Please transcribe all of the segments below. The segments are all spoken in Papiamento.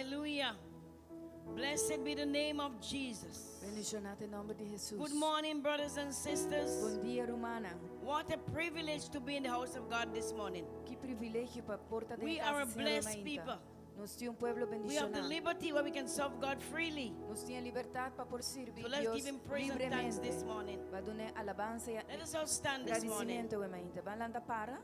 Hallelujah. Blessed be the name of Jesus. Bendishoná ta e nòmber di Hesus. Good morning, brothers and sisters. Bon dia, rumannan. What a privilege to be in the house of God this morning. Ki privilegio pa por ta den We are a kas di Señor blessed mainta. people. Nos tin un pueblo We have the bendishoná. liberty where we can serve God freely. Nos tin libertat pa por sirbi So let's Dios give him praise and thanks libremente. this morning. Ban dun'é alabansa i Let us all stand this morning. gradisimentu mainta. Ban lanta para.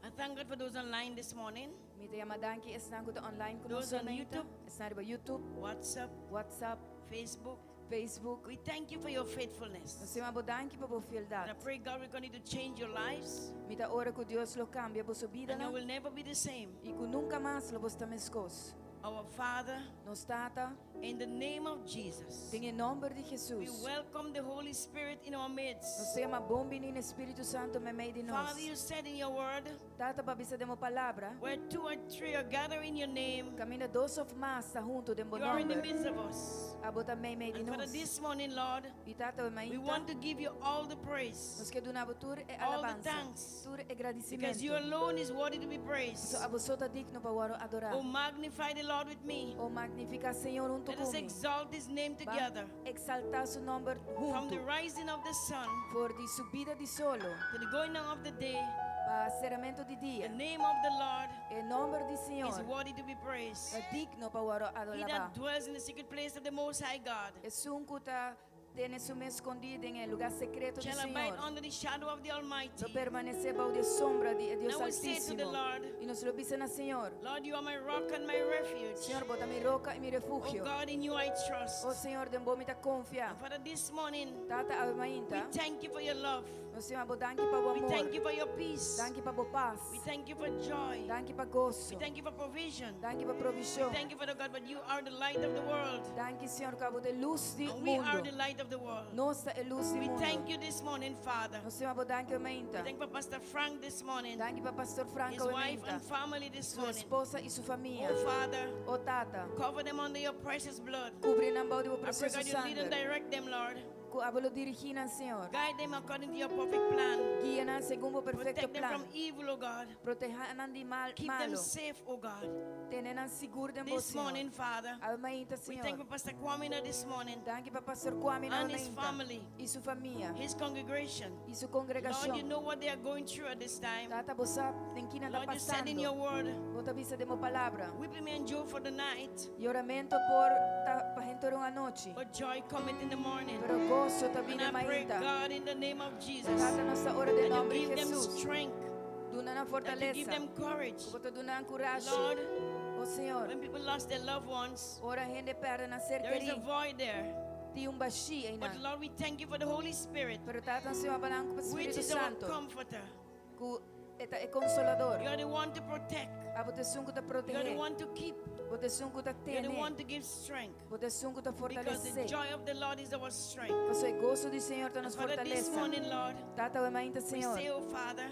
I thank God for those online this morning, Mi ta yama danki esnan ku ta online ku Those nos on mainta. YouTube. Esnan riba YouTube, WhatsApp, WhatsApp, Facebook. Facebook. We thank you for your faithfulness. Nos ta yama bo danki pa bo And I fieldat. pray God will continue to change your lives Mi ta ora ku Dios lo kambia boso and you bidanan will never be the same. i ku nunka mas lo bo ta meskos. Our Father, Nos Tata, in the name of Jesus, den e nòmber di we Hesus. welcome the Holy Spirit in our Nos midst. ta yama bon biní na Spiritu Santu meimei di nos. Father, you said in your word, Tata, bo a bisa den bo palabra. where two or three are gathered in your name, Kaminda dos òf mas ta huntu den bo you are in the nòmber. midst of us. Abo ta meimei di And Father, nos. this morning, Lord, I Tata, we mainta. want to give you all the praise Nos ke duna bo tur e all the alabansa. thanks, Tur e because you gradisimentu. alone is worthy to be praised. So abo so ta digno pa wòrdu adorá. Oh, magnify the Lord with me. O magnifiká Señor huntu Let us ku mi. exalt his name Ban together. Eksaltá su nòmber From the huntu. rising of the sun For di subida di solo. to the going down of the day, Pa seramentu di the dia. name of the Lord E nòmber di is Señor. worthy to be praised. Ta digno pa wòrdu He alabá. that dwells in the secret place of the Most High God Esun ku ta tene su mes skondí den e lugá sekreto di shall abide Señor. under the shadow of the Almighty. Lo permanesé bou di sombra di Dios Now we say to the Altísimo. Lord, I nos lo bisa na Señor. Lord, you are my rock and my refuge. Señor, bo ta mi roka i mi Oh refugio. God, in you I trust. O Señor, den bo mi ta konfia. And Father, this morning, Tata, awe we mainta. thank you for your love. Nos ta yama bo danki pa bo We amor. thank you for your peace. Danki pa bo pas. We thank you for joy. Danki pa goso. We thank you for provision. Danki pa provishon. Thank you, Father God, but you are the light of the world. Danki, Señor, ku abo ta e lus di And we are mundu. the light of the world. Nos ta e lus di We mundu. thank you this morning, Father. Nos ta yama bo danki We mainta. thank for Pastor Frank this morning, Danki pa Pastor his Franco wife mainta. and family this Su morning. esposa i su famia. Oh, Father, O Tata, cover them under your precious blood. kubri nan bou di bo I pray, presioso God, you lead and sanger. direct them, Lord. Ku abo lo dirigí nan, Señor. Guide them according to your perfect plan. Guia nan segun bo perfekto Protect them plan. from evil, oh God. Protehá nan di mal, Keep them malu. safe, oh God. Tene nan sigur den bo, This Señor. morning, Father, Awe mainta, we thank Señor. you, Pastor Kwamina, this morning, Danki pa Pastor Kwame and his mainta. family, I su famia. his congregation. I su Lord, you kongregashon. know what they are going through at this time. Tata, bo sa den ki nan ta Lord, you said in pasando. your word, Bo ta bisa den bo palabra. weeping may endure for the night, Yoramentu por ta pa henter un anochi. but joy cometh in the morning. Pero goso ta And bini I pray, mainta. God, in the name of Jesus, Tata, nos ta ora den that you nòmber di give them Hesus. strength, Duna nan that you give fortalesa. them courage. Ku bo ta duna nan kurashi. Lord, O Señor, when people lost their loved ones, ora hende pèrdè nan ser there is a kerí. void there. Tin un bashí But einan. Lord, we thank you for the Holy Spirit, Pero Tata, nos ta yama danki pa which Spiritu is our Santu. comforter. Ku e ta e konsolador. You are the one to protect. Abo ta esun ku ta You are the protehá. one to keep. Bo ta esun ku ta You are the tene. one to give strength. Bo ta esun ku ta Because the fortalesé. joy of the Lord is our strength. Pasobra e goso di Señor ta And nos Father, this fortalesa. morning, Lord, Tata, awe mainta, we say, Señor. oh Father,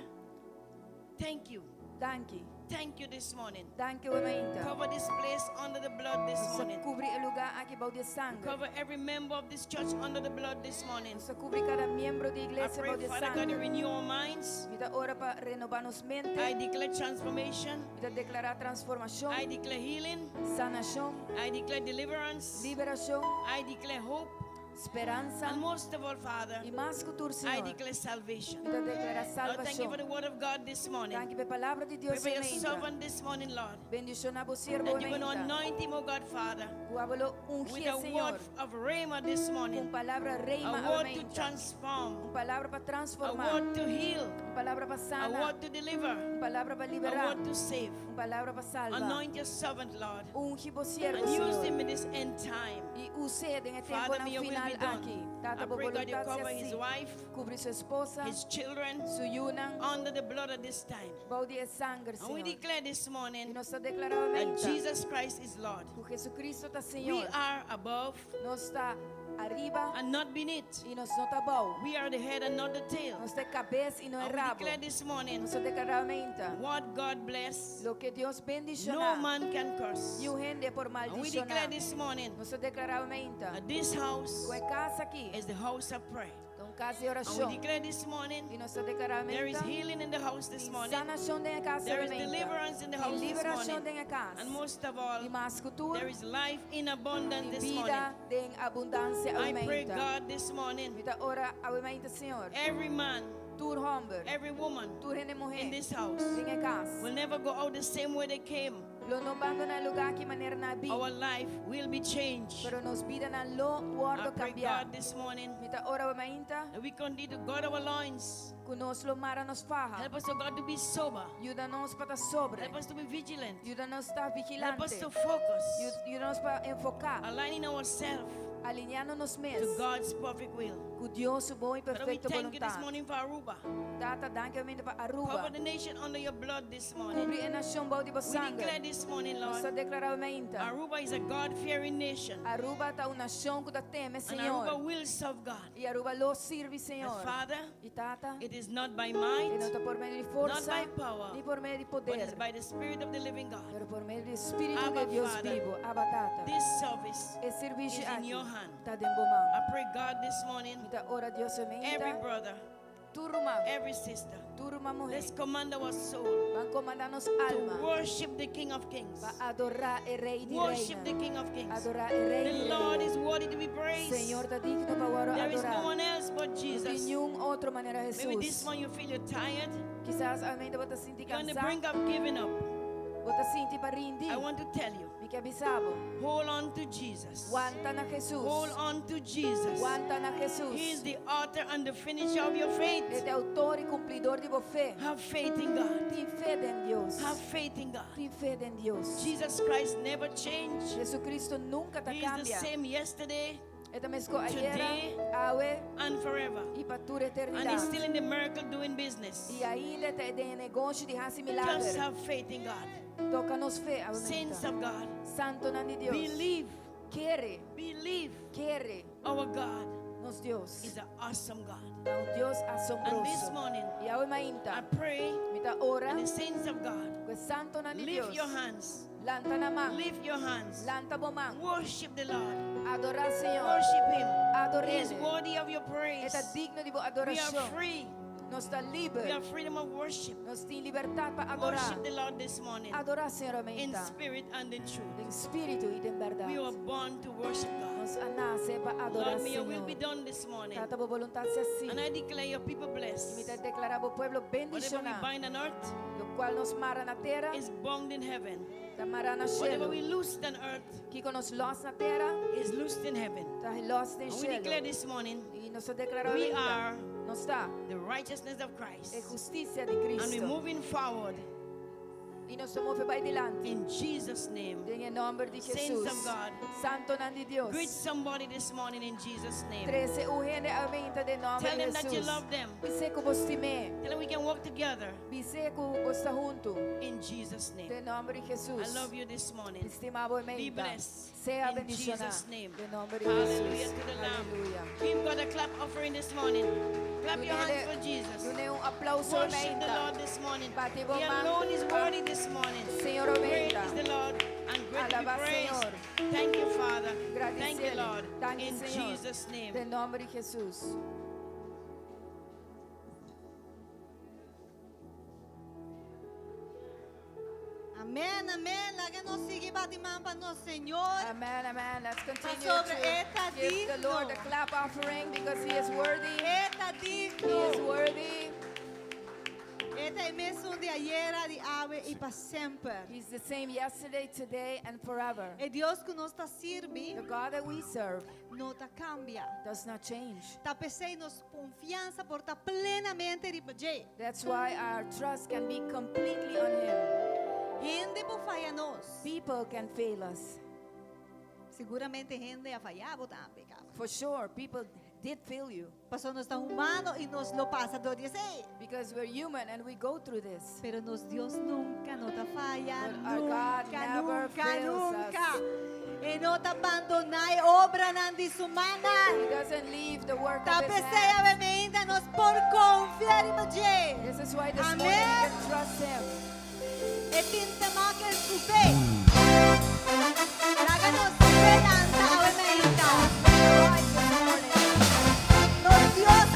thank you. Danki. Thank you this morning. Danki awe mainta. Cover this place under the blood this Nos ta morning. kubri e lugá aki bou di sanger. Cover every member of this church under the blood this morning. Nos ta kubri kada miembro di I iglesia pray, bou di Father God, you sanger. renew our minds. Mi ta ora pa renobá nos mente. I declare transformation. Mi ta deklará transformashon, I declare healing. sanashon, I declare deliverance. liberashon, I declare hope. speransa. And most of all, Father, I mas ku tur, I Señor, declare salvation. mi ta deklará Lord, thank you for salvashon. the word of God this morning. Danki pa e palabra di Pray Dios for your mainta. servant this morning, Lord. Bendishoná bo siervo That you're going to mainta. anoint him, oh God, Father, Ku abo lo with ungi, a Señor. word of Rhema this morning. Un palabra A rhema word to mainta. transform. Un palabra pa A transformá. word to heal. Un palabra pa A sana. word to deliver. Un palabra pa A liberá. word to save. Un palabra pa salba. Anoint your servant, Lord. Ungi bo siervo, And use Señor. him in this end time. I us'é den e Father, temponan may your will final be done. aki. I Tata, bo pray, God, you boluntat cover sea his así. wife, Kubri su esposa, his children, su yunan, under the blood at this time. bou di e sanger, And we Señor. declare this I morning nos ta deklará that mainta Jesus Christ is Lord. ku Jesucristo ta We Señor. are above Nos ta ariba and not beneath. i nos no ta abou. We are the head and not the tail. Nos ta e kabes i no e And we rabo. declare this morning Nos ta deklará mainta. what God bless, Loke Dios no bendishoná, man can curse. niun hende por And we declare maldishoná. this morning Nos ta deklará mainta. that this house Ku e kas aki is the house of prayer. ta un Un kas di And we orashon. declare this morning I nos ta deklará there is mainta. healing in the house this Tin morning. sanashon den e kas There is mainta. deliverance in the Tin house this liberashon morning. den e kas. And most of all, I mas ku tur, there is life in abundance tin this morning. bida den abundansia I pray, mainta. God, this morning, Mi ta ora awe mainta, Señor. every man, Tur hòmber, every woman tur hende muhé in this house den e kas. will never go out the same way they came. Lo no bandoná e lugá aki manera nan a bin. Our life will be changed. Pero nos bidanan lo I wòrdu pray, kambiá. God, this morning Mi ta ora awe mainta that we continue to gird our loins. ku nos lo mara nos faha. Help us, oh God, to be sober. Yuda nos pa ta sobrio. Help us to be vigilant. Yuda nos ta Help us vigilante. to focus, Yuda nos pa enfoká, aligning ourselves alineando nos mes to God's perfect will. ku Dios su bon i Father, we perfekto thank you this boluntat. morning for Aruba. Tata, danki awe mainta pa Aruba. Cover the nation under your blood this morning. Kubri e nashon bou di bo We sanger. declare this morning, Nos ta Lord, deklará awe mainta. Aruba is a God-fearing nation. Aruba ta un nashon ku ta teme And Señor. Aruba will serve God. I Aruba lo sirbi And Señor. Father, I Tata, it is not by e no might, ta por medio di not forsa, by power, ni por medio di but poder, it's by the Spirit of the living God. pero por medio di Spiritu Abba, di Dios Father, bibu. Abba Tata. This service E servisio is in aki your hand. ta den bo man. I pray, God, this morning, Mi ta ora Dios every mainta, brother, tur ruman, every sister, tur ruman muhé, let's command our soul ban komandá nos to alma worship the King of Kings. pa adorá e Rei di Worship the Reinan. King of Kings. Adorá e Rei The di Lord Reinan. is worthy to be praised. Señor ta digno pa wòrdu There is no adorá. one else but No tin Jesus. niun otro manera Maybe this Jesus. one you feel you're tired. Kisas awe mainta bo ta sinti You're on the kansá, brink of giving up. bo ta sinti pa rindi. I want to tell you, Mi ke bisa bo. hold on to Jesus. Wanta na Jesus. Hold on to Jesus. Wanta na He is Jesus. the author and the finisher of your faith. E ta outor i kumplidó di bo fe. Have faith in God. Tin fe den Dios. Have faith in God. Tin fe den Dios. Jesus Christ never changed. Jesucristo nunka ta He is the kambia. same yesterday E ta meskos ayera, today, awe and forever. i pa tur And he's eternidat. still in the miracle doing business. I ainda e ta den negoshi di hasi Just milager. have faith in God. Toka nos fe, Saints aumenta. of God, Santonan di Dios. believe, Kere, believe kere our God nos Dios. is an awesome God. Ta un Dios And this asombroso. morning, I awe I mainta, pray mi ta ora and the saints of God, ku e santonan di lift Dios. your hands, Lanta nan man. lift your hands, Lanta bo man. worship the Lord, Adorá Señor. worship Him. He is Ador'é. worthy of your praise. E ta digno di bo We are adorashon. free. Nos ta We liber. have freedom of worship. Nos tin libertat pa adorá. Worship the Lord this morning Adorá Señor in mainta. spirit and in truth. Den spiritu i den We berdat. were born to worship God. Nos a nase pa adorá Lord, may your will be Señor. done this morning. Tata bo boluntat sea And asina. I declare your people Mi blessed. ta deklará bo pueblo Whatever we bendishoná. bind on earth Lokual nos mara na tera, is bound in heaven. ta mará na Whatever shelu. we loose on earth Kiko nos lòs na tera, is loosed in heaven. ta lòs den And we declare shelu. this morning I nos ta deklará we mainta. are Nos ta the righteousness of e Christ. hustisia di And we're Kristu. moving forward I nos ta move bai dilanti. in Jesus' name. Den nòmber di Saints Jesus. of God. Santonan di Greet Dios. somebody this morning in Jesus' name. Trese un hende mainta den nòmber Tell di them that you Jesus. love them. Bis'é ku bo stim'é. Tell them we can walk together Bis'é ku boso ta huntu. in Jesus' name. Den nòmber di Jesus. I love you this morning. Stima bo Be mainta. blessed Sea in bendishoná. Jesus' name. Den nòmber di Hallelujah Jesus. to the Lamb. Aleluya. Give God a clap offering this morning. Clap your hands for Jesus. Dun'é un aplouso Worship the mainta. Lord this morning. Bati bo He man. alone is worthy this morning. Señor Great mainta. is the Lord and great to be Alabá praised. Señor. Thank you, Father. Thank you, Gradis'é. Lord. Danki, In Señor. Jesus' name. Den nòmber di Jesus. Amèn, amèn. Laga nos sigui bati man pa nos Señor. Amen, amen. Let's continue Pasobra e ta to give the Lord a digno. clap offering because He is worthy. E ta He is digno. worthy. E ta e mesun di ayera, di awe i pa semper. He's the same yesterday, today, and forever. E Dios ku nos ta sirbi The God that we serve no ta kambia. does not change. Ta p'esei nos konfiansa por ta plenamente riba dje. That's why our trust can be completely on Him. Hende por faya nos. People can fail us. Siguramente hende a faya bo tambe, kaba. For sure, people did fail you Paso nos ta humano i nos lo pasa dor di esei. because we're human and we go through this. Pero nos Dios nunka no ta faya, But our God nunka, never nunka, fails nunka. us. E no ta bandoná e obranan di su mannan. He doesn't leave the work Ta of His p'esei hands. awe mainta nos por konfia riba dje. This is why this morning Amen. we can trust Him. E tinta makel supe. Laga nos lanta awe mainta. Rise this morning. Nos Dios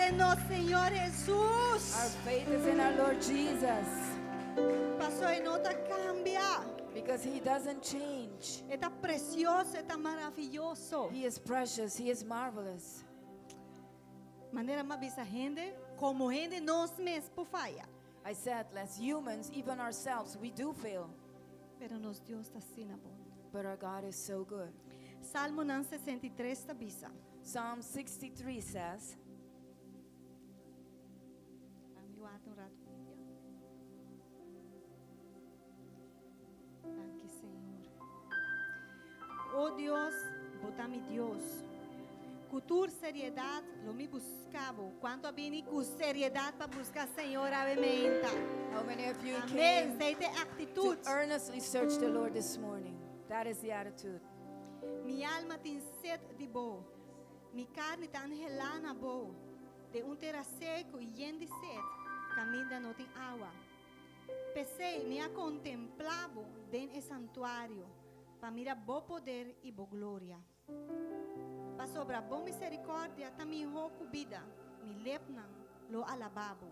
den nos Señor Our Jesus. faith is in our Lord Jesus Paso e no ta kambia. because he doesn't change. E ta presioso, e ta maravioso. He is precious, he is marvelous. Manera m'a bisa hende, komo hende nos mes por faya. I said, as humans, even ourselves, we do fail, Pero nos Dios ta asina bon. but our God is so good. Salmonan 63 ta bisa. Psalm 63 says, Ami warda un ratu. Danki, Señor. O Dios, bo ta mi Dios. Ku tur seriedat lo mi buska bo. Kuantu a bini ku seriedat pa buska Señor awe mainta. How many of you Amèn. came Esei ta to aktitut. earnestly search the Lord this morning? That is the attitude. Mi alma tin set di bo. Mi karni ta anhelá na bo. Den un tera seku i yen di set, kaminda no tin awa. P'esei mi a kontemplá bo den e santuario, pa mira bo poder i bo gloria. Pasobra bo miserikòrdia ta mihó ku bida, mi lepnan lo alabá bo.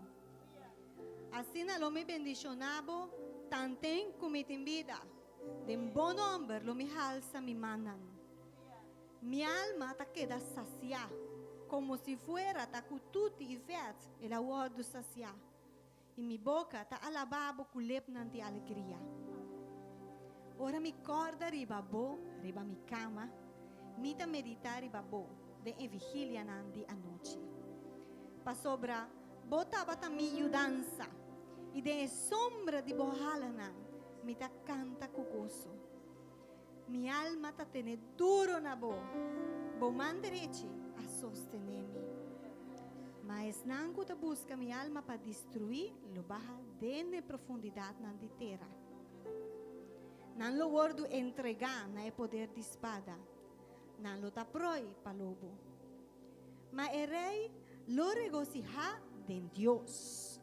Asina lo mi bendishoná bo tanten ku mi tin bida, den bo nòmber lo mi halsa mi mannan. Mi alma ta keda sasiá, komo si fuera ta ku tuti i vèt el a wòrdu sasiá, i mi boka ta alabá bo ku lepnan di alegria. Ora mi kòrda riba bo riba mi kama, mi ta meditá riba bo den e vigilianan di anochi. Pasobra bo tabata mi yudansa, i den e sombra di bo halanan mi ta kanta ku goso. Mi alma ta tene duro na bo, bo man derechi a sostené mi. Ma esnan ku ta buska mi alma pa destruí lo baha den e profundidatnan di tera. Nan lo wòrdu entregá na e poder di spada, nan lo ta proi pa lobo. Ma e rei lo regosihá den Dios.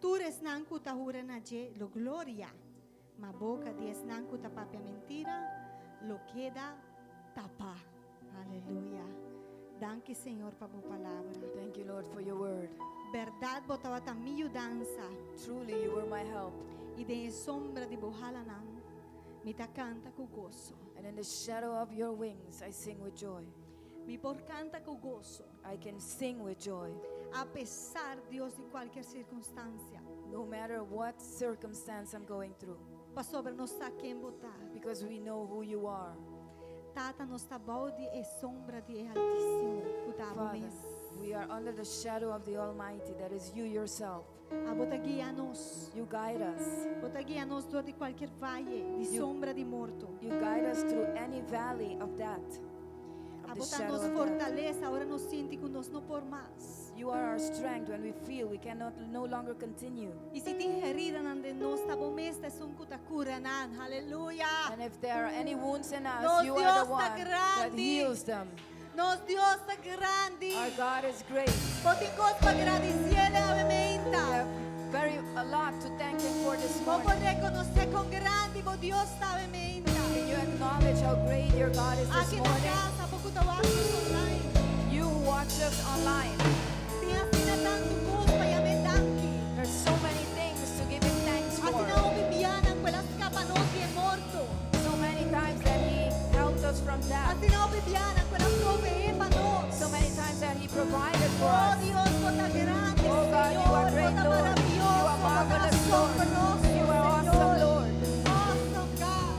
Tur esnan ku ta hura na dje lo gloria. Ma boka di esnan ku ta papia mentira lo keda tapá. Aleluya. Danki, Señor, pa bo palabra. Thank you, Lord, for your word. Bèrdat bo tabata mi yudansa. Truly, you were my help. I den e sombra di bo halanan mi ta kanta ku goso. And in the shadow of your wings, I sing with joy. Mi por kanta ku goso. I can sing with joy. Apesar, Dios, di kualke sirkunstansia. No matter what circumstance I'm going through. Pasobra nos sa ken bo ta. Because we know who you are. Tata, nos ta bou di e sombra di e Altísimo, ku ta abo Father, mes. we are under the shadow of the Almighty, that is you yourself. Abo ta guia nos. You guide us. Bo ta guia nos dor di kualke vaye di sombra di morto. You guide us through any valley of death. Of the Abo ta shadow nos of death. fortalesa ora nos sinti ku nos no por mas. You are our strength when we feel we cannot no longer continue. I si tin heridanan den nos, ta bo mes ta esun ku ta kura nan. Aleluya! And if there are any wounds in us, Nos you are Dios the ta one that grandi. heals them. Nos Dios ta grandi. Our God is great. Bo tin kos pa gradisié awe We mainta. have very a lot to thank Him for this Bo por morning. rekonosé kon grandi bo Dios ta awe mainta. Can you acknowledge how great your God is this Aki na morning? kas, abo ku ta wak nos online. You who watch us online, Tin asina tantu kos pa yam'é danki. there's so many things to give Him thanks for. Asina hopi bianan ku el a skapa nos di e morto. So many times that He helped us from death. Asina hopi bianan ku el a proveé pa nos. So many times that He provided for Oh us. Dios, bo ta grandi, Oh God, you Señor, are great, bo ta Lord. You maravioso, are bo ta marvelous, Lord. asombroso, You are awesome, Señor. Lord. Awesome God.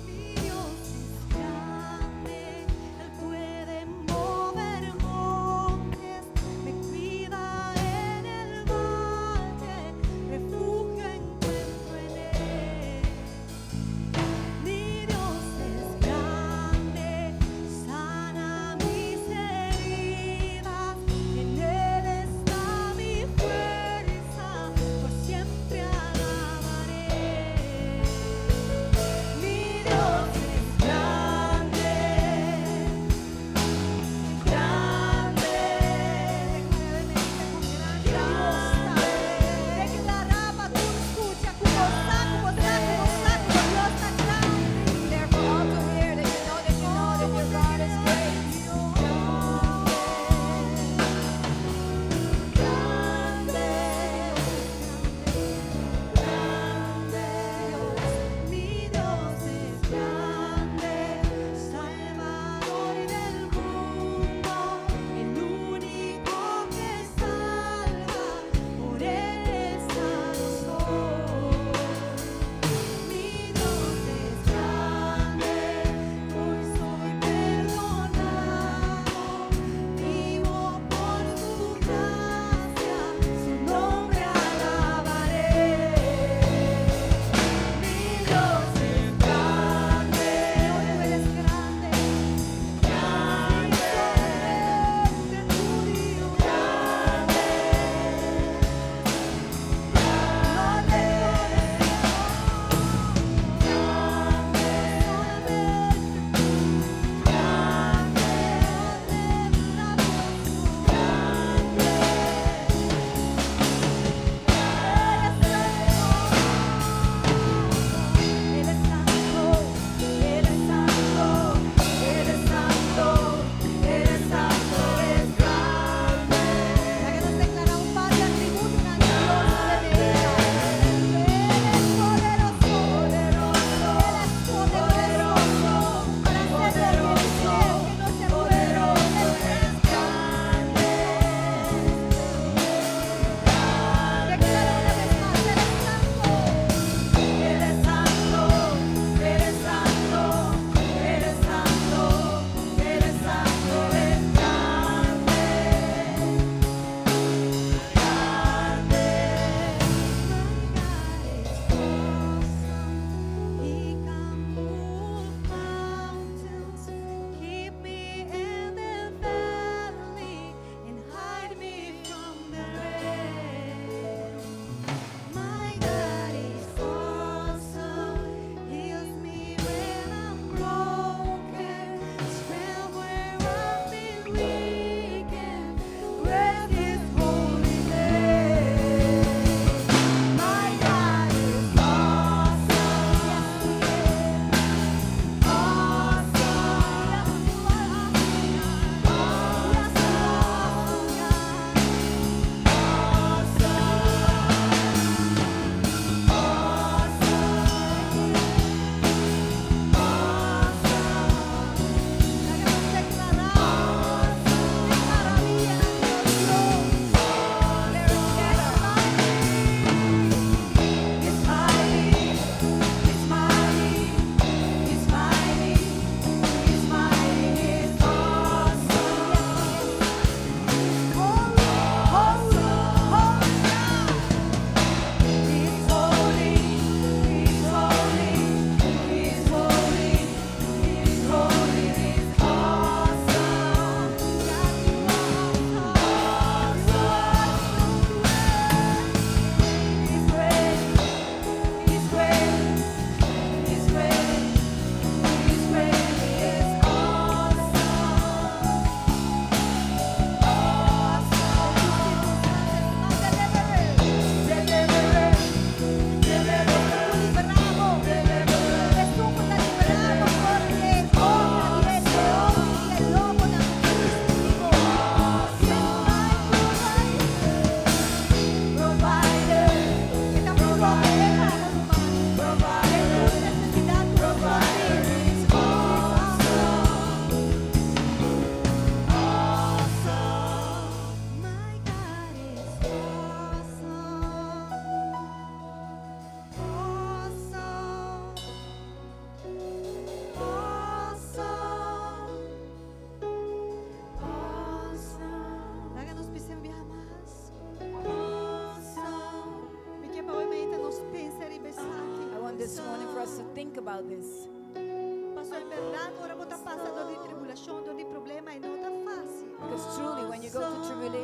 Mi Dios es grande, Él puede mover montes, me cuida en el valle, refugio encuentro en Él. Mi Dios es grande, sana mis heridas.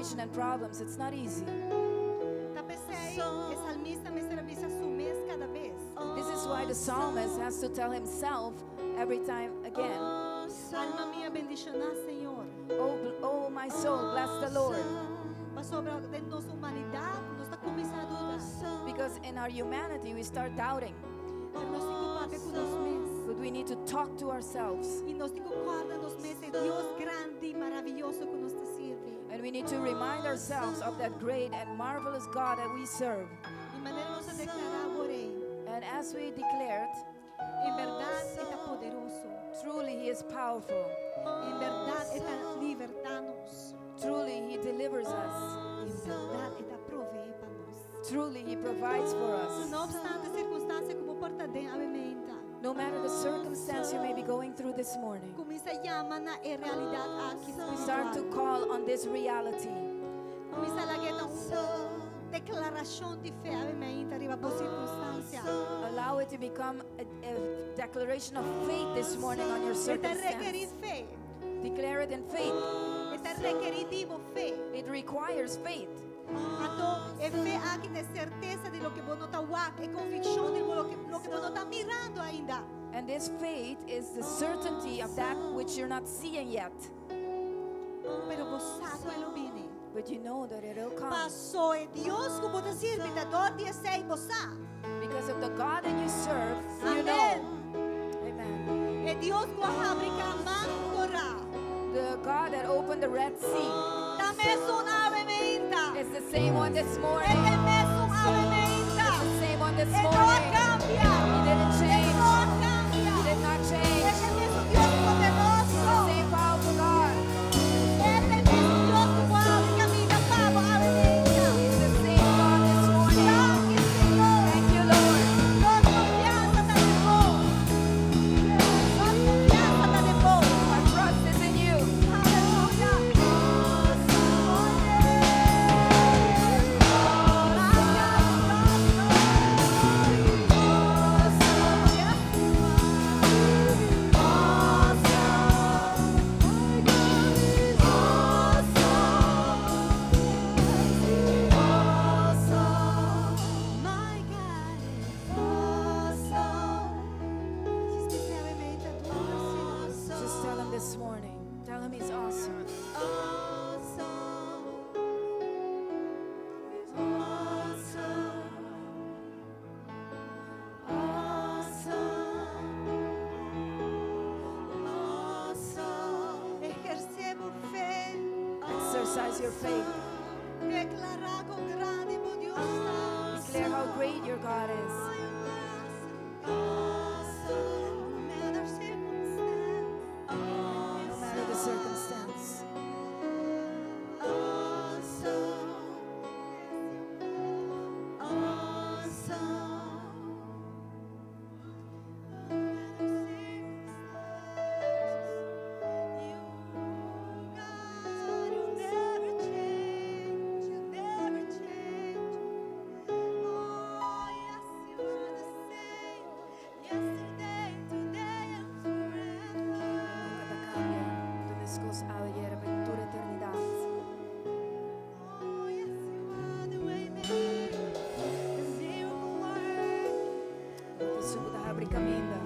situation and problems, it's not easy. Ta p'esei, e salmista mester a bisa su mes kada bes. This is why the psalmist has to tell himself every time again, Alma mi, bendishoná Señor. Oh, oh my soul, bless the Lord. Pasobra den nos humanidat, nos ta kuminsá duda. Because in our humanity, we start doubting. Pero nos tin ku papia ku nos mes. But we need to talk to ourselves. I nos tin ku kòrda nos mes, e Dios grandi i maravioso ku nos ta sirbi. And we need to remind ourselves of that great and marvelous God that we serve. I manera nos a deklará awor ei. And as we declared, En berdat, E ta poderoso. Truly He is powerful. En berdat, E ta libertá nos. Truly He delivers us. En berdat, E ta proveé pa nos. Truly He provides for us. No opstante sirkunstansia ku bo por ta den awe mainta. No matter the circumstance you may be going through this morning, Kuminsá yama na e realidat aki start to spiritual. Call on this reality. Kuminsá lag'é ta un deklarashon di fe awe mainta riba bo sirkunstansia. Allow it to become a declaration of faith this morning on your E ta rekerí circumstance. fe. Declare it in faith. E ta rekerí di bo fe. It requires faith. Anto, e fe aki ta sertesa di loke bo no ta wak, e konvikshon di loke bo no ta mirando ainda. And this faith is the certainty of that which you're not seeing yet. Pero bo sa ku e lo bini. But you know that it'll come. Paso e Dios ku bo ta sirbi, ta dor di esei bo sa. Because of the God that you serve, you Amen. Know. Amen. E Dios ku a habri Laman Kòrá. The God that opened the Red Sea Ta mesun awe mainta. Is the same one this morning. E ta mesun awe mainta. The same one this E no morning. kambia. He didn't change. E no kambia. He did not change. E ta mesun Dios poderoso. The same powerful God. E ta mesun Dios ku a habri kaminda pa bo awe mainta. He's the same God this morning. Danki, Señor. Thank you, Lord. Nos konfiansa ta den bo. Nos konfiansa ta den bo. Our trust is in you. Aleluya. My God is awesome. Just tell him this morning. Tell him he's awesome. Awesome. Awesome. Awesome. Awesome. Ehersé bo fe. Exercise your faith. Deklará kon grandi bo Dios ta. Declare how great your God is. No matter circumstance. No matter the circumstance. Awesome. Awesome. No matter circumstance. You, God, you never change. You never change. Oh, yes, you are the same. Yesterday, today, and forever. Nunka ta kambia. Ta meskos ayera pa tur eternidat. Oh, yes, you are the way maker, the miracle worker. Esun ku ta habri kaminda.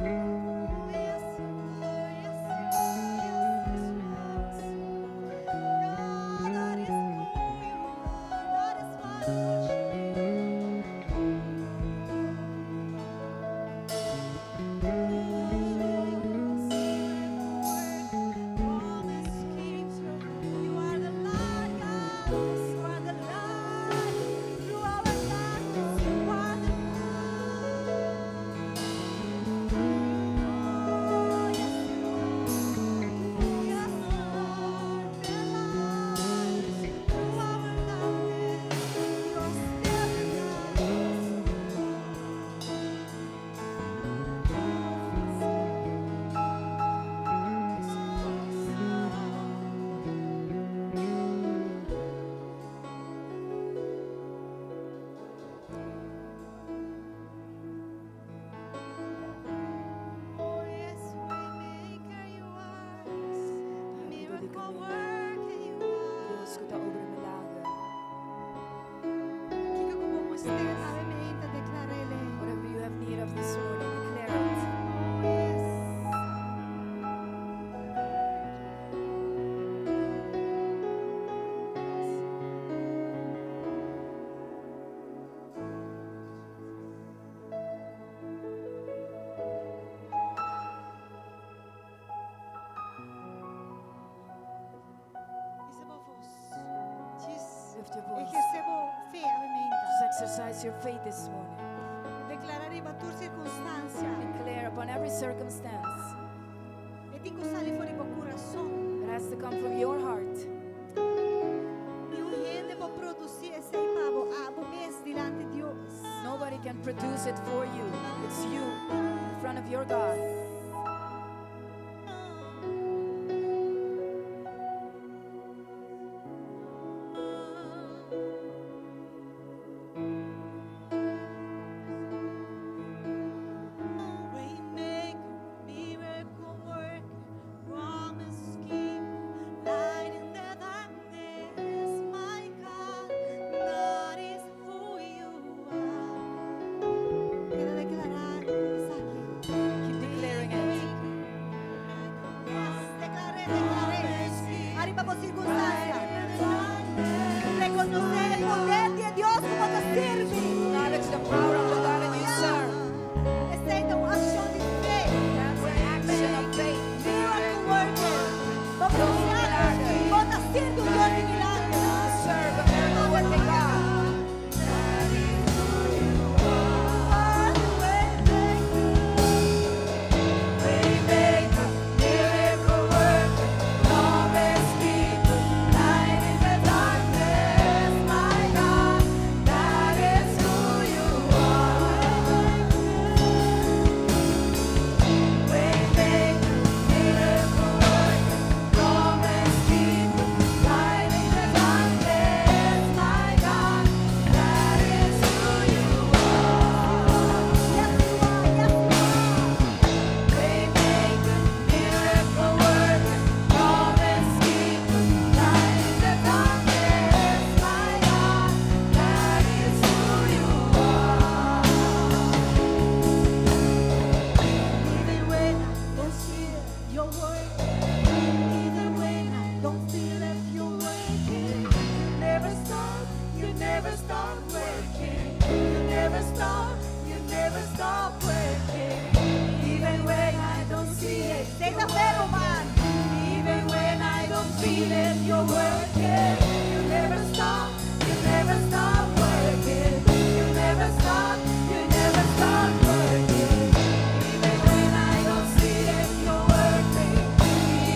Oh, yes, you are. Yes, you are. Yes, yes, yes. God, that is who you are. That is why I worship you. Promise keeper, you are the light, God. You are the light through our darkness. You are the light. Exercise your faith this morning. Deklará riba tur sirkunstansia. Declare upon every circumstance. E tin ku sali for di bo kurason. It has to come from your heart. Niun hende por produsí esei pa bo, abo mes dilanti Dios. Nobody can produce it for you. It's you in front of your God. Waymaker, miracle worker, promise keeper, light in the darkness, my God, that is who you are. Keda deklará esaki. Keep declaring it. Yes, deklar'é, deklar'é. Ariba bo sirkunstansia. Rekonosé e poder di Dios ku bo ta sirbi. Acknowledge the power of the God that you serve. Esei ta un akshon di fe. That's an action of faith. Miracle worker. Bo bo ta sirbi un Dios di milager. Serve a miracle working God. Waymaker, miracle worker, promise keeper, light in the darkness, my God, that is who you are. Waymaker, miracle worker, promise keeper, light in the darkness, my God, that is who you are. Yes, you are. Yes, you are. Waymaker, miracle worker, promise keeper, light in the darkness, my God, that is who you are. Even when I don't see it, you're working. Even when I don't feel it, you're working. You never stop, you never stop working. You never stop, you never stop working. Even when I don't see it, Take the pero, man. even when I don't feel it, you're working. You never stop, you never stop working. You never stop, you never stop working. Even when I don't see it, you're working.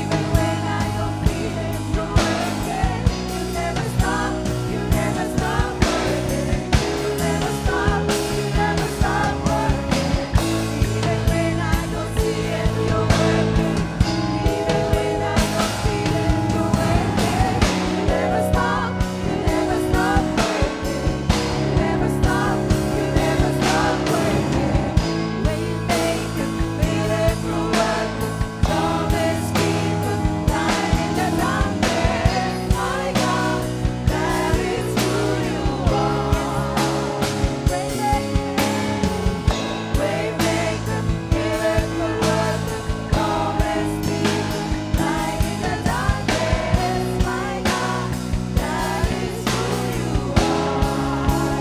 Even when I don't feel it, you're working. You never stop, you never stop working. You never stop, you never stop working. Even when I don't see it, you're working. Even when I don't feel it, you're working. You never stop, you never stop working. You never stop, you never stop working. Waymaker, miracle worker, promise keeper, light in the darkness, my God, that is who you are. Waymaker, miracle worker, promise keeper, light in the darkness, my God, that is who you are.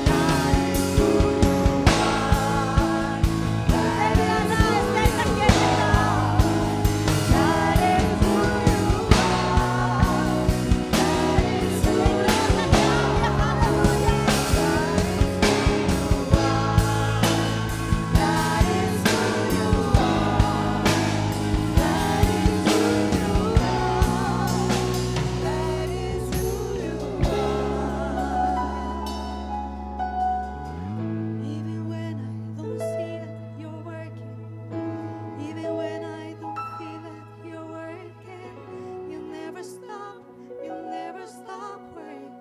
That is who you are. That is who you are. That is who you are. That is who you are. That is who you are. That is who you are. That is who you are. Even when I don't see it, you're working. Even when I don't feel it, you're working. You never stop, you never stop working.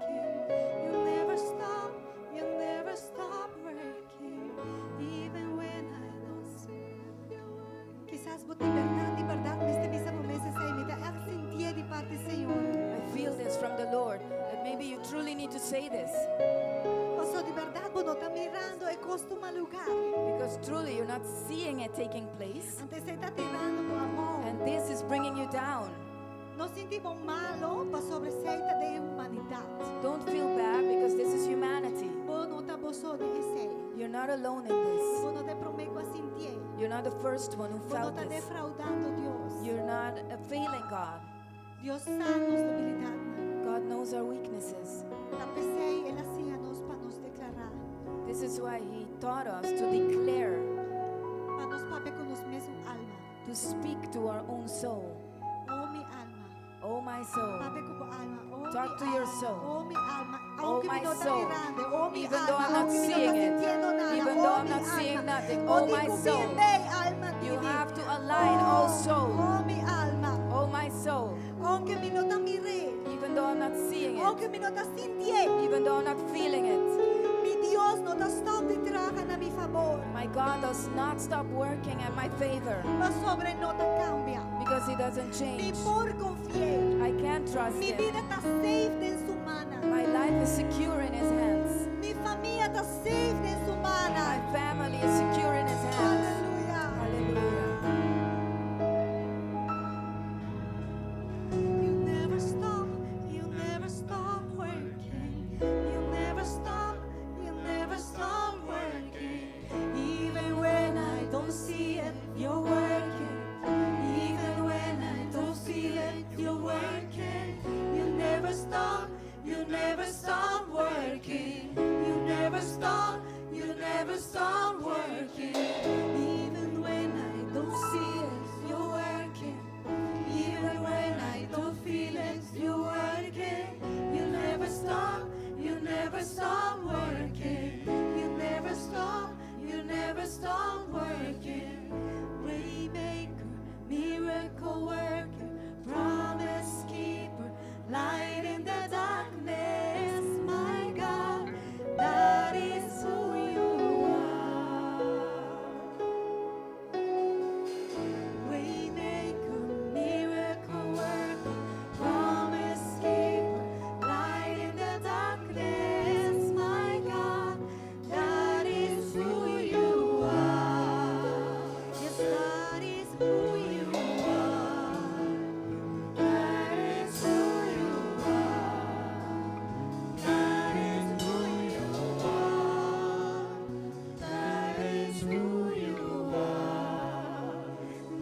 You never stop, you never stop working. Even when I don't see it, you're working. Kisas bo di berdat, mester bisa bo mes esei, mi ta echt sinti di parti Señor. I feel this from the Lord that maybe you truly need to say this Paso di berdat, bo no ta mirando e kos tuma lugá. because truly you're not seeing it taking place. Anto esei ta tirando bo abou. And this is bringing you down. No sinti bo malu pasobra esei ta di humanidat. Don't feel bad because this is humanity. Bo no ta bo so den esei. You're not alone in this. Bo no ta e promé ku a sintié. You're not the first one who Bo no felt ta this. defraudando Dios. You're not failing God. Dios sa nos debilidatnan. God knows our weaknesses. Ta p'esei El a siña nos pa nos deklará. This is why he taught us to declare, Pa nos papia ku nos mes alma. To speak to our own soul. Oh, mi alma. Oh, my soul. Papia ku bo alma. Oh, Talk mi to your alma. soul. Oh, mi alma. Oh, Aunke my mi no ta soul. mirando. Oh, mi Even though alma. I'm not Aunke mi no seeing ta it. sintiendo nada. Even Oh, though I'm mi not seeing alma. nothing. Bo Oh, tin my ku soul. bini, alma You di. have to align, oh soul. Oh, mi alma. Oh, my soul. Aunke mi no ta mir'é. Even though I'm not seeing it. Aunke mi no ta sintié. Even though I'm not feeling it. Mi Dios no ta stòp di traha na mi fabor. My God does not stop working at my favor Pasobra e no ta kambia. Because He doesn't Mi change. por konfi'é. I can't trust Mi Him. bida ta safe den su man. My life is secure in His hands. Mi famia ta safe den su man. My family is secure in His hands. Aleluya. Hallelujah. You never stop, you never stop working. You never stop, you never stop working. Even when I don't see it, you're working. Even when I don't feel it, you're working. You never stop, you never stop working. You never stop, you never stop working. Even when I don't see it, you're working. Even when I don't feel it, you're working. You never stop, you never stop working. You never stop, you never stop working. Waymaker, miracle worker, promise keeper, light in the darkness, my God, that is who you are. Waymaker, miracle worker, promise keeper, light in the darkness, my God, that is who you are. Yes, that is who you are. That is who you are. That is who you are. That is who you are.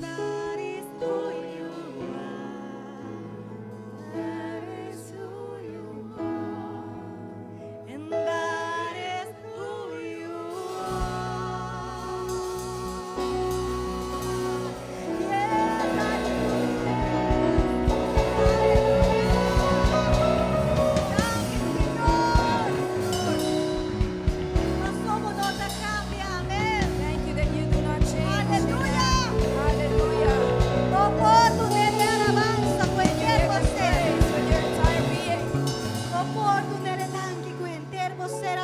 That is who you are. That is who you are. And that is who you are. Yes, hallelujah. Thank you, Señor. Pasobra bo no ta kambia, amèn. Thank you that you do not change. Aleluya. Hallelujah. Bo por dun'é alabansa ku henter Give bo Him ser. Praise with your entire being. Bo por dun'é danki ku henter bo ser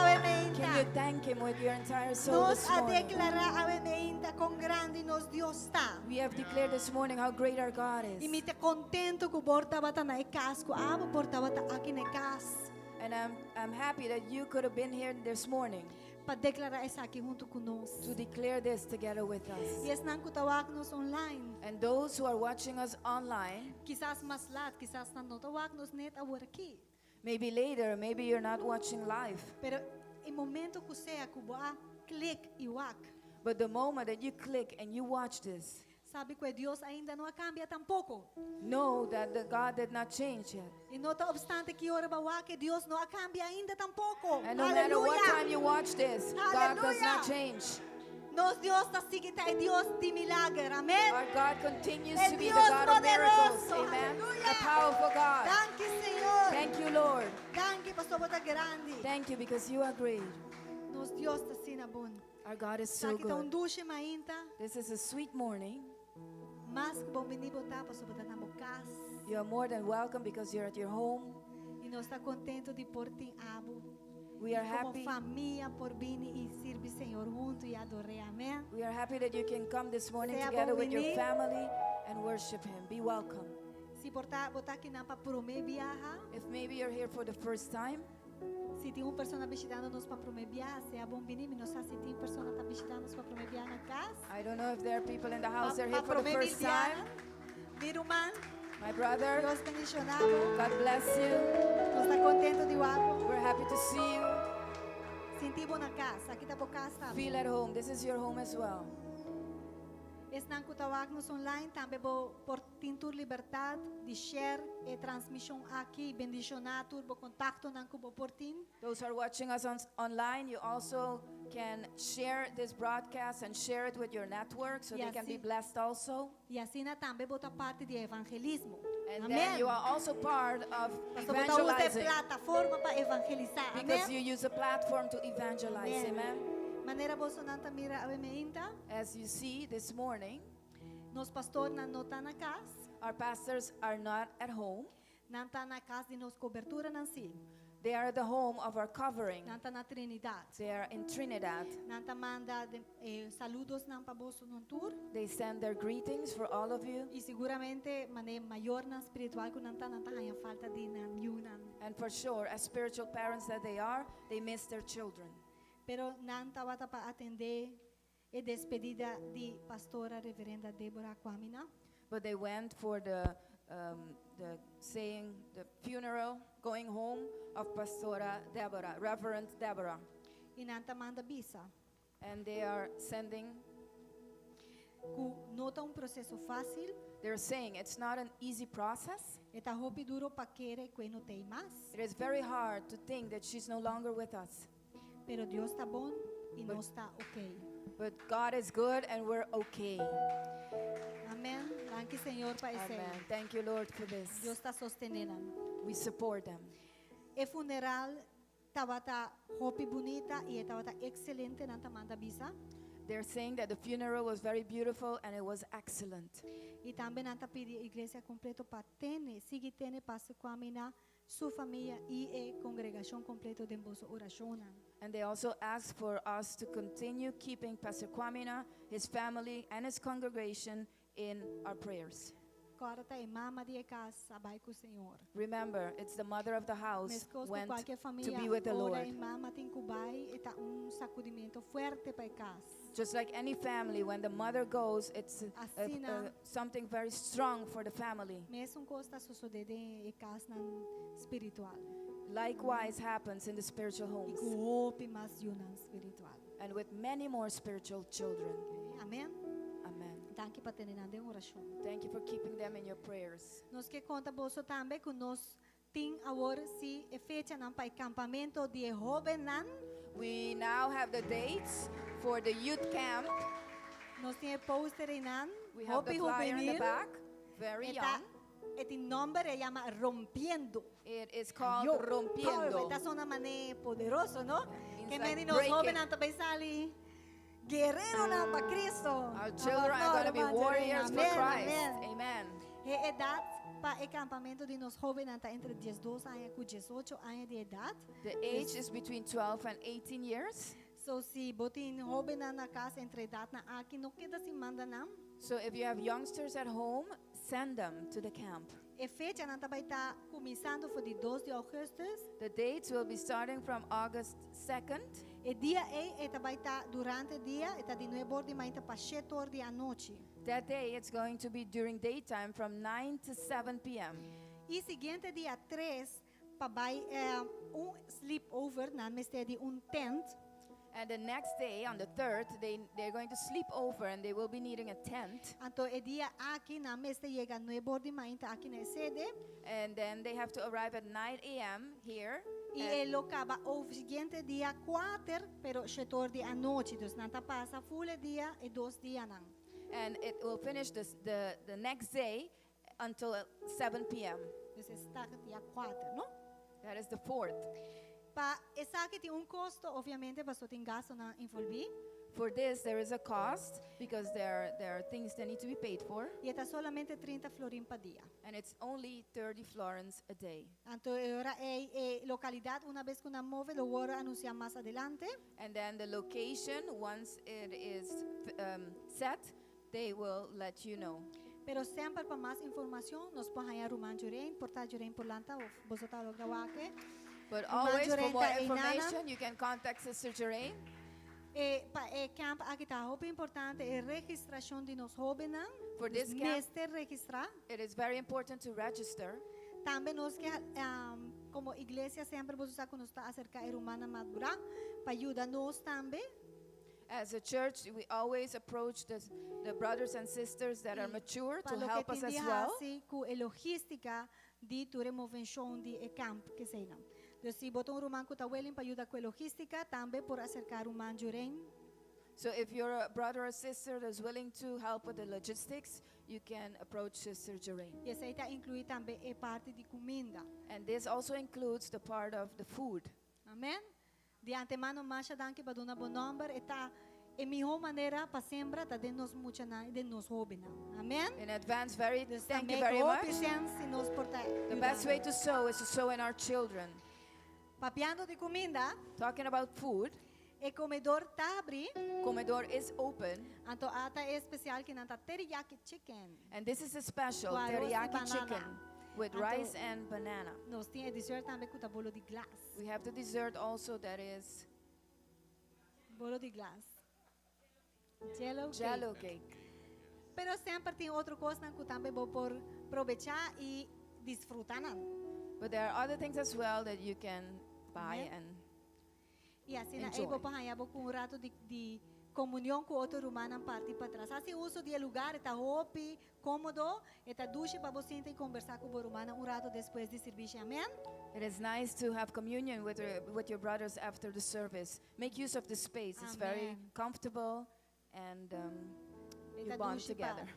Can you thank Him with your entire soul Nos this a morning? deklará awe mainta kon grandi nos Dios ta. We have declared this morning how great our God I is. mi ta kontentu ku bo tabata na kas, ku abo por tabata aki na kas. And I'm happy that you could have been here this morning Pa deklará esaki huntu ku nos. To declare this together with us. I esnan ku ta wak nos online. And those who are watching us online, Kisas mas lat, kisas nan no ta wak nos net awor aki. Maybe later, maybe you're not watching live. Pero e momento ku sea ku bo a click i wak. But the moment that you click and you watch this, Sabi ku Dios ainda no a kambia tampoko. Know that the God did not change yet. I no ta opstante ki ora bo wak, Dios no a kambia ainda tampoko. And no matter what Aleluya. Time you watch this, God does not Hallelujah. change. Nos Dios ta sigui ta Dios di milager. Amèn. Our God continues El to be the Dios God of miracles. poderoso. Amen. Hallelujah. A powerful God. Danki, Señor. Thank you, Lord. Danki pasobra bo ta grandi. Thank you because you are great. Nos Dios ta asina bon. Our God is so Esaki ta un good. dushi mainta. This is a sweet morning. Mas ku bon biní bo ta pasobra bo ta na bo kas. You are more than welcome because you're at your home. I nos ta kontentu di por tin abo. We are Komo happy. famia por bini i sirbi Señor huntu i ador'é. Amèn. We are happy that you can come this morning Sea together with your bon biní. Family and worship Him. Be welcome. Si por ta bo ta akinan pa promé biaha, If maybe you're here for the first time, si tin un persona bishitando nos pa promé biaha, sea bon biní. Mi no sa si tin persona ta bishitando nos pa promé biaha na kas. I don't know if there are people in the house that are here Pa for the promé first biaha. time. Mi ruman, My brother, Dios bendishoná bo. God bless you. Nos ta kontentu di wak bo. We're happy to see you. Sinti bo na kas. Aki ta bo kas tambe. Feel at home. This is your home as well. Esnan ku ta wak nos online tambe bo por tin tur libertat di share e transmishon aki, bendishoná tur bo kontaktonan ku bo por tin. Those who are watching us online, you also can share this broadcast and share it with your network so they can be Yes. blessed also. I asina tambe bo ta parti di evangelismo. And Amèn. then you are also part of Pasobra bo ta usa evangelizing plataforma pa evangelisá. because Amèn. you use a platform to evangelize. Amèn. Amen. Manera bosonan ta mira awe mainta, As you see this morning, nos pastornan no ta na kas, our pastors are not at home. Nan ta na kas di nos koberturanan si. They are at the home of our covering. Nan ta na Trinidad. They are in Trinidad. Nan ta manda de, eh, saludonan pa bosonan tur. They send their greetings for all of you. I siguramente manera mayornan spiritual ku nan ta nan ta haña falta di nan yunan. And for sure, as spiritual parents that they are, they miss their children. Pero nan tabata pa atendé e despedida di pastora reverenda Deborah Kwamina. But they went for the saying, the funeral, going home of Pastora Deborah, Reverend Deborah. I nan ta manda bisa And they are sending, ku no ta un proseso fásil, they're saying it's not an easy process. E ta hopi duru pa kere ku e no t'ei mas, It is very hard to think that she's no longer with us. Pero Dios ta bon i nos ta okay. But God is good and we're okay. Amèn. Danki Señor pa esei. Amen. Thank you, Lord, for this. Dios ta sostené nan. We support them. E funeral tabata hopi bunita i tabata ekselente, nan ta manda bisa. They're saying that the funeral was very beautiful and it was excellent. I tambe nan ta pidi iglesia kompleto pa tene, sigui tene Pastor Kwamina, su famia i e kongregashon kompleto den boso orashon. And they also ask for us to continue keeping Pastor Kwamina, his family, and his congregation in our prayers. Kòrda ta e mama di kas a bai ku Señor. Remember, it's the mother of the house Meskos ku went kualke to famia, be with the ora Lord. e mama tin ku bai, e ta un sakudimentu fuerte pa e kas. Just like any family, when the mother goes, it's Asina. Something very strong for the family. Mesun kos ta sosodé den e kasnan spiritual. Likewise happens in the spiritual I homes ku hopi mas yunan spiritual. And with many more spiritual children. Okay? Amèn. Amen. Danki pa tene nan den orashon. Thank you for keeping them in your prayers. Nos ke konta boso tambe ku nos tin awor si e fechanan pa e kampamentu di hóbennan. We now have the dates for the youth camp. Nos tin poster einan. We have the Hopi flyer in the juvenil. Back. Very E ta, young. e tin nòmber, e yama Rompiendo. It is called Yo, Rompiendo. Power, ta zona manera poderoso, no? Means Que like meni nos breaking. hóbennan tambe sali guereronan pa Kristu. Our children are going to be warriors for Christ. Amèn. Amen. E edat pa e kampamentu di nos hóbennan ta entre 12 aña ku 18 aña di edat. The age is between 12 and 18 years. So si bo tin hóbennan na kas entre edatnan aki, no keda sin manda nan. So if you have youngsters at home, send them to the camp. E fechanan ta bai ta kuminsando for di 2 di ougùstùs. The dates will be starting from August 2nd. E dia ei ta bai ta durante dia, e ta di 9 or di mainta pa 7 or di anochi. That day, it's going to be during daytime from 9 to 7 p.m. I siguiente dia 3 pa bai eh, un sleepover, nan mester di un tent. And the next day, on the 3rd, they're going to sleep over and they will be needing a tent. Anto e dia aki nan mester yega 9 or di mainta aki na sede. And then they have to arrive at 9 a.m. here. I And, e lo kaba e siguiente dia 4, pero 7 or di anochi. Dus nan ta pasa full dia e dos dianan. And it will finish the next day until 7 p.m. Dus ta dia 4, no? That is the 4th. Pa esaki tin un kosto, obviamente, pasobra tin gastunan envolví. For this, there is a cost because there are things that need to be paid for. I ta solamente 30 florin pa dia. And it's only 30 florins a day. Anto, awor e lokalidat, un bes ku nan move, lo bai anunsiá mas adelante. And then the location, once it is set, they will let you know. Pero semper pa mas informashon, nos por haña Ruman Jurein, por ta Jurein por lanta, òf boso ta logra wak e. But Ruman always for Jurein more ta einan. Information, you can contact Sister Jerain. E, pa e camp aki ta hopi importante e registrashon di nos hóbennan. For this camp, Mester registrá. It is very important to register. Tambe nos ke komo iglesia semper boso sa ku nos ta aserká e rumannan madurá pa yuda nos tambe. As a church, we always approach the brothers and sisters that are I mature pa to loke help us tin as di well. hasi ku e logístika di tur e moveshon di e camp ku eseinan. Dus si bo ta un ruman ku ta willing pa yuda ku logístika, tambe por aserká ruman Juren. So if you're a brother or sister that's willing to help with the logistics, you can approach Sister Jeraine. I esei ta inkluí tambe e parti di kuminda. And this also includes the part of the food. Amèn? Di antemano, masha danki pa duna bo nòmber. E ta e mihó manera pa sembra ta den nos muchanan i den nos hóbennan. Amèn? In advance, very Dus thank you tambe very hopi much. sense si nos por ta The best way yudando. to sow is to sow in our children. Papiando di kuminda, Talking about food, e komedor ta habrí. Comedor is open, Anto ata e espesial ku nan ta teriyaki chicken. And this is a special Ku aros i teriyaki banana. chicken with Anto, rice and banana. Nos tin e dessert tambe ku ta bolo di glas. We have the dessert also that is Bolo di glas. Jello cake. Jello cake. Pero semper tin otro kos ku tambe bo por probechá i disfrutá nan. But there are other things as well that you can buy Amen. And I asina, enjoy. ei bo por haña bo ku un ratu di komunion ku otro rumannan parti patras. Hasi uso di e lugá, ta hopi, kómodo, ta dushi pa bo sinta i kombersá ku bo rumannan un ratu despues di servisio. Amèn? It is nice to have communion with your brothers after the service. Make use of the space. It's very Amen. Comfortable and you Ta bond dushi pa together.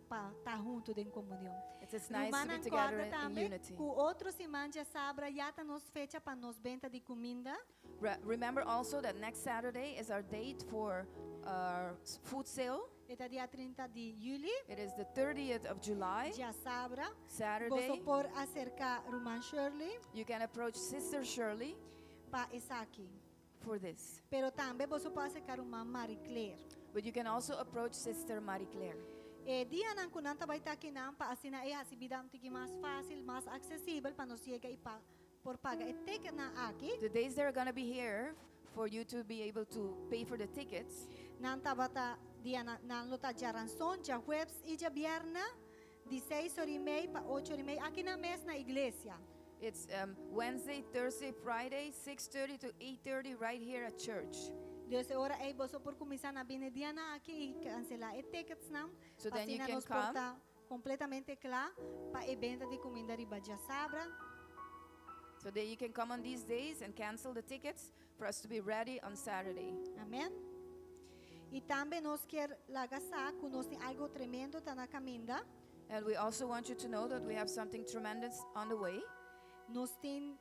pa ta huntu den komunion. It is nice to be Rumannan together kòrda in tambe unity. ku otro siman djasabra ya ta nos fecha pa nos benta di kuminda. Remember also that next Saturday is our date for our food sale. E ta dia 30 di yüli. It is the 30th of July, Djasabra. Saturday. Boso por aserká ruman Shirley You can approach Sister Shirley pa esaki. For this. Pero tambe boso por aserká ruman Marie Claire. But you can also approach Sister Marie Claire. E dianan ku nan ta bai ta akinan pa asina e hasi bida un tiki mas fásil, mas aksesibel pa nos yega i pa por paga e ticketnan aki. The days they're going to be here for you to be able to pay for the tickets. Nan tabata dia nan, nan lo ta djaranson, djahuebs i djabièrnè di 6 or i mei pa 8 or i mei aki na mes na iglesia. It's Wednesday, Thursday, Friday, 6:30 to 8:30 right here at church. Dus ora ei boso por kuminsá na bini e dianan aki i kanselá e tickets nan. So then you Asina can nos come. por ta kompletamente kla pa e benta di kuminda riba djasabra. So that you can come on these days and cancel the tickets for us to be ready on Saturday. Amèn. I tambe nos ke laga sa ku nos tin algu tremendo ta na kaminda. And we also want you to know that we have something tremendous on the way. Nos tin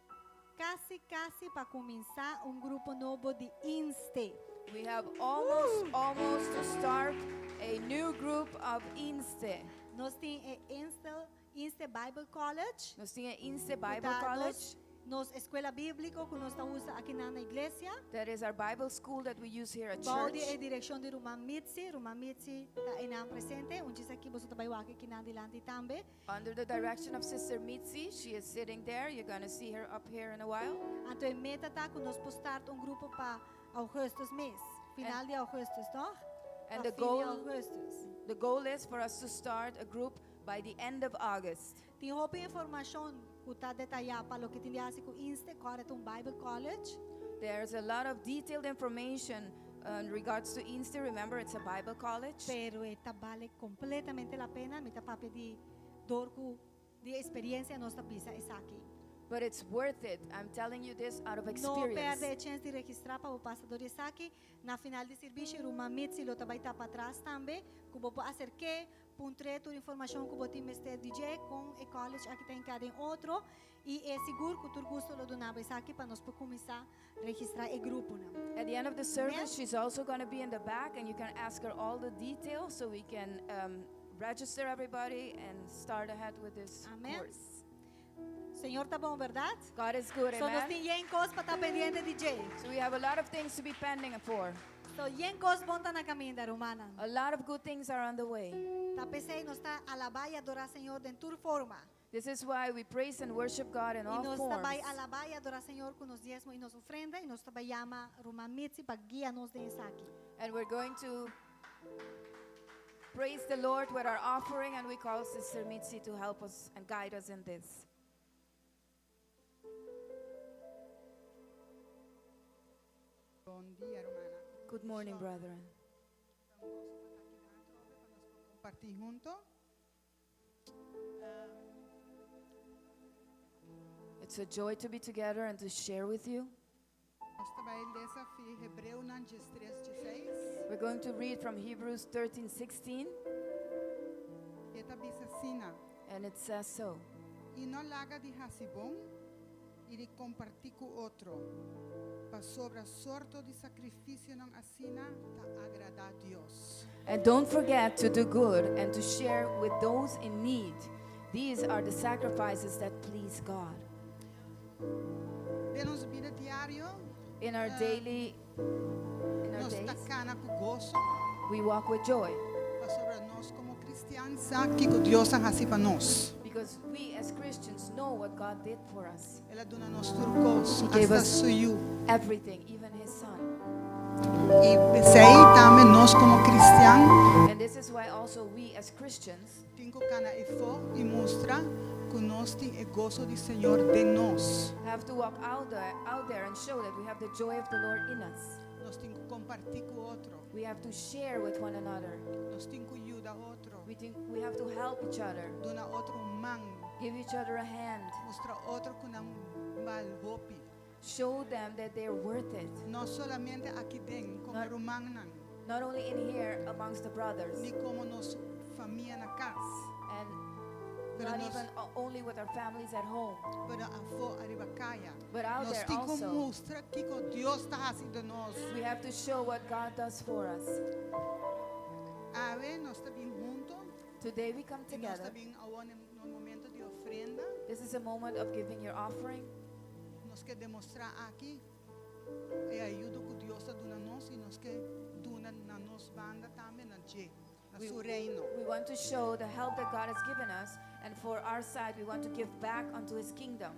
kasi kasi pa kuminsá un grupo nobo di Inste. We have almost to start a new group of Inste. Nos tin e Inste, Inste Bible College. Nos tin Inste Bible Ta College. Nos skol bíbliko ku nos ta usa aki na iglesia. That is our Bible school that we use here at Bou di church. e direkshon di ruman Mitzi, ruman Mitzi ta einan presente, un djis aki boso ta bai wak e akinan dilanti tambe. Under the direction of Sister Mitzi, she is sitting there. You're going to see her up here in a while. Anto e meta ta ku nos por start un grupo pa ougùstùs mes, final di ougùstùs, toch? And Pa the fin di goal, ougùstùs. The goal is for us to start a group by the end of August. Tin hopi informashon ku ta detayá pa loke tin di hasi ku Inste, kòrda un Bible College. There's a lot of detailed information in regards to Inste. Remember, it's a Bible college. Pero e ta bale kompletamente la pena, mi ta papia di dor ku di eksperensia nos ta bisa esaki. But it's worth it. I'm telling you this out of No experience. pèrdè e chèns di registrá pa bo pasa dor di esaki. Na final di servisio, ruman Mitzi lo ta bai ta patras tambe, ku bo por aserk'é, puntr'é tur informashon ku bo tin mester di dje, kon e college aki ta hinká den otro, i e sigur ku tur gusto lo duna bo esaki pa nos por kuminsá registrá e gruponan. At the end of the service, Amen. she's also going to be in the back, and you can ask her all the details so we can register everybody and start ahead with this Amen. course. Señor ta bon, bèrdat? God is good, So nos amen. tin yen kos pa ta pendiente di dje. So we have a lot of things to be pending for. So yen kos bon ta na kaminda, rumannan. A lot of good things are on the way. Ta p'esei nos ta alabá i adorá Señor den tur forma. This is why we praise and worship God in I all nos ta forms. bai alabá i adorá Señor ku nos diesmo i nos ofrenda i nos ta bai yama ruman Mitzi pa guia nos den esaki. And we're going to praise the Lord with our offering, and we call Sister Mitzi to help us and guide us in this. Bon dia, rumannan. Good morning, brethren. Kompartí huntu. It's a joy to be together and to share with you. Nos ta bai lesa for di Hebreonan 13, 16. We're going to read from Hebrews 13 16, E ta bisa asina. And it says so. I no laga di hasi bon i di kompartí ku otro. Pasobra sorto di sakrifisionan asina ta agradá Dios. And don't forget to do good and to share with those in need. These are the sacrifices that please God. Den nos bida diario, In our nos days, ta kana ku goso. We walk with joy Pasobra nos komo kristian sa kiko Dios a hasi pa nos. Because we as Christians know what God did for us. El a duna nos tur kos, He gave hasta us su yu. everything, even His Son. I p'esei tambe nos komo kristian And this is why also we as Christians tin ku kana afó i mustra ku nos tin e goso di Señor den nos. Have to walk out there and show that we have the joy of the Lord in us. Nos tin ku kompartí ku otro. We have to share with one another. Nos tin ku yuda otro. We think we have to help each other, Duna otro man. Give each other a hand, Mustra otro ku nan bal hopi. Show them that they're worth it. No solamente aki den, komo rumannan, Not only in here amongst the brothers ni komo nos famia na kas, and Pero not nos- even only with our families at home, pero afó ariba kaya. But out Nos there tin ku also. mustra kiko Dios ta hasiendo nos. We have to show what God does for us. Awe, nos ta bin huntu. Today we come I nos together. ta bin awor na momento di ofrenda. This is a moment of giving your offering. Nos ke demostrá aki e ayudo ku Dios a duna nos i nos ke duna na nos banda tambe na dje, na su reino. We want to show the help that God has given us, and for our side, we want to give back unto His kingdom.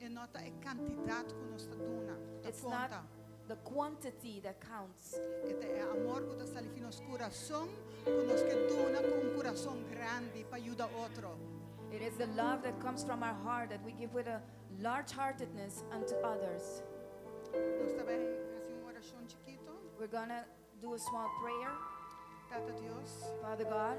E no ta e kantidat ku nos ta duna, ta It's not konta. The quantity that counts. E ta e amor ku ta sali for di nos kurason, ku nos ke duna ku un kurason grandi pa yuda otro. It is the love that comes from our heart that we give with a large heartedness unto others. Nos ta bai hasi un orashon chikitu. We're gonna do a small prayer. Tata Dios, Father God,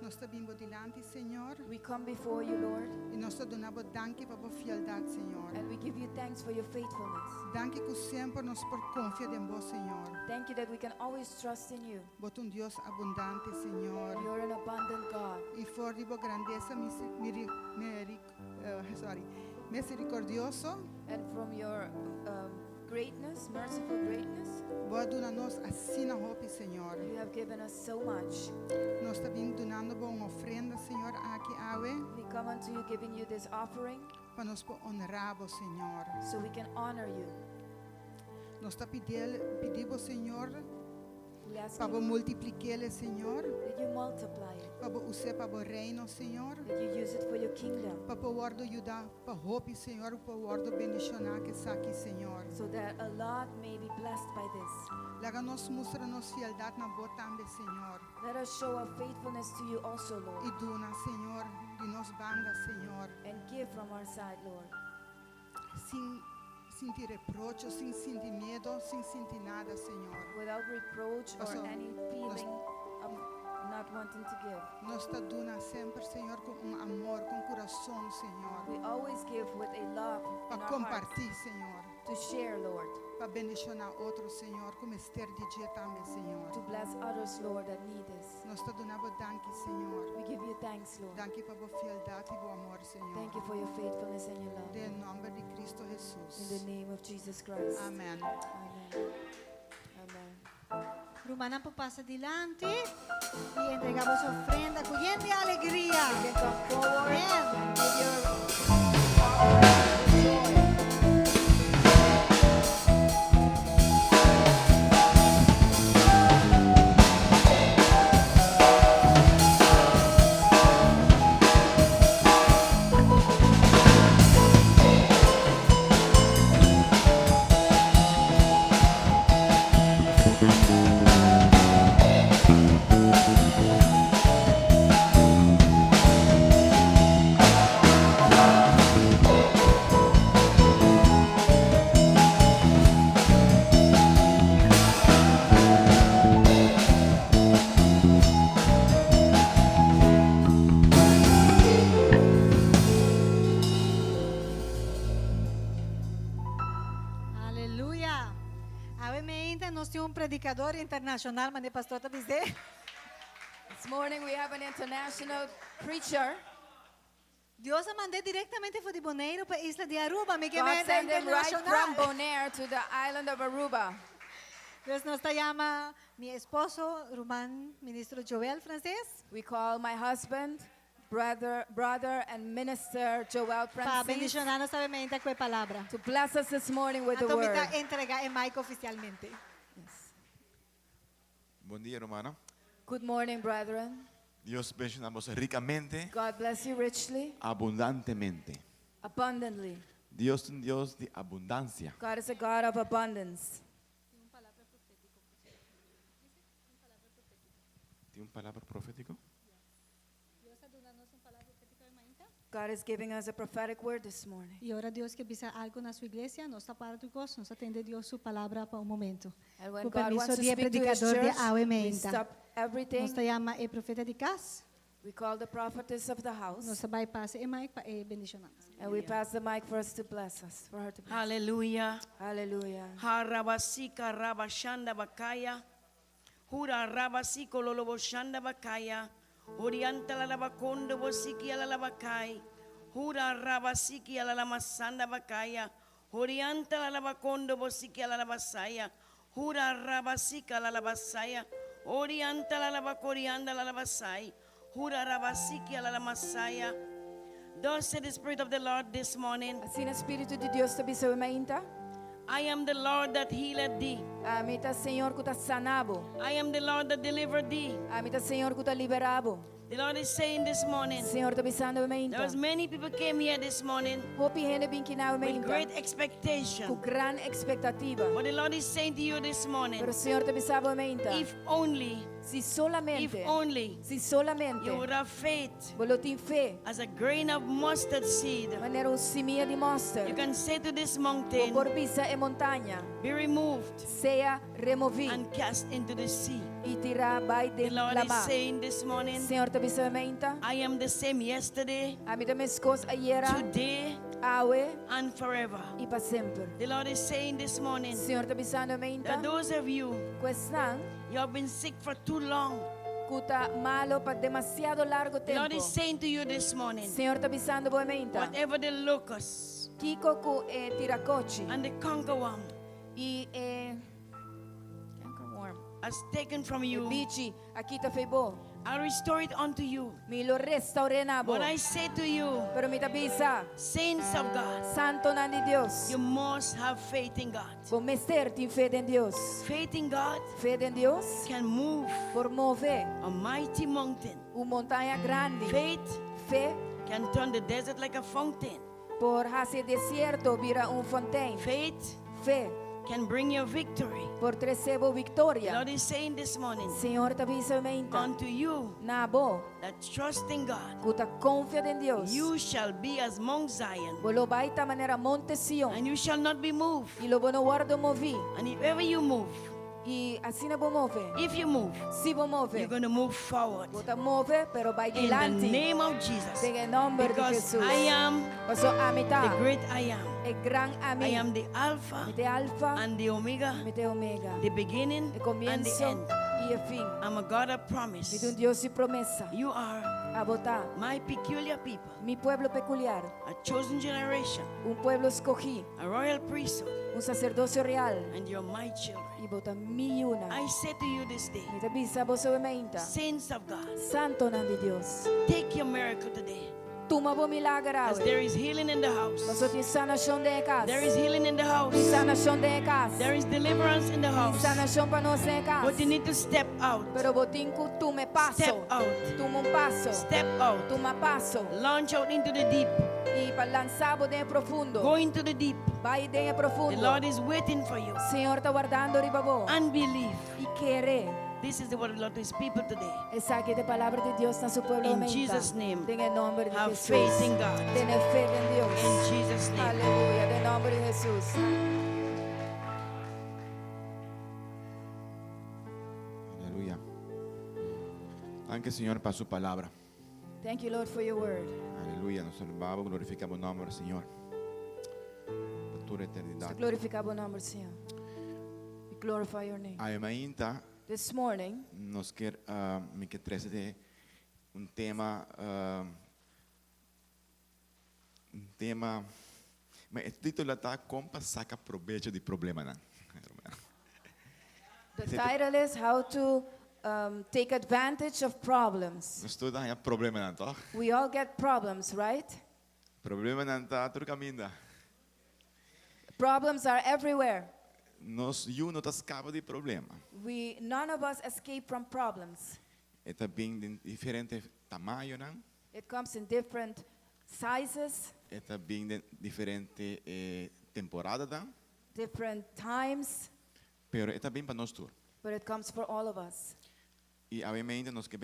nos ta bin bo dilanti, Señor, we come before you, Lord, i nos ta duna bo danki pa bo fieldat, Señor. And we give you thanks for your faithfulness. Danki ku semper nos por konfia den bo, Señor. Thank you that we can always trust in you. Bo ta un Dios abundante, Señor. You're an abundant God. I for di bo grandesa sorry, miserikordioso, And from your greatness, merciful greatness, bo a duna nos asina hopi, Señor. You have given us so much. Nos ta bin dunando bo un ofrenda, Señor, aki awe, We come unto you giving you this offering pa nos por honra bo, Señor. So we can honor you. Nos ta pidi bo, Señor, We ask pa you multipliká, Señor, that you multiply it, pa us'é pa bo reino, Señor. That you use it for your kingdom, Pa por yuda pa hopi, Señor, pa por bendishoná ku esaki, Señor. So that a lot may be blessed by this. Laga nos mustra nos fieldat na bo tambe, Señor. Let us show our faithfulness to you also, Lord, I duna, Señor, di nos banda, Señor. And give from our side, Lord, Sin sinti reproche, sin sinti miedu, sin sinti nada, Señor. Without reproach or Pastor, any feeling of not wanting to give. Nos ta duna semper, Señor, ku un amor, ku kurason, Señor. We always give with a love Pa in our hearts kompartí, Señor. To share, Lord, Pa bendishoná otro, Señor, ku mester di dje tambe, Señor. To bless others, Lord, that need this. Nos ta duna danki, Señor. We give you thanks, Lord. Danki pa bo fieldat i bo amor, Señor. Thank you for your faithfulness and your love. Den nòmber di Kristu In the Hesus. Name of Jesus Christ. Amèn. Amen. Amen. Rumannan por pasa dilanti i entregá boso ofrenda ku yen di alegria. You can come forward Amen. And give your offering with joy. predikadó internashonal, manera pastor ta bisa. This morning we have an international preacher. Dios a mand'é direktamente for di Boneiru pa isla di Aruba, mi ke God men sent him right from internashonal. Bonaire to the island of Aruba. Dus nos ta yama mi esposo, ruman, minister Joel Frances, We call my husband, brother and minister Joel pa Francis bendishoná nos awe ku e palabra. to bless us this morning with the Anto mi word. ta entregá e mic ofisialmente. Yes. Bon dia, ruman. Good morning, brethren. Dios bendishoná boso rikamente, God bless you richly, abundantemente. Abundantly. Dios ta un Dios di abundansia. God is a God of abundance. Tin un palabra profétiko? God is giving us a prophetic word this morning. I ora Dios ke bisa algu na su iglesia, nos ta para tur kos, nos ta tende Dios su palabra pa un momento. And when Ku God permiso wants to di speak to his predikadó di church, awe we mainta. stop everything. Nos ta yama e profeta di kas, We call the prophetess of the house. nos ta bai pasa e mic pa e bendishoná. And we pass the mic for us to bless us, for her to bless. Hallelujah. Hallelujah. Harabasika rabashanda bakaya. Hura rabasiko loloboshanda bakaya. Orianta la labakondo bosiki ala labakai. Hura rabasiki ala lamasanda bakaya. Orianta la labakondo bosiki ala labasaya. Hura rabasika la labasaya. Orianta la labakorianda la labasai. Hura rabasiki ala lamasaya. Thus said the Spirit of the Lord this morning. Asina Spiritu di Dios ta bisa awe mainta. I am the Lord that healeth thee. Ami ta Señor ku ta sana bo. I am the Lord that delivered thee. Ami ta Señor ku ta liberá bo. The Lord is saying this morning, Señor ta bisando there mainta. was many people came here this morning Hopi hende a bin akinan with mainta. great Ku expectation. gran ekspektativa. But the Lord is saying to you this morning, Pero Señor ta bisa bo mainta. if only, Si if solamente, only si solamente, you would have faith bo lo tin fe, as a grain of mustard seed, manera un simia di you mòster, can say to this bo mountain, por bisa e montaña, be removed sea removí and cast into the sea. i tirá bai The den Lord is laman. saying this morning, Señor ta bisa mainta, I am the same yesterday, ami ta meskos ayera, today, awe and forever. i pa semper. The Lord is saying this morning Señor ta bisando mainta, that those of you, ku esnan you have been sick for too long. ku ta malu pa demasiado largu The Lord tempu. is saying to you this morning, Señor ta bisando bo mainta, whatever the locusts Kiko ku e tirakochi and the cankerworm i e cankerworm, has taken from e you, bichi a kita fo'i bo. I'll restore it unto you. Mi lo restour'é na bo. But I say to you, Pero mi ta bisa, saints of God, santonan di Dios, you must have faith in God. Bo mester tin fe den Dios. Faith in God Fe den Dios can move por move a mighty mountain. un montaña grandi. Faith Fe can turn the desert like a fountain. por hasi desierto bira un fontein. Faith Fe can bring you victory. por trese bo The viktoria. Lord is saying this morning Señor ta bisa mainta. unto you Na bo, that trust in God, ku ta konfia den Dios. you shall be as Mount Zion, Bo lo bai ta manera Monte Sion. and you shall not be moved. I lo bo no wòrdu moví. And if ever you move, I asina bo move. if you move, Si bo move, you're going to move forward. bo ta move, pero bai In the dilanti. name of Jesus. Den nòmber di Because Jesus. I am Paso ami ta the great I am. e gran I ami. am the Alpha Mi ta Alfa, and the Omega, mi ta Omega. the beginning E and the komienso end. i e fin. I'm a God of Mi promise. ta un Dios di promesa. You are Abo ta my peculiar people, mi pueblo pekuliar, a chosen generation, un pueblo skohí, a royal priesthood, un saserdosio real. and you're my children. I bo ta mi yunan. I say to you this day, Mi ta bisa boso awe mainta. saints of God, Santonan di Dios. take your miracle today. Tuma bo milager As awe. there is healing in the house, Paso tin sanashon den kas. there is healing in the house, Tin sanashon den kas. there is deliverance in the Tin house. sanashon pa nos den kas. But you need to step out, Pero bo tin ku tuma paso. Step out. Tuma un paso. step out, Tuma paso. launch out into the deep, I pa lansa bo den profundo. go into the deep. Bai den The profundo. Lord is waiting for you. Señor ta wardando riba bo. And believe. I kere. This is the word of the Lord to his people today. Esaki ta e palabra di Dios na su pueblo In mainta. Jesus' name. Den nòmber di Have Jesus. faith in God. Tene fe den Dios. In Jesus' name. Aleluya. Den nòmber di Jesus. Aleluya. Danki, Señor, pa su palabra. Thank you, Lord, for your word. Aleluya. Nos alabamos, glorifikamos e nòmber, Señor. Pa tur eternidat. Glorifiká bo nòmber, Señor. Mi glorify your name. Awe mainta This morning, nos ke mi ke trese un tema un tema ma e título ta kon pa saka probecho di problemanan. the title is How to Take Advantage of Problems. Nos tur ta haña problemanan, toch? We all get problems, right? Problemanan ta tur kaminda. Problems are everywhere. Nos yu no ta skapa di problema. We none of us escape from problems. E ta bin den diferente tamañonan. It comes in different sizes, E ta bin den diferente temporadanan. different times, Pero e ta bin pa nos tur. but it comes for all of us. I awe nos ke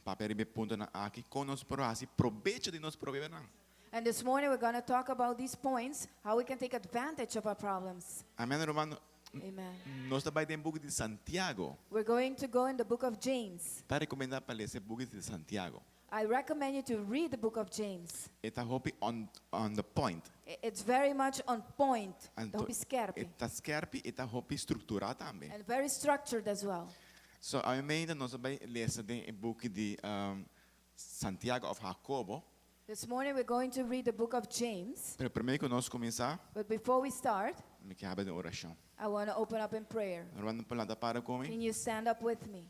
papia riba e puntonan aki kon nos por hasi probecho di nos problemanan. And this morning we're going to talk about these points, how we can take advantage of our problems. Amen, ruman. Amen. Nos ta bai den buki di Santiago. We're going to go in the book of James. Ta rekomendá pa lesa e buki di Santiago. I recommend you to read the book of James. E ta hopi on on the point. It's very much on point. Anto, Hopi skerpi. E ta skerpi, e ta hopi strukturá tambe. And very structured as well. So, awe mainta nos ta bai lesa den e buki di Santiago òf Hakobo. This morning we're going to read the book of James. Pero promé ku nos kuminsá, But before we start, mi ke habri den orashon. I want to open up in prayer. Ruman por lanta para ku mi Can you stand up with me?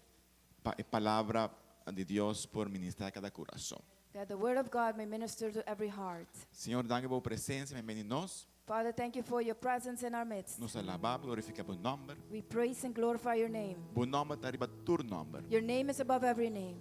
pa e palabra di Dios por ministrá kada kurason. That the word of God may minister to every heart. Señor, danki pa bo presensia meimei di nos. Father, thank you for your presence in our midst. Nos alabá, glorifiká bo nòmber. We praise and glorify your name. Bo nòmber ta riba tur nòmber. Your name is above every name.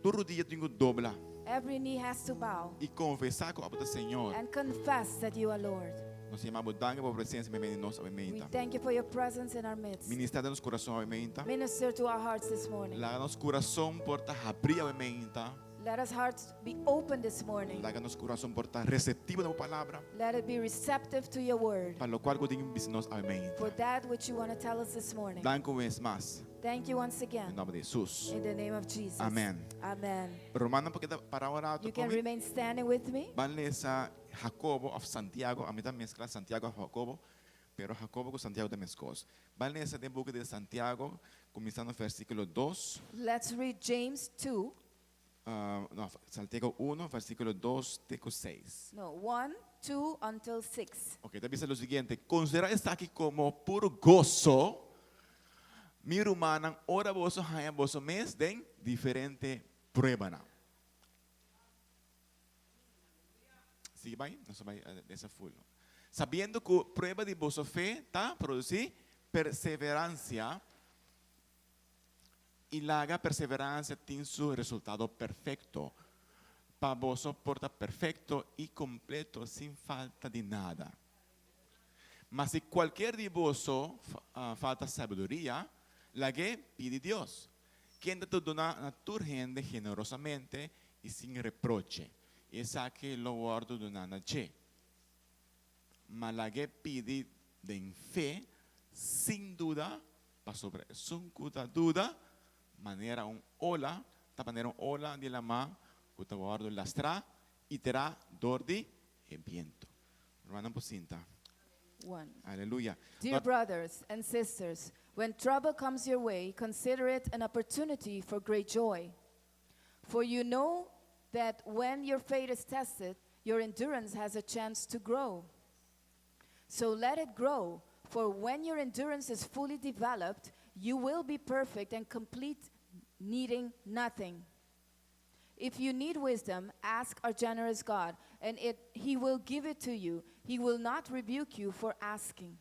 Tur rudia tin ku dobla. Every knee has to bow I konfesá ku abo ta Señor. and confess that you are Lord. Nos yama bo danki pa bo presensia meimei di nos awe We meinta. thank you for your presence in our midst. Ministrá den nos kurason awe meinta. Minister to our hearts this morning. Laga nos kurason por ta habrí awe meinta. Let us hearts be open this morning. Laga nos kurason por ta reseptivo na bo palabra. Let it be receptive to your word. Pa lokual ku tin bisa nos awe meinta. For that which you want to tell us this morning. Danki un bes mas. Thank you once Den again. nòmber di Hesus. In the name of Jesus. Amen. Amen. Rumannan por keda para un rato You can ku mi. remain standing with me. Ban lesa Jacobo of Santiago. Ami ta meskla Santiago of Jacobo, pero Jacobo ku Santiago ta meskos. Ban lesa den buki di Santiago, kuminsando versíkulo dos. Let's read James 2. No, Santiago 1, versíkulo 2 te ku 6. No, 1, 2 until 6. Ok, ta bisa lo siguiente. Konsiderá esaki komo puro goso, mi rumannan, ora boso haña boso mes den diferente pruebanan. Sigui bai, nos bai lesa full. Sabiendo ku prueba di boso fe ta produsí perseveransia, i laga perseveransia tin su resultado perfekto, pa boso por ta perfekto i kompleto sin falta di nada. Ma si kualkier di boso falta sabiduria, lag'é pidi Dios, kende ta duna na tur hende generosamente i sin reproche, i esaki lo wòrdu duná na dje. Ma lag'é pidi den fe, sin duda, pasobra esun ku ta duda, manera un ola, ta manera un ola di lamá ku ta wòrdu lastrá i terá dor di e bientu. Rumannan por sinta. 1. Aleluya. Dear brothers and sisters, when trouble comes your way, consider it an opportunity for great joy. For you know that when your faith is tested, your endurance has a chance to grow. So let it grow, for when your endurance is fully developed, you will be perfect and complete, needing nothing. If you need wisdom, ask our generous God, and it, He will give it to you. He will not rebuke you for asking.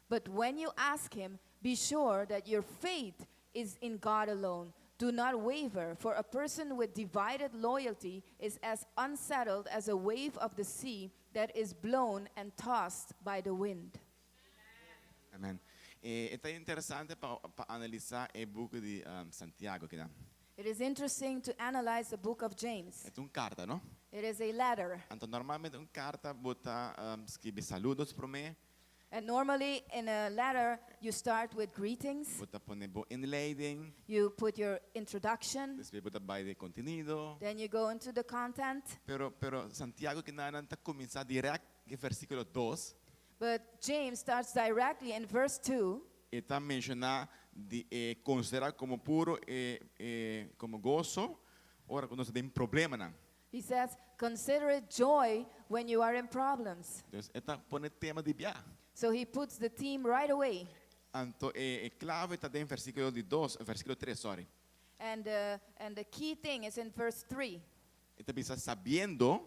But when you ask Him, be sure that your faith is in God alone. Do not waver, for a person with divided loyalty is as unsettled as a wave of the sea that is blown and tossed by the wind. Amen. E ta interesante pa pa analisá e buki di Santiago keda. It is interesting to analyze the book of James. E ta un karta, no? It is a letter. Anto normalmente un karta bo ta skibi saludos promé. And normally in a letter you start with greetings. Bo ta pone bo inleiding. You put your introduction. Despues bo ta bai den kontenido. Then you go into the content. Pero pero Santiago kinanan ta kuminsá dirèkt ku e versíkulo dos. But James starts directly in verse 2. E ta menshoná di konsiderá komo puro komo goso ora ku nos tin problemanan. He says, "Consider it joy when you are in problems." Entonces, e ta pone tema di bia. So he puts the theme right away. Anto e klave ta den versíkulo di 2, versíkulo 3, sorry. And the key thing is in verse 3. E ta bisa sabiendo,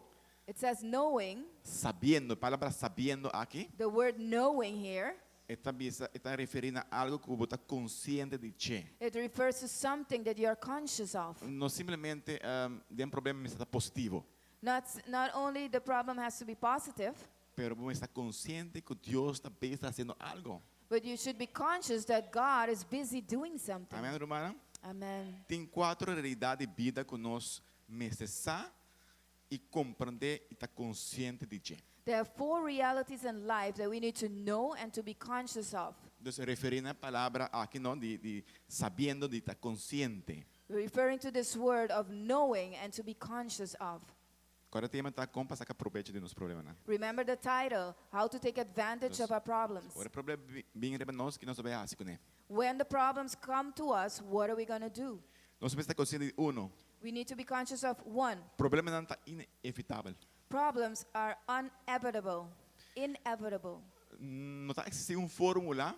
It says, knowing, sabiendo, palabra sabiendo aki, the word "knowing" here, e ta bisa, e ta referí na algu ku bo ta konsiente di dje. It refers to something that you are conscious of. No simplemente den problema mester ta positivo, Not only the problem has to be positive, pero bo ta konsiente ku Dios ta bezig hasiendo algu. But you should be conscious that God is busy doing something. Amèn, ruman? Amen. Tin kuater realidat di bida ku nos mester sa i komprondé i ta konsiente di dje. There are four realities in life that we need to know and to be conscious of. Entonces, referí na e palabra aki, no, di sabiendo, di ta konsiente. Referring to this word of knowing and to be conscious of. Kòrda e tema ta kon pa saka probecho di nos problemanan. Remember the title, How to Take Advantage of Our Problems. Ora problema bin riba nos, kiko nos ta bai hasi kuné? When the problems come to us, what are we going to do? Nos mester ta konsiente di uno. We need to be conscious of one. Problemanan ta inevitabel. Problems are inevitable. Inevitable. No ta eksistí un fórmula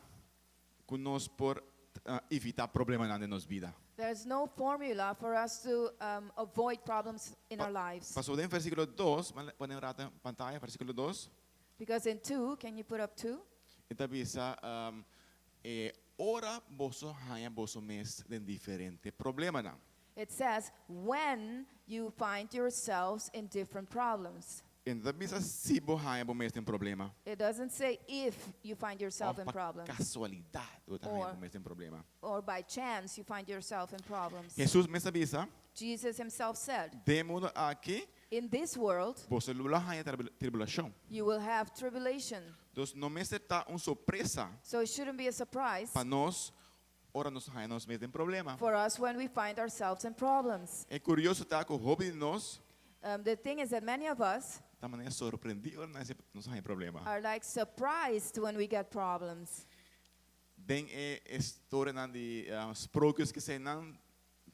ku nos por evitá problemanan den nos bida. There's no formula for us to avoid problems in our lives. Pasobra den versíkulo 2, pone un ratu pantaya, versíkulo 2. Because in 2, can you put up 2? E ta bisa, ora boso haña boso mes den diferente problemanan. It says, when you find yourselves in different problems. E no ta bisa si bo haña bo mes den problema. It doesn't say if you find yourself in Òf problems. kasualidat bo haña Or bo mes den problema. Or by chance you find yourself in problems. Hesus mes a bisa, Jesus himself said, den mundu aki, in this world, boso lo haña tribulashon. You will have tribulation. Entonces, no mester ta un sorpresa So it shouldn't be a surprise pa nos, ora nos haña nos mes den problema. For us when we find ourselves in problems. E kurioso ta ku hopi di nos The thing is that many of us ta manera sorprendí ora nos haña problema. Are like surprised when we get problems. Den e historianan di sprookjes ku nan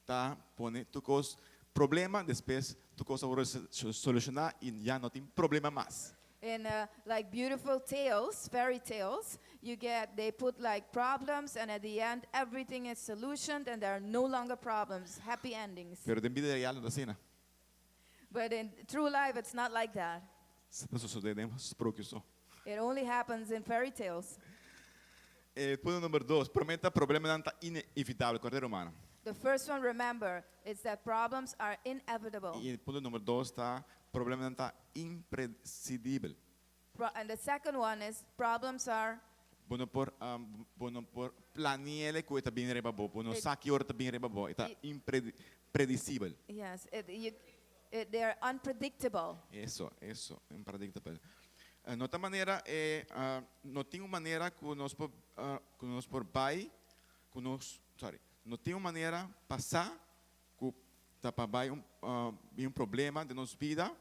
ta pone tur kos problema, despues tur kos a solushoná i ya no tin problema mas. In like beautiful tales, fairy tales, you get they put like problems, and at the end everything is solutioned, and there are no longer problems, happy endings. Pero den bida real no ta asina. But in true life, it's not like that. Esei ta sosodé den sprookjes so. It only happens in fairy tales. Punto number 2, promé ta problemanan ta inevitabel, kòrda, ruman. The first one, remember, is that problems are inevitable. I punto number 2 ta problemanan ta imprevisibel. And the second one is problems are Bo no por bo no por plania ku ta bin riba bo, bo no sa ki ora ta bin riba bo, ta imprevisibel. Yes, they are unpredictable. Eso, unpredictable. No tin manera, no tin un manera ku nos por bai, ku nos, sorry, no tin un manera pa sa ku ta pa bai un problema den nos bida,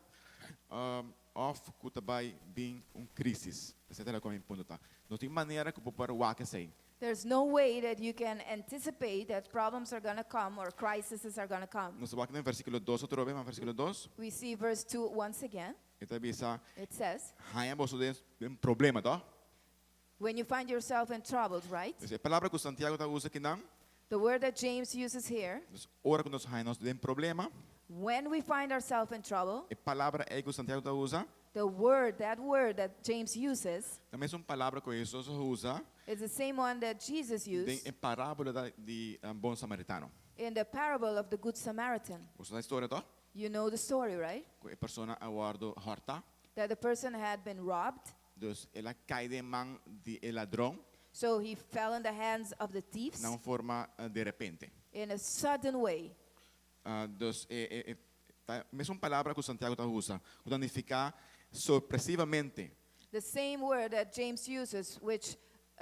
òf ku ta bai bin un krísis. Esei ta loke mi punto ta. No tin manera ku por wak esei. There's no way that you can anticipate that problems are going to come or crises are going to come. Nos ta wak den versíkulo 2 otro bes, versíkulo 2. We see verse 2 once again. E ta bisa, It says, haña boso den problema, ta? When you find yourself in trouble, right? E palabra ku Santiago ta usa akinan, The word that James uses here, ora ku nos haña nos den problema, when we find ourselves in trouble, e palabra ei ku Santiago ta usa, that word that James uses, ta e mesun palabra ku Hesus a usa, is the same one that Jesus den used e parábola di Bon Samaritano. In the parable of the Good Samaritan. Bo sa e historia, ta? You know the story, right? Ku e persona a wòrdu hòrtá, That the person had been robbed, dus el a kai den man di e ladron, so he fell in the hands of the thieves na un forma di repente. In a sudden way. Dus e ta mesun palabra ku Santiago ta usa, ku ta nifiká sorpresivamente, The same word that James uses, which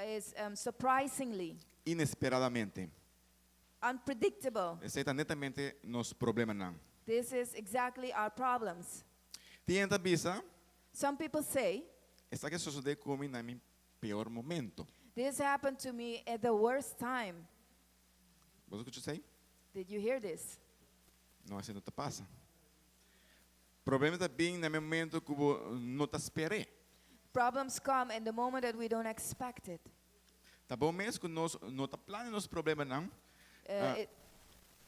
is surprisingly, inesperadamente. Unpredictable. Esei ta netamente nos problemanan. This is exactly our problems. Tin hende ta bisa, Some people say, Esaki a sosodé ku mi na mi peor momento. This happened to me at the worst time. Bo a skucha esei? Did you hear this? No, esei no ta pasa. Problema ta bin na e momento ku bo no ta sper'é. Problems come in the moment that we don't expect it. Ta bon mes ku nos no ta plania nos problemanan.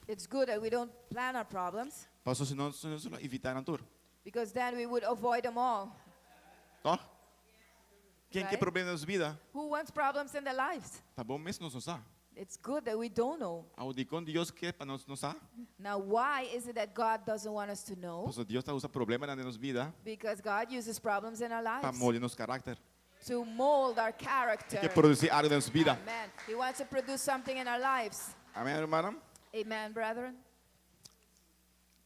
It's good that we don't plan our problems. Pasobra si no, nos lo evitá nan tur. Because then we would avoid them all. Tòg? Ken ke problema den nos bida? Who wants problems in their lives? Ta bon mes nos no sa. It's good that we don't know. Awor dikon Dios ke pa nos no sa? Now why is it that God doesn't want us to know? Pasobra Dios ta usa problemanan den nos bida. Because God uses problems in our lives. Pa molde nos karakter. To mold our character. E ke produsí algu den nos bida. Amen. He wants to produce something in our lives. Amen, rumannan. Amen, brethren.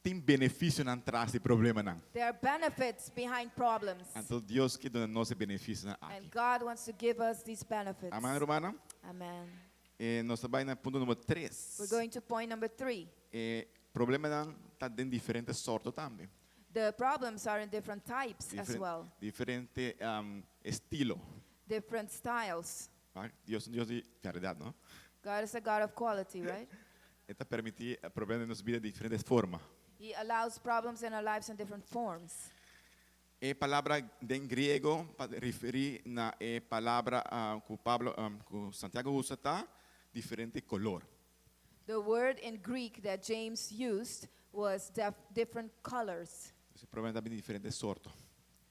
Tin benefisionan tras di problemanan. There are benefits behind problems. Anto Dios ke duna nos e benefisionan aki. And God wants to give us these benefits. Amen, rumannan. Amen. E nos ta bai na punto number tres. We're going to point number 3. E problemanan ta den diferente sorto tambe. The problems are in different types as well. Diferente estilo. Different styles. Dios ta un Dios di kalidat, no? God is a God of quality, right? E ta permití problema den nos bida di diferente forma. He allows problems in our lives in different forms. E palabra den griego pa referí na e palabra ku Pablo ku Santiago usa ta diferente kolor. The word in Greek that James used was different colors. E problema ta bini di diferente sorto.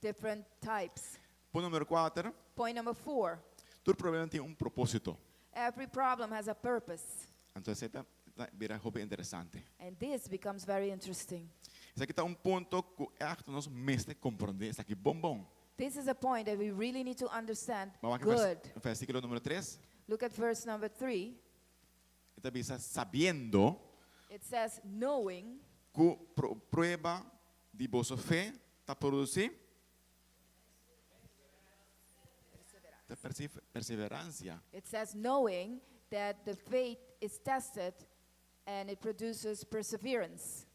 Different types. Punto numero kuater. Point number four. Tur problema tin un propósito. Every problem has a purpose. Anto esei ta bira hopi interesante. And this becomes very interesting. Esaki ta un punto ku ègt nos mester komprondé esaki bon bon. This is a point that we really need to understand Bo wak good. versíkulo numero tres. Look at verse number 3. E ta bisa sabiendo. It says knowing. Ku prueba di boso fe ta produsí. Ta perseveransia. It says knowing that the faith is tested and it produces perseverance.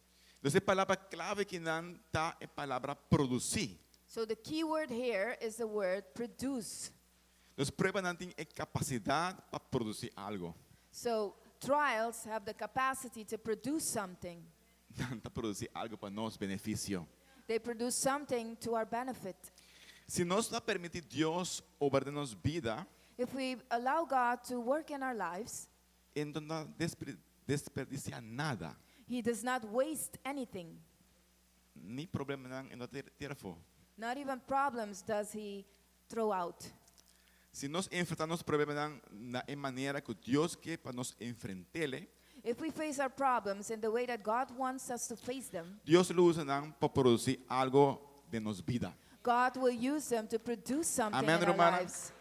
Dus e palabra klave kinan ta e palabra produsí. So the key word here is the word produce. Dus pruebanan tin e kapasidat pa produsí algu. So trials have the capacity to produce something. Nan ta produsí algu pa nos benefisio. They produce something to our benefit. Si nos ta permití Dios obra den nos bida. If we allow God to work in our lives. E no ta desperdisiá nada. He does not waste anything. Ni problemanan e no ta tira afó. Not even problems does he throw out. Si nos enfrentá nos problemanan na e manera ku Dios ke pa nos enfrent'é. If we face our problems in the way that God wants us to face them. Dios lo usa nan pa produsí algo den nos bida. God will use them to produce something Amen, in our rumannan. lives.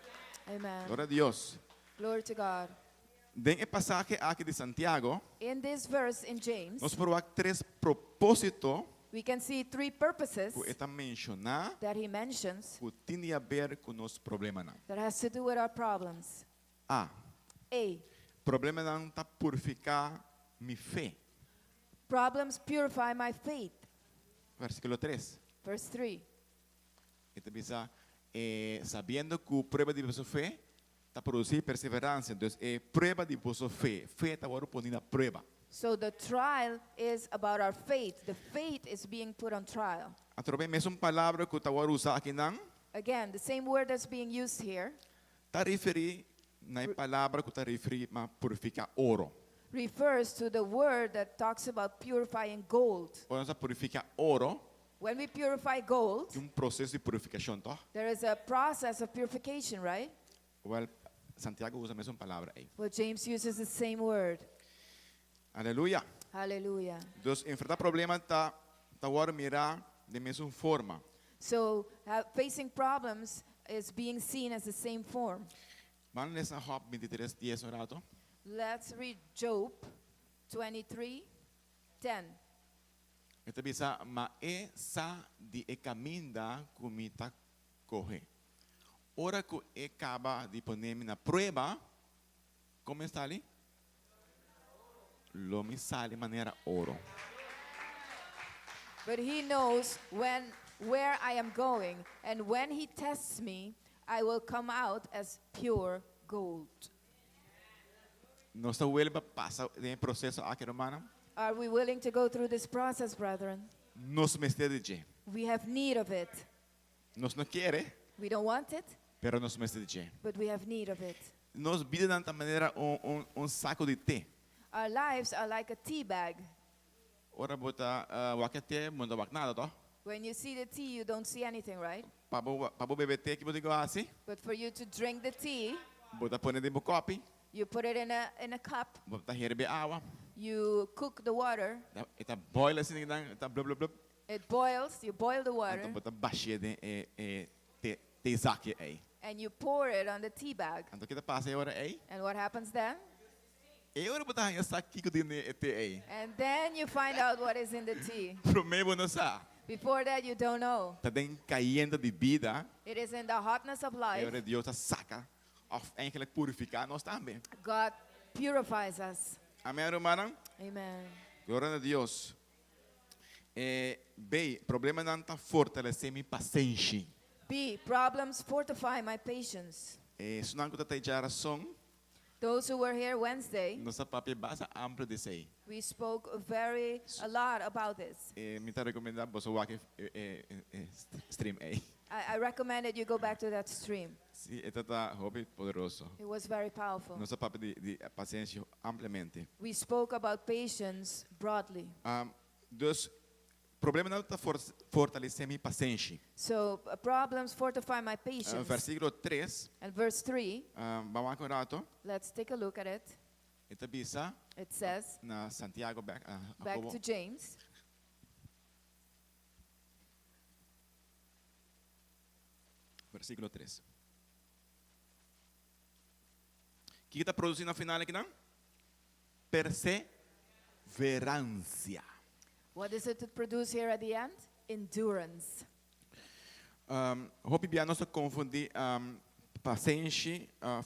Amen. Gloria a Dios. Glory to God. Den e pasahe aki di Santiago, In this verse in James, nos por wak tres propósito we can see three purposes ku e ta menshoná that he mentions ku tin di haber ku nos problemanan. that has to do with our problems. A. A. Problemanan ta purifiká mi fe. Problems purify my faith. Versíkulo tres. Verse 3. E ta bisa, e sabiendo ku prueba di boso fe ta produsí perseveransia. Entonces, e prueba di boso fe, fe ta wòrdu poni na prueba. So the trial is about our faith. The faith is being put on trial. Atrobe, mesun palabra ku ta wòrdu usá akinan. Again, the same word that's being used here. Ta referí na e palabra ku ta referí na purifiká oro. Refers to the word that talks about purifying gold. Ora nos ta purifiká oro. When we purify gold. Tin un proseso di purifikashon, tòg? There is a process of purification, right? Wèl, Santiago usa mesun palabra ei. Well, James uses the same word. Aleluya. Hallelujah. Dus enfrentá problema ta ta wòrdu mirá den mesun forma. So, facing problems is being seen as the same form. Ban lesa Job 23, dies un rato. Let's read Job 23, 10. E ta bisa, Ma e sa di e kaminda ku mi ta kohe. Ora ku e kaba di pone mi na prueba, kon mi sali? Lo mi sali manera oro. But he knows when where I am going, and when he tests me, I will come out as pure gold. Nos ta willing pa pasa den e proseso aki, rumannan? Are we willing to go through this process, brethren? Nos mester di dje. We have need of it. Nos no ke, We don't want it, pero nos mester di dje. but we have need of it. Nos bidanan ta manera un, un, un saku di te. Our lives are like a tea bag. Ora bo ta uh, wak e te, bo no ta wak nada, toch? When you see the tea, you don't see anything, right? Pa bo, pa bo bebe te, kiko bo tin ku hasi? But for you to drink the tea, Bo ta pone den bo kòpi, you put it in a cup, bo ta herbe awa, you cook the water, e ta boil asina, e ta blub blub blub. it boils, you boil the water, Anto bo ta bash'é den e, e te, te zakje ei. and you pour it on the tea bag. Anto kiko ta pasa e ora ei? And what happens then? E ora bo ta haña sa kiko tin den e te ei. And then you find out what is in the tea. Promé bo no sa. Before that, you don't know. Ta den kayente di bida. It is in the hotness of E life. ora Dios ta saka òf eigenlijk purifiká nos tambe. God purifies us. Amèn, rumannan? Amen. Gloria na Dios. E, B, problemanan ta fortalesé mi pasenshi. B, problems fortify my patience. E, esnan ku tabata ei djarason, Those who were here Wednesday, nos a papia basta amplio di esei. we spoke very a lot about this. E, mi ta rekomendá boso wak e, e, e, stream ei. I recommend that you go back to that stream. Sí, e tabata hopi poderoso. It was very powerful. Nos a papia di, di pasenshi ampliamente. We spoke about patience broadly. Um, dus, problemanan ta fortalesé mi pasenshi. So problems fortify my patience. Versíkulo 3, And verse 3, ban wak un rato. Let's take a look at it. E ta bisa It says, na Santiago bek, uh, back Jacobo. to James. Versíkulo 3. Kiko ta produsí na final akinan? Perseveransia. What is it to produce here at the end? Endurance. Um, hopi bia nos ta konfundí um, pasenshi uh,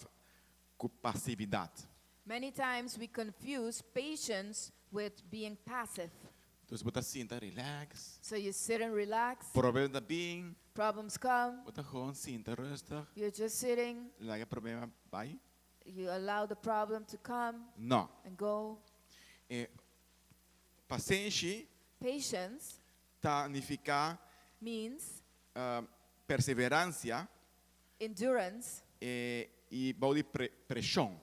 ku pasividat. Many times we confuse patience with being passive. Dus bo ta sinta relax. So you sit and relax. Problema ta bin. Problems come. Bo ta gewoon sinta rustig. You're just sitting. Laga problema bai. You allow the problem to come No. and go. E, pasenshi Patience ta nifiká means uh, perseveransia endurance e, i bou di pre, preshon.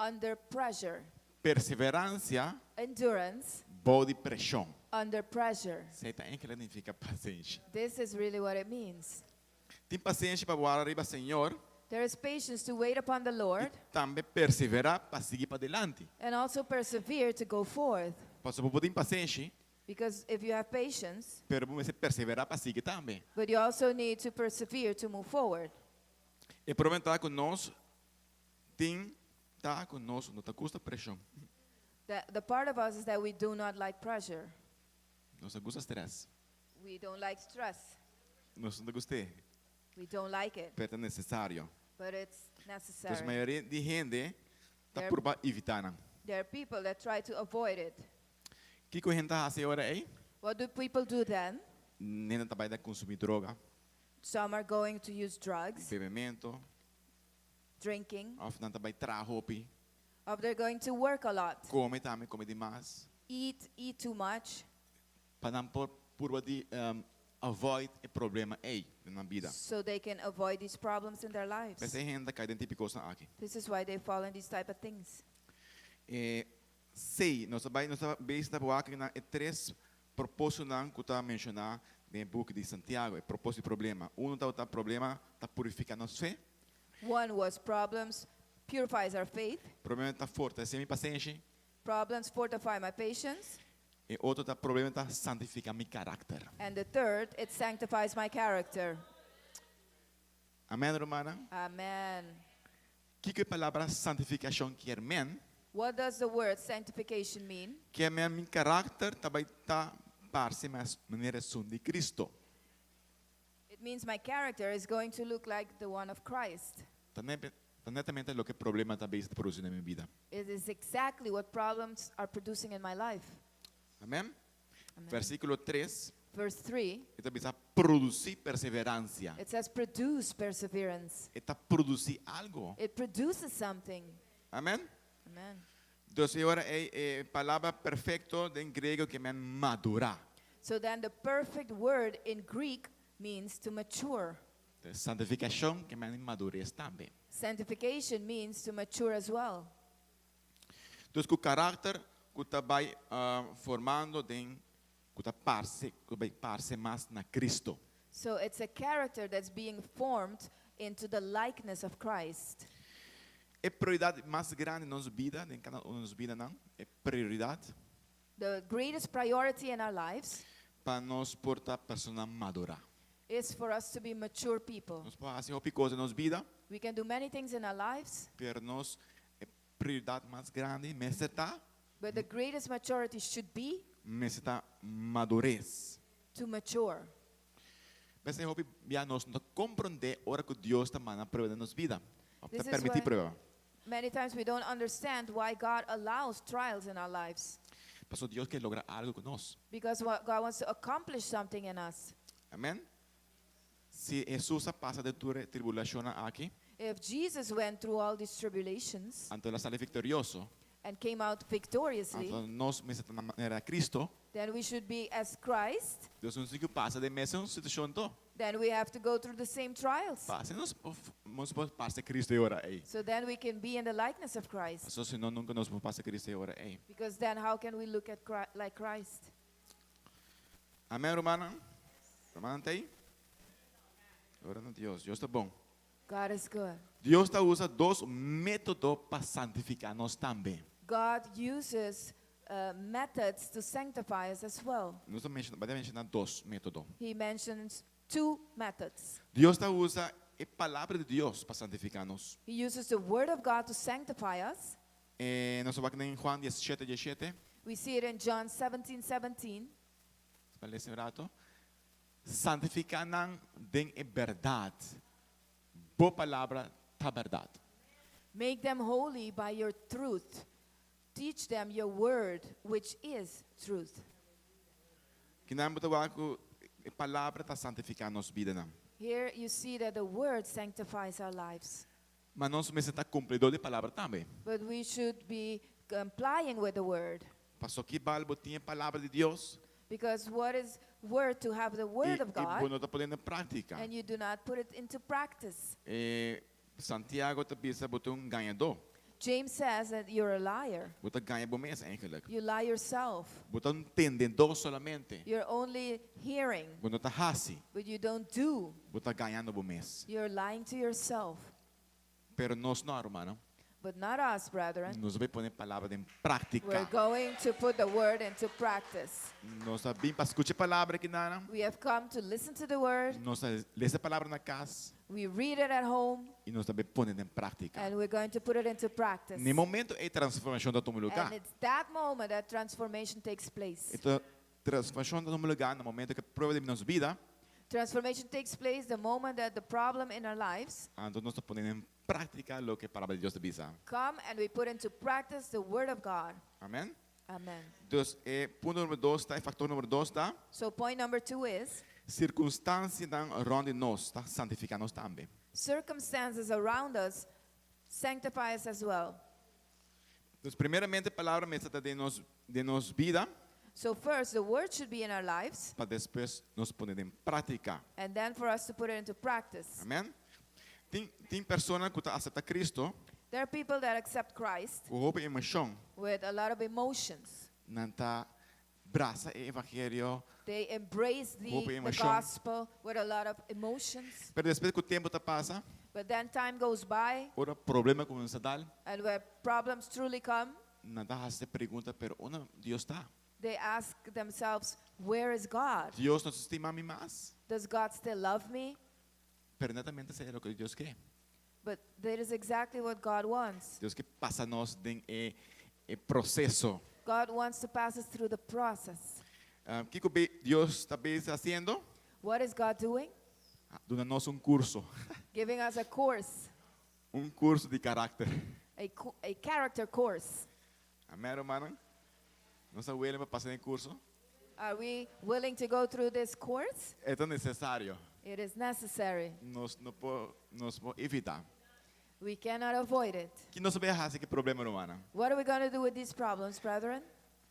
under pressure. Perseveransia Endurance bou di preshon. under pressure. Esei ta eigenlijk nifiká pasenshi. This is really what it means. Tin pasenshi pa warda riba Señor. There is patience to wait upon the Lord. I tambe perseverá pa sigui padilanti. And also persevere to go forth. Pasobra bo por tin pasenshi. Because if you have patience. Pero bo mester perseverá pa sigui tambe. But you also need to persevere to move forward. E problema ta ku nos tin ta ku nos no ta gusta preshon. The part of us is that we do not like pressure. Nos no ta gusta stress. We don't like stress. Nos no ta gust'é. We don't like it. Pero ta nesesario. But it's necessary. Pues mayoria di hende ta purba evitá nan. There are people that try to avoid it. Kiko hende ta hasi e ora ei? What do people do then? Hende ta bai ta konsumí droga. Some are going to use drugs. Bebementu. Drinking. Òf nan ta bai traha hopi. Of they're going to work a lot. Kome tambe, kome dimas. Eat, eat too much. Pa nan por purba di avoid e problema ei den nan bida. So they can avoid these problems in their lives. P'esei hende ta kai den tipo di kosnan aki. This is why they fall in these type of things. E Sí, nos ta bai, nos ta bezig ta wak na e tres propósitonan ku ta menshoná den e buki di Santiago, e propósito di problema. Unu tabata problema ta purifiká nos fe. One was problems purifies our faith. Problema ta fortalesé mi pasenshi. Problems fortify my patience. E otro ta problema ta santifiká mi karakter. And the third, it sanctifies my character. Amèn, rumannan? Amen. Kiko e palabra santifikashon kier men? What does the word sanctification mean? Kier men mi karakter ta bai ta parse mas manera esun di Cristo. It means my character is going to look like the one of Christ. Ta ta netamente loke problema ta bezig ta produci den mi bida. It is exactly what problems are producing in my life. Amen? Amen. Versiculo tres. verse 3, E ta bisa produsí perseveransia. it says, produce perseverance. E ta produsí algu. It produces something. Amèn? Amen. Dus awor e, e palabra perfekto den griego ke men madurá. So then the perfect word in Greek means to mature. Santifikashon ke men madures tambe. Sanctification means to mature as well. Dus ku karakter ku ta bai formando den ku ta parse ku bai parse mas na Kristo. So it's a character that's being formed into the likeness of Christ. E prioridat mas grandi den nos bida, den kada un di nos bidanan, e prioridat The greatest priority in our lives pa nos por ta persona madurá. is for us to be mature people. Nos por hasi hopi kos den nos bida, We can do many things in our lives, pero nos e prioridat mas grandi mester ta, but the greatest maturity should be mester ta madures. to mature. P'esei hopi bia nos no ta komprondé ora ku Dios ta manda prueba den nos bida. Òf ta This is permití why- prueba. Many times we don't understand why God allows trials in our lives Pasobra Dios ke logra algu ku nos. because what God wants to accomplish something in us. Amèn? Si Hesus a pasa den tur e tribulashonnan aki, If Jesus went through all these tribulations anto el a sali viktorioso, and came out victoriously, anto nos mester ta na manera Cristo. then we should be as Christ. Dus nos tin ku pasa den mesun situashon to. Then we have to go through the same trials. Pa asina nos nos por parse Cristo e ora ei. So then we can be in the likeness of Christ. Paso si no nunka nos por parse Cristo e ora ei. Because then how can we look at Chri- like Christ? Amèn rumannan? Rumannan ta ei? Gloria na Dios. Dios ta bon. God is good. Dios ta usa dos método pa santifiká nos tambe. God uses methods to sanctify us as well. Nos ta menshoná, bai menshoná dos método. He mentions two methods. Dios ta usa e palabra di Dios pa santifiká nos. He uses the word of God to sanctify us. Eh, nos ta wak den Juan 17, 17. We see it in John 17, 17. Bai lesa un rato. Santifiká nan den e bèrdat. Bo palabra ta bèrdat. Make them holy by your truth. Teach them your word, which is truth. Kinan bo ta wak ku e palabra ta santifiká nos bidanan. Here you see that the word sanctifies our lives. Ma nos mester ta kumplidó di palabra tambe. But we should be complying with the word. Paso ki bal bo tin e palabra di Dios Because what is worth to have the word i, of i bo God no ta pon'é den práktika? and you do not put it into practice? Eh, Santiago ta bisa bo ta un gañadó. James says that you're a liar. Bo ta gaña bo mes eigenlijk. You lie yourself. Bo ta un tendedó solamente. You're only hearing, Bo no ta hasi. but you don't do. Bo ta gañando bo mes. You're lying to yourself. Pero nos no, rumannan. But not us, brethren. Nos ta bai pone palabra den We're práktika. going to put the word into practice. Nos a bin pa skucha e palabra akinan. We have come to listen to the word. Nos ta lesa e palabra na kas. We read it at home. I nos ta bai pone den práktika. And we're going to put it into practice. Na e momento ei transformashon ta tuma lugá. And it's that moment that transformation takes place. Anto, transformashon ta tuma lugá na momento ku prueba den nos bida. Transformation takes place the moment that the problem in our lives Anto nos ta pone den práktika loke e palabra di Dios ta bisa. come and we put into practice the word of God. Amèn? Amen. Dus, e punto number dos ta, e faktor number dos ta, So point number two is sirkunstansianan rònt di nos ta santifiká nos tambe. circumstances around us sanctify us as well. Dus primeramente e palabra mester ta den nos den nos bida. So first the word should be in our lives. Pa despues nos pone den práktika. And then for us to put it into practice. Amèn? Tin tin persona ku ta aseptá Cristo. There are people that accept Christ. Ku hopi emoshon. With a lot of emotions. Nan ta brasa e evangelio. They embrace the, Hopi the emoshon. gospel with a lot of emotions. Pero despues ku tempu ta pasa. But then time goes by. Ora problema kuminsá dal. And where problems truly come. Nan ta hasi e pregunta, pero unda Dios ta? They ask themselves, where is God? Dios no ta stima mi mas? Does God still love me? Pero netamente esei ta loke Dios ke. But that is exactly what God wants. Dios ke pasa nos den e e proseso. God wants to pass us through the process. Ah, kiko Dios ta bezig hasiendo? What is God doing? Duna nos un kurso. Giving us a course. Un kurso di karakter. A, a character course. Amèn, rumannan? Nos a wele pa pasa den kurso? Are we willing to go through this course? E ta nesesario. It is necessary. Nos no por, nos por evitá. We cannot avoid it. Kiko nos ta bai hasi ku e problema, ruman? What are we going to do with these problems, brethren?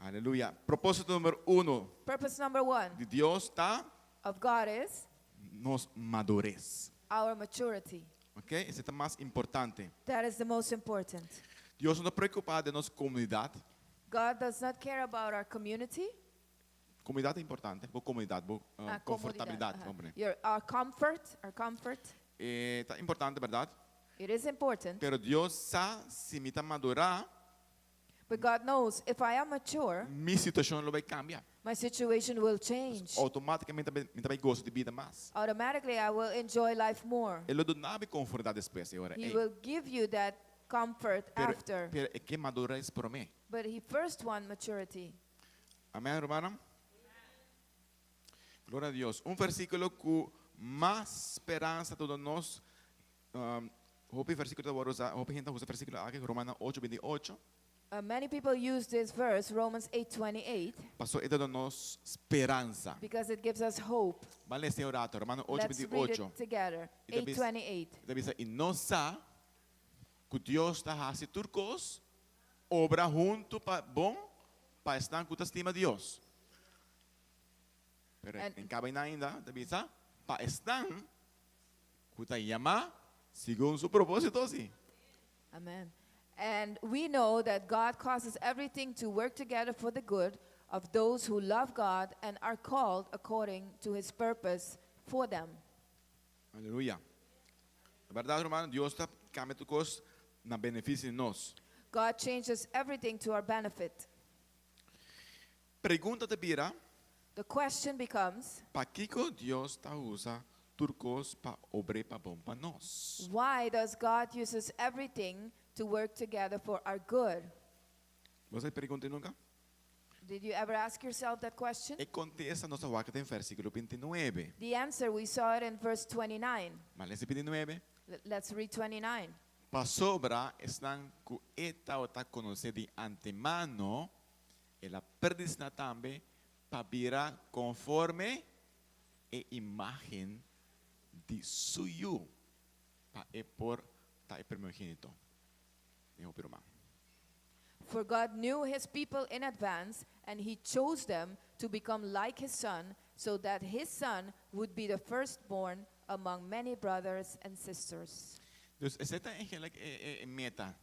Aleluya. Propósito number 1 Purpose number 1 di Dios ta of God is nos madures. our maturity. Ok? Esei ta mas importante. That is the most important. Dios no ta preokupá ku nos komunidat. God does not care about our community. Komunidat ta importante, bo komunidat, bo Ah, konfortabilidat, comodidad, hombre. Our comfort. Ta importante, berdat? It is important. Pero Dios sa si mi ta madurá, But God knows if I am mature, mi situashon lo bai kambia. my situation will change. Outomátikamente mi ta bai gosa di bida mas. Automatically, I will enjoy life more. E lo duna mi konfortabilidat despues, awor. He will give you that comfort Pero, after. pero e ke madures promé. But he first want maturity. Amèn, ruman? Gloria na Dios. Un versíkulo ku mas speransa tur nos. Hopi versíkulo ta usa, hopi hende usa versíkulo aki, Romano 8, 28. Many people use this verse, Romans 8:28, Paso e ta duna nos speransa. because it gives us hope. Ban lesa un ratu, Romano 8, Let's read 28. it together. 8:28. E ta bisa, i nos sa ku Dios ta hasi tur kos, obra huntu pa bon, pa esnan ku ta stima Dios. Pero e kaba ainda, ta bisa, pa esnan ku ta yamá segun su propósito, sí. Amen. And we know that God causes everything to work together for the good of those who love God and are called according to his purpose for them. Aleluya. Berdat, ruman, Dios ta kambia tur kos na benefisio di nos. God changes everything to our benefit. Pregunta ta bira, The question becomes, pakiko Dios ta usa tur kos pa obra pa bon pa nos? Why does God uses everything to work together for our good? Bo a puntra nunka? Did you ever ask yourself that question? E kontesta nos a wak den versíkulo 29. The answer, we saw it in verse 29. Ban lesa 29. Let's read 29. Pasobra esnan ku e tabata konosé di antemano, el a predestiná tambe pa bira konforme e imágen di su yu, pa e por ta e primogénito. Den hopi ruman. For God knew his people in advance, and he chose them to become like his son, so that his son would be the firstborn among many brothers and sisters. Dus esei ta eigenlijk e meta.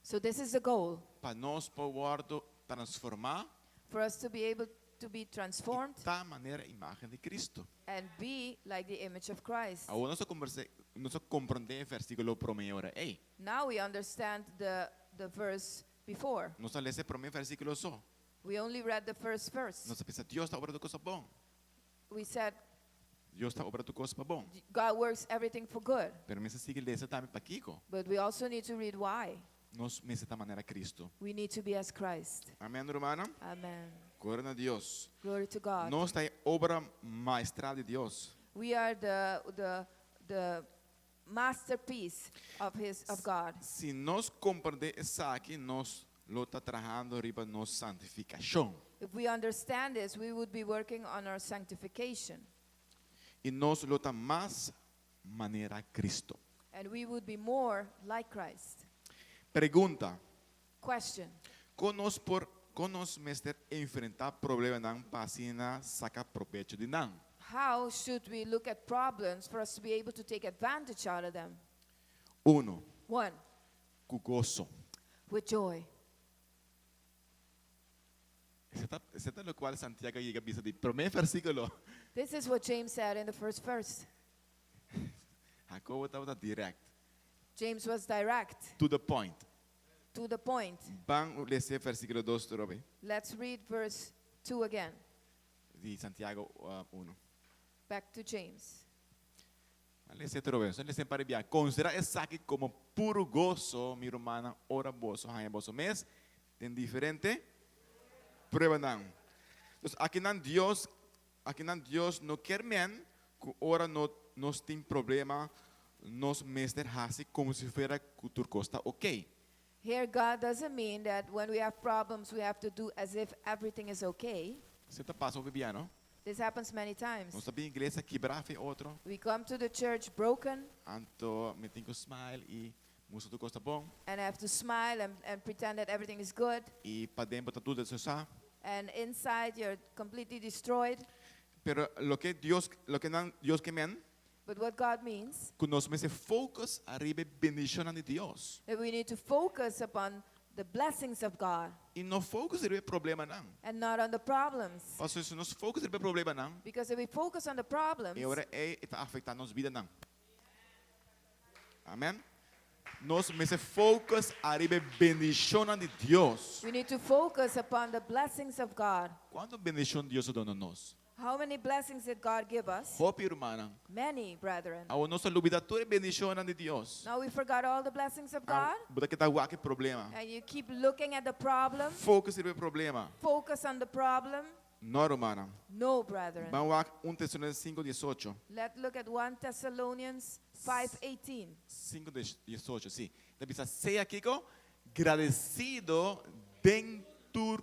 So this is the goal, Pa nos por wòrdu transformá for us to be able to be transformed ta manera imágen di Kristu. And be like the image of Christ. Awor nos a kombersá, nos a komprondé e versíkulo promé ora. Ei, Now we understand the verse before. Nos a lesa e promé versíkulo so. We only read the first verse. Nos a pensa, Dios ta obra tur kos bon. We said, Dios ta obra tur kos pa bon. God works everything for good. Pero mester sigui lesa tambe pakiko. But we also need to read why. Nos mester ta manera Kristu. We need to be as Christ. Amèn, ruman? Amen. Gloria na Dios. Glory to God. Nos ta obra maestra di Dios. We are the masterpiece of God. Si nos komprondé esaki, nos lo ta trahando riba nos santifikashon. If we understand this, we would be working on our sanctification. I nos lo ta mas manera Kristu. And we would be more like Christ. Pregunta. Question. Kon nos por kon nos mester enfrentá problemanan pa asina saka probecho di nan? How should we look at problems for us to be able to take advantage out of them? 1. One, Ku goso. With joy. Esei ta loke Santiago a yega bisa den promé versíkulo. This is what James said in the first verse. Jacobo tabata direct, James was direct, to the point. To the point. Ban lesa versíkulo 2, atrobe, Let's read verse 2 again. Di Santiago 1. Back to James. Ban lesa atrobe, so lesa pa bia. Konsiderá esaki komo puro goso, mi rumannan, ora boso, haña boso mes, den diferente pruebanan. Anto, akinan Dios no ke men ku ora no nos tin problema, nos mester hasi komo si fuera ku tur kos ta ok. Here, God doesn't mean that when we have problems, we have to do as if everything is okay. Esei ta pasa hopi bia, no? This happens many times. Nos ta bin iglesia kibrá for otro. We come to the church broken Anto mi tin ku smile i mustra tur kos ta bon. and I have to smile and pretend that everything is good. I paden bo ta tur destrosá. And inside you're completely destroyed. Pero loke Dios, loke nan Dios ke men, But what God means, ku nos mester focus ariba e bendishonnan di Dios. that we need to focus upon the blessings of God I no focus riba e problemanan. and not on the problems. Pasobra si nos focus riba e problemanan, Because if we focus on the problems, e ora ei e ta afektá nos bidanan. Amen. Nos mester focus ariba e bendishonnan di Dios. we need to focus upon the blessings of God. Kuantu bendishon Dios a duna nos? How many blessings did God give us? Hopi, rumannan. Many, brethren. Awor nos a lubidá tur e bendishonnan di Dios. Now we forgot all the blessings of God, Bo ta keda wak e problema. and you keep looking at the problem. Focus riba e problema. Focus on the problem. No, rumannan. No, brethren. Ban wak 1 Tesalonicenses 5, 18. Let's look at 1 Thessalonians 5:18. 5, 18, si. Ta bisa, Sea kiko? Gradesido den tur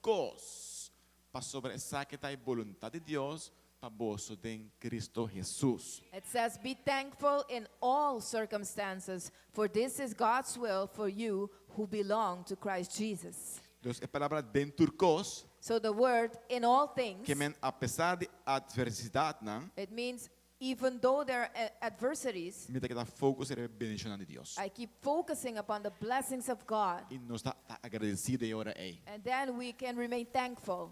kos, pasobra esaki ta e boluntat di Dios pa boso den Cristo Hesus. It says, Be thankful in all circumstances, for this is God's will for you who belong to Christ Jesus. Dus e palabra den tur kos, So the word in all things, ke men apesar di atversidatnan, it means even though there are adversities, mi ta keda focus riba e bendishonnan di Dios. I keep focusing upon the blessings of God. I nos ta agradesido e ora ei. And then we can remain thankful.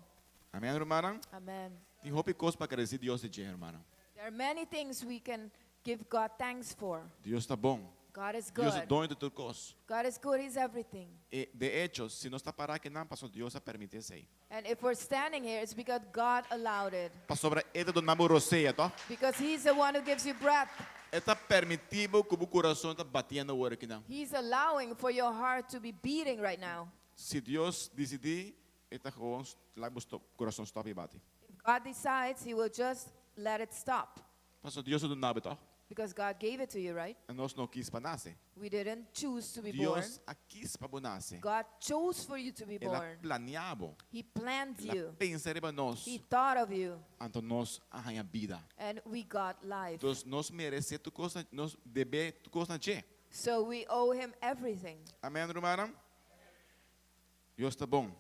Amen, rumannan? Amen. Tin hopi kos pa agradesí Dios di dje, rumannan. There are many things we can give God thanks for. Dios ta bon. God is Dios ta good. doño di tur kos. God is good. He's everything. E, de echo, si nos ta pará akinan, pasobra Dios a permití esei. And if we're standing here, it's because God allowed it. Pasobra E ta duna bo rosea, to? Because He's the one who gives you breath. E ta permití bo ku bo kurason ta batiendo awor akinan. He's allowing for your heart to be beating right now. Si Dios disidí, E ta gewoon laga bo stop, kurason stop i bati. If God decides, He will just let it stop. Pasobra Dios a duna bo, to? Because God gave it to you, right? I nos no kies pa nase. We didn't choose to be born. Dios a kies pa bo nase. God chose for you to be El a born. planea bo. He planned El a you. pensa riba nos. He thought of you. Anto nos a haña bida. And we got life. Dus nos meresé tur kos, nos debe tur kos na dje. So we owe him everything. Amen, rumannan? Dios ta bon.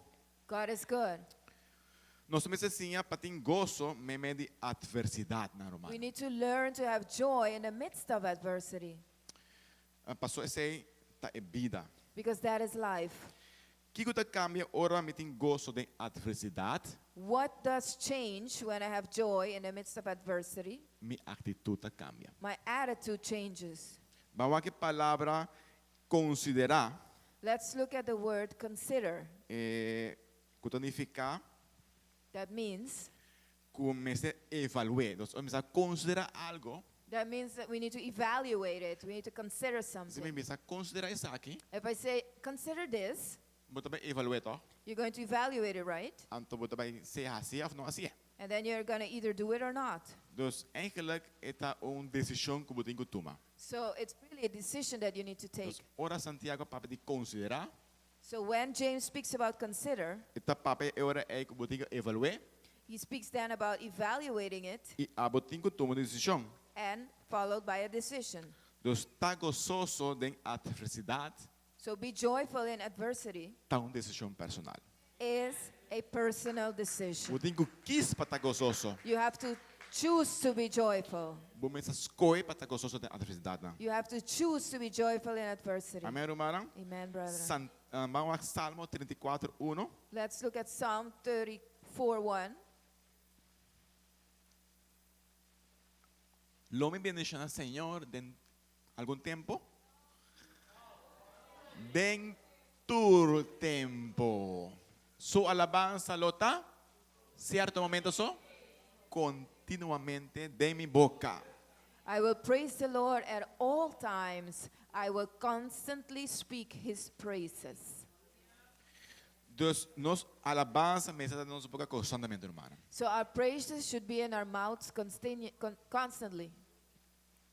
God is good. Nos mester siña pa tin goso meimei di atversidatnan, We ruman. need to learn to have joy in the midst of adversity. Paso esei ta e bida. Because that is life. Kiko ta kambia ora mi tin goso den atversidat? What does change when I have joy in the midst of adversity? Mi aktitut ta kambia. My attitude changes. Ban wak e palabra konsiderá. Let's look at the word consider. E ku ta nifiká That means ku mester evalu'é. Nos mester konsiderá algo. That means that we need to evaluate it. We need to consider Si mi something. bisa konsiderá esaki, If I say consider this, bo ta bai evalu'é tòg? you're going to evaluate it, right? Anto bo ta bai sea hasié òf no hasié. And then you're going to either do it or not. Dus eigenlijk e ta un desishon ku bo tin ku tuma. So it's really a decision that you need to take. Dus ora Santiago papia di konsiderá, So when James speaks about consider, e ta papia e ora ei ku bo tin ku evalu'é he speaks then about evaluating it i abo tin ku tuma un desishon. and followed by a decision. Dus ta gososo den atversidat So be joyful in adversity ta un desishon personal. is a personal decision. Bo tin ku kis pa ta gososo. You have to choose to be joyful. Bo mester skohe pa ta gososo den atversidatnan. You have to choose to be joyful in adversity. Amen, rumannan? Amen, brethren. San, uh, ban wak Salmo 34, 1. Let's look at Psalm 34, 1. Lo mi bendishoná Señor den algun tempu? Den tur tempu. Su alabansa lo ta sierto momento so? Kontinuamente den mi boka. I will praise the Lord at all times. I will constantly speak his praises. Dus nos alabansa mester ta den nos boka konstantemente, rumannan. So our praises should be in our mouths constantly.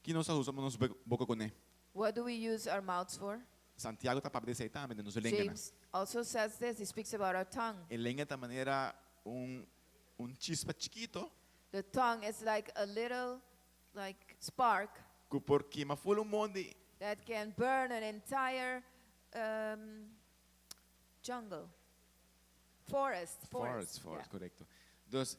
Ki nos ta usa nos boka kuné? What do we use our mouths for? Santiago ta papia di esei tambe, di nos lenganan. James also says this. He speaks about our tongue. E lenga ta manera un. Un chispa chikito The tongue is like a little like spark ku por kima full un mondi. That can burn an entire jungle. Forest. Forest, Forest. forest, Yeah. Korekto. Dus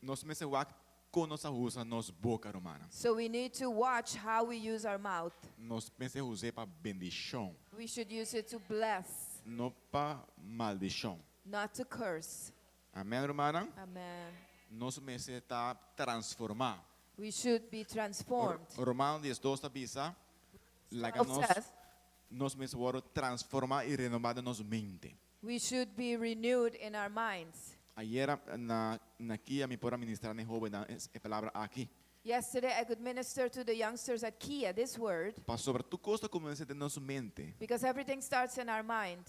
nos mester wak kon nos ta usa nos boka, rumannan. So we need to watch how we use our mouth. Nos mester us'é pa bendishon, We should use it to bless, no pa maldishon. Not to curse. Amèn, rumannan? Amen. Nos mester ta transformá. We should be transformed. Romano 12 ta bisa, laga 12 nos says, nos mester wòrdu transformá i renobá den nos mente. We should be renewed in our minds. Ayera na Kia mi por a ministrá na e hóbennan e palabra aki. Yesterday I could minister to the youngsters at Kia this word Pasobra tur kos ta kuminsá den nos mente. Because everything starts in our mind.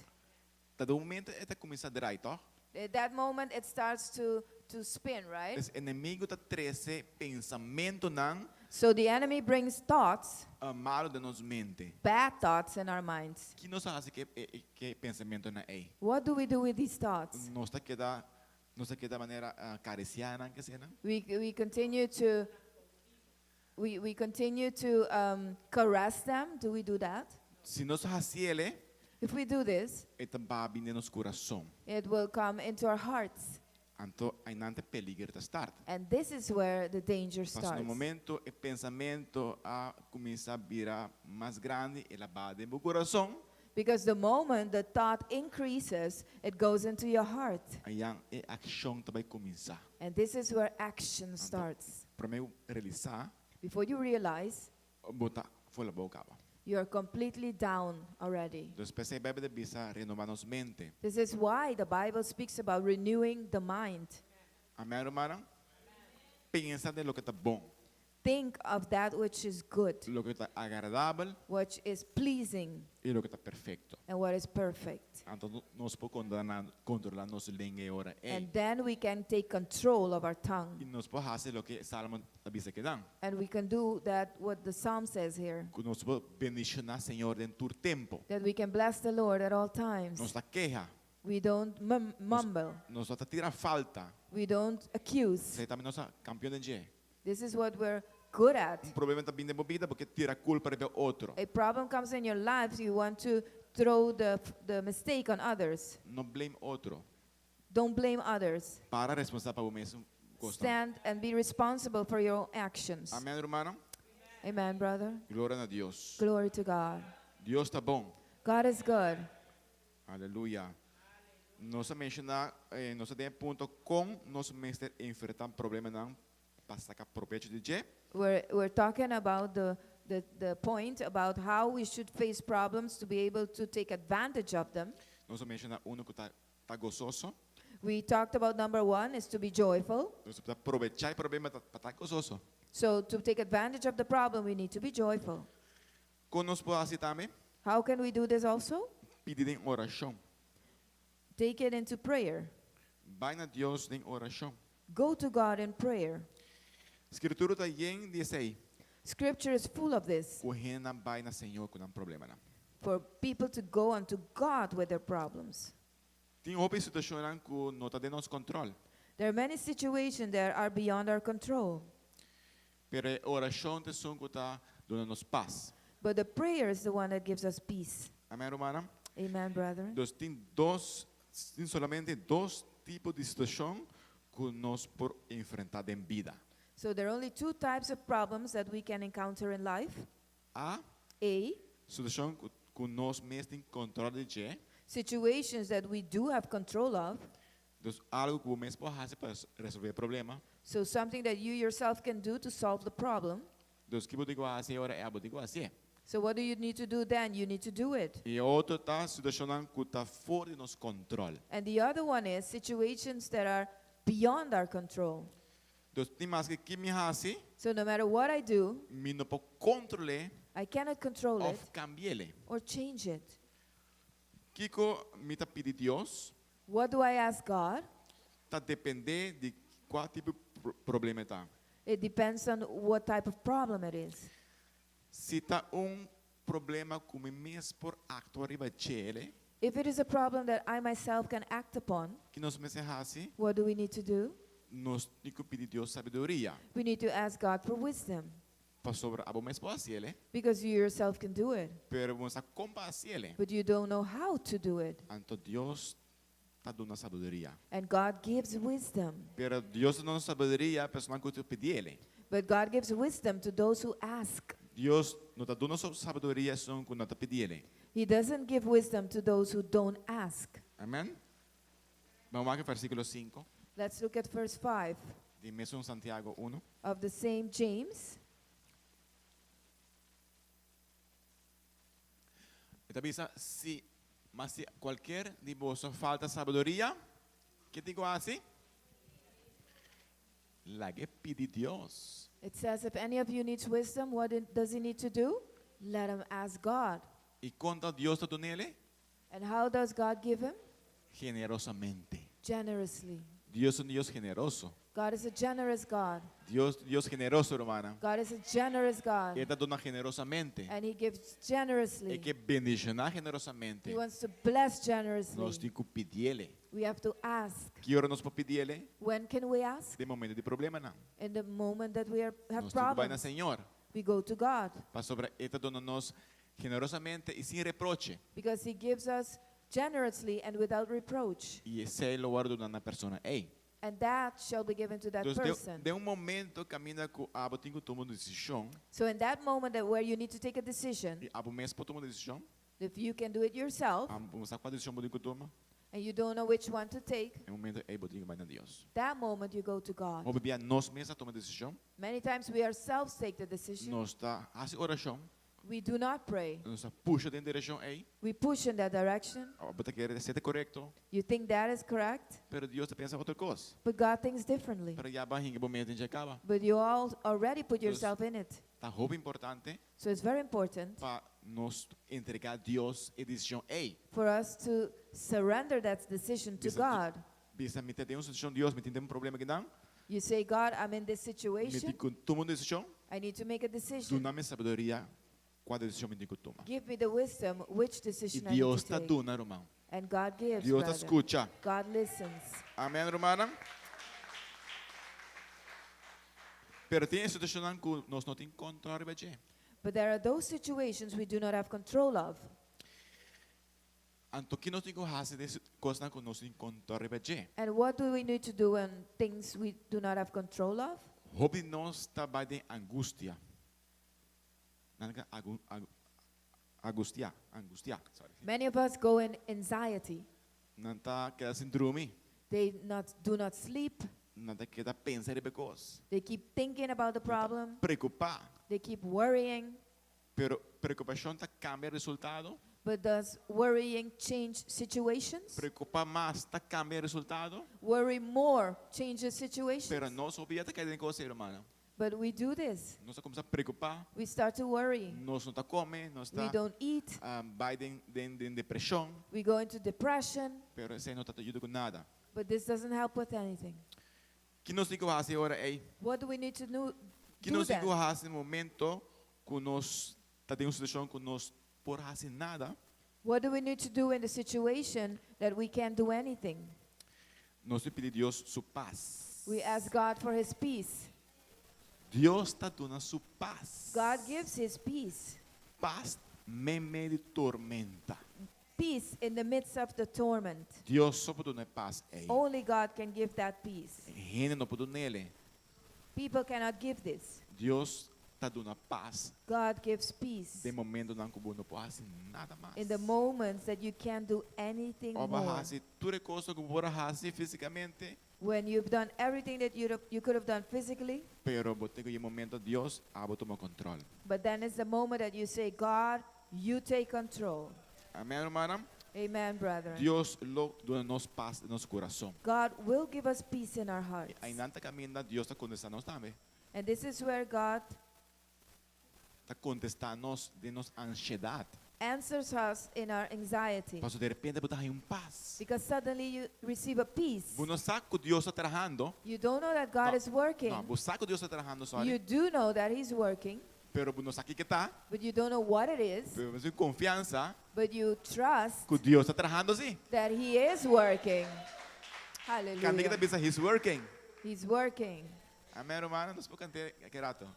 Ta den un momento e ta kuminsá drai, tòg? At that moment it starts to spin, right? E enemigu ta trese pensamentunan So the enemy brings thoughts, malu den nos mente. Bad thoughts in our minds. Ki nos ta hasi ku e pensamentunan ei? What do we do with these thoughts? Nos ta keda manera karisiá nan, ke sea nan? We continue to caress them. Do we do that? Si nos hasié, If we do this, e ta bai den nos kurason. It will come into our hearts. Anto, einan e peliger ta start. And this is where the danger Mas no starts. momento e pensamentu a kuminsá bira mas grandi, el a bai den bo kurason. Because the moment the thought increases, it goes into your heart. Einan e akshon ta bai kuminsá. And this is where action starts. Promé bo realisá, Before you realize, bo ta for di abou kaba. You are completely down already. Anto, p'esei Beibel ta bisa renobá nos mente. This is why the Bible speaks about renewing the mind. Amèn, rumannan? Pensa den loke ta bon, Think of that which is good, loke ta agradabel which is pleasing, i loke ta perfekto. And what is perfect. Anto, nos por kontrolá nos lenga ora ei. And then we can take control of our tongue. I nos por hasi loke Salmo ta bisa akinan. And we can do that, what the psalm says here, Ku nos por bendishoná Señor den tur tempu. That we can bless the Lord at all times. Nos no ta keha, We don't mumble. Nos no ta tira falta. We don't accuse. Esei tambe nos ta kampeon den dje. This is what we're good at. Un problema ta bin den bo bida, bo ke tira kulpa riba otro. A problem comes in your life, you want to throw the mistake on others. No blame otro. Don't blame others. Para responsabel pa bo mes kos. Stand and be responsible for your own actions. Amèn, ruman? Amen, brother. Gloria na Dios. Glory to God. Dios ta bon. God is good. Aleluya. Nos a menshoná, nos a punto kon nos mester enfrentá problemanan pa saka probecho di dje. We're talking about the point about how we should face problems to be able to take advantage of them. Nos a menshoná unu ku ta ta gososo. We talked about number one is to be joyful. Nos pa aprovechá e problema pa ta gososo. So to take advantage of the problem, we need to be joyful. Kon nos por hasi tambe? How can we do this also? Pidi den orashon. Take it into prayer. Bai na Dios den orashon. Go to God in prayer. Skritura ta yen di esei. Scripture is full of this. Ku hende bai na Señor ku nan problemanan. For people to go unto God with their problems. Tin hopi situashon ku no ta den nos kontròl. There are many situations that are beyond our control. Pero orashon ta esun ku ta duna nos pas. But the prayer is the one that gives us peace. Amèn, rumannan? Amen, brethren. Anto, tin solamente dos tipo di situashon ku nos por enfrentá den bida. So there are only two types of problems that we can encounter in life. A, A, situashon ku nos mes tin kontròl di dje. Situations that we do have control of. Anto, algu ku bo mes por hasi pa resolvé e problema. So something that you yourself can do to solve the problem. Anto, kiko bo tin ku hasi awor e bo tin ku hasi. So what do you need to do then? You need to do it. I otro ta situashon ku ta for di nos kontròl. And the other one is situations that are beyond our control. Anto, ni maske kiko mi hasi, So no matter what I do, mi no por kontrol'é I cannot control it òf kambi'é. Or change it. Kiko mi ta pidi Dios, What do I ask God? Ta dependé di kua tipo di problema ta. It depends on what type of problem it is. Si ta un problema ku mi mes por aktua riba dje, If it is a problem that I myself can act upon, kiko nos mester hasi? What do we need to do? Nos tin ku pidi Dios sabiduria. We need to ask God for wisdom Pasobra abo mes por hasié, because you yourself can do it, pero bo no sa kon pa hasié. but you don't know how to do it. Anto Dios ta duna sabiduria. And God gives wisdom. Pero Dios ta duna sabiduria pa esnan ku ta pidié. But God gives wisdom to those who ask. Dios no ta duna sabiduria esun ku no ta pidié. He doesn't give wisdom to those who don't ask. Amèn? Ban wak versíkulo 5 Let's look at verse 5 di mesun Santiago 1. of the same James. E ta bisa, si, ma si kualkier di boso falta sabiduria, kiko e tin ku hasi? Lag'é pidi Dios. It says, If any of you needs wisdom, what does he need to do? Let him ask God. I kon Dios ta dun'é? And how does God give him? Generosamente. Generously. Dios ta un Dios generoso. God is a generous God. Dios generoso, ruman. God is a generous God. E ta duna generosamente. And he gives generously. E ke bendishoná generosamente. He wants to bless Nos generously. tin ku pidié. We have to ask. Ki ora nos por pidié? When can we ask? Den momento di problemanan. In the moment that we have Nos tin ku bai na problems, Señor. we go to God Pasobra E ta duna nos generosamente i sin reproche. because he gives us generously and without reproach. I esei lo wòrdu duná na e persona ei. And that shall be given to that Anto, person. den un momento kaminda ku abo tin ku tuma un desishon, So in that moment that where you need to take a decision, i abo mes por tuma un desishon, if you can do it yourself abo no sa kua desishon bo tin ku tuma, and you don't know which one to take, e momento ei bo tin ku bai na Dios. that moment you go to God. Hopi bia nos mes ta tuma desishon, Many times we ourselves take the decision. nos ta hasi orashon, We do not pray. nos ta pusha den direkshon ei, We push in that direction. bo ta kere esei ta korekto, You think that is correct, pero Dios ta pensa otro kos. but God thinks differently. Pero ya bo a hinka bo mes den dje kaba. But you all already put yourself in it. Ta hopi importante So it's very important pa nos entregá Dios e desishon ei. for us to surrender that decision to Bisa, God. Bisa mi ta den un situashon Dios, mi tin un problema akinan. You say, God, I'm in this Mi situation. tin ku tuma un desishon. I need to make a decision. Duna mi sabiduria kua desishon mi tin ku tuma. Give me the wisdom which I decision I need Dios to ta take. duna, ruman. And God gives, Dios ta brother. skucha. God listens. Amèn, ruman. Pero tin situashon ku nos no tin kontròl riba dje. But there are those situations we do not have control of. Anto kiko nos tin ku hasi den kosnan ku nos no tin kontròl riba dje. And what do we need to do when things we do not have control of? Hopi di nos ta bai den angustia. Nan ta agu, agu, angustia, angustia, sorry. Many of us go in anxiety. Nan ta keda sin drumi. They not do not sleep. Nan ta keda pensa riba kos. They keep thinking about the problem. Preokupá. They keep worrying. Pero preokupashon ta kambia resultado. But does worrying change situations? Preokupá mas ta kambia resultado. Worry more changes situations. Pero nos hopi ta kai den e kos, ruman. But we do this. Nos ta kuminsá preokupá. We start to worry. Nos no ta kome, nos We ta don't eat. bai den, den, den depreshon. We go into depression. Pero esei no ta yuda ku nada. But this doesn't help with anything. Kiko nos tin ku hasi awor ei? What do we need to do, Kiko do nos tin then? ku hasi na momento ku nos ta den un situashon ku nos no por hasi nada? What do we need to do in the situation that we can't do anything? Nos tin ku pidi Dios su pas. We ask God for His peace. Dios ta duna su pas. God gives His peace. Pas meimei di tormenta. Peace in the midst of the torment. Dios so por duna pas ei. Only God can give that peace. Hende no por dun'é. People cannot give this. Dios ta duna pas. God gives peace Den momentonan ku bo no por hasi nada mas. in the moments that you can't do anything Òf more. hasi tur kos ku bo por hasi físikamente, When you've done everything that you could have done physically, pero bo tin e momento Dios, abo tuma kontròl. but then it's the moment that you say, God, you take control. Amèn, ruman? Amen, brethren. Dios lo duna nos pas den nos kurason. God will give us peace in our hearts. Einan ta kaminda Dios ta kontestá nos tambe. And this is where God Ta kontestá nos den nos ansiedat. answers us in our anxiety. Paso di repente bo ta haña un pas. Because suddenly you receive a peace. Bo no sa ku Dios ta trahando. You don't know that God No, is working. No, bo sa ku Dios ta trahando, sorry. You do know that He's working, Pero bo no sa kiko e ta. but you don't know what it is. Pero bo tin konfiansa But you trust ku Dios ta trahando si. that He is working. Kende ku Hallelujah. ta bisa He's working. He's working. Amèn, rumannan? Nos por kant'é aki rato.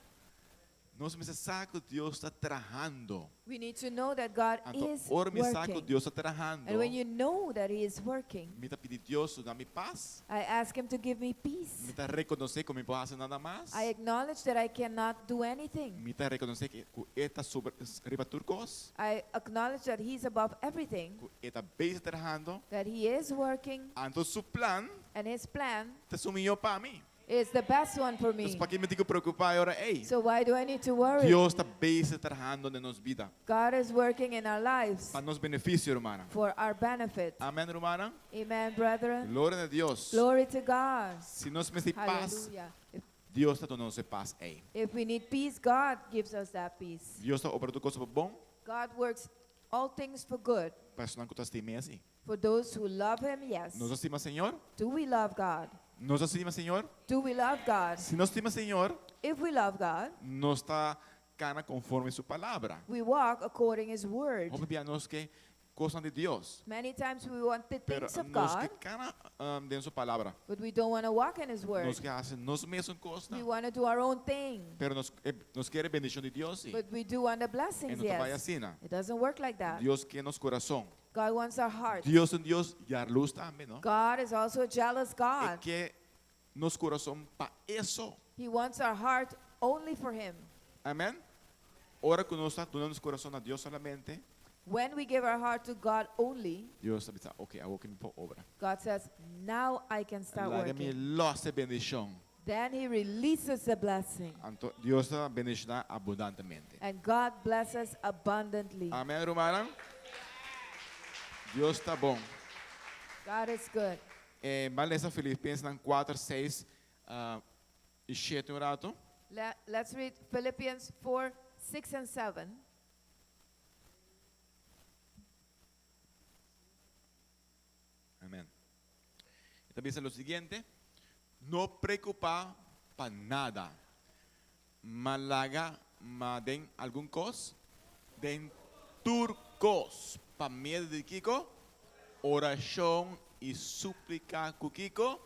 Nos mester sa ku Dios ta trahando. We need to know that God Anto, is ora mi sa ku working. Dios ta trahando, And when you know that He is working, mi ta pidi Dios duna mi pas. I ask Him to give me Mi peace. ta rekonosé ku mi por hasi nada mas. I acknowledge that I cannot do anything. Mi ta rekonosé ku E ta sobre, riba tur kos, I acknowledge that He's above everything, ku E ta bezig trahando. that He is working, Anto su plan and His plan ta esun mihó pa mi. is the best one for Entonces, me. pa ki mi tin ku preokupá e ora ei? So why do I need to worry? Dios ta bezig trahando den nos bida. God is working in our lives Pa nos benefisio, rumannan. for our benefit. Amèn, rumannan. Amen, brethren. Gloria na Dios. Glory to God. Si nos mester pas, Hallelujah. If, Dios ta duna nos e pas ei. if we need peace, God gives us that peace. Dios ta obra tur kos pa bon, God works all things for good pa esnan ku ta stim'é así. for those who love Him, yes. Nos ta stima Señor? Do we love God? Nos ta stima Señor? Do we love God? Si nos stima Señor, If we love God, nos ta kana konforme su palabra. we walk according His word. Hopi bia nos ke kosnan di Dios, Many times we want the pero things of nos God, ke kana um, den su palabra. but we don't want to walk in His word. Nos ke hasi nos mesun We kosnan. want to do our own thing, Pero nos, eh, nos ke bendishon di Dios sí. but we do want the E blessings, no ta bai yes. asina. It doesn't work like that. Dios ke nos kurason. God wants our heart. Dios ta un Dios yalurs tambe, no? God is also a jealous E God. ke nos kurason pa e so. He wants our heart only for Him. Amèn? Ora ku nos ta duna nos kurason na Dios solamente, When we give our heart to God only, Dios ta bisa, ok, awor ku mi por obra. God says, Now I can start Laga mi working. lòs e bendishon. Then He releases the blessing. Anto Dios ta bendishoná abundantemente. And God blesses abundantly. Amèn, rumannan? Dios ta bon. God is good. Eh, ban lesa Filipensenan 4, 6 i 7 un ratu. Let's read Philippians 4, 6 and 7. Amèn. E ta bisa lo siguiente, No preokupá pa nada, ma laga ma den algun kos, den tur kos, pa medio di kiko? Orashon i súplika ku kiko?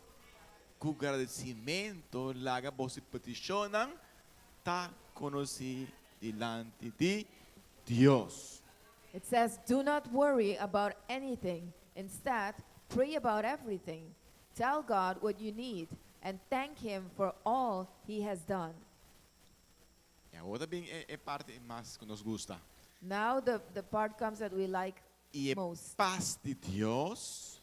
Ku gradisimentu laga boso petishonnan ta konosí dilanti di Dios. It says, Do not worry about anything. Instead, pray about everything. Tell God what you need and thank Him for all He has done. I awor ta bin e parti mas ku nos gusta. Now the, the part comes that we like I e most. pas di Dios,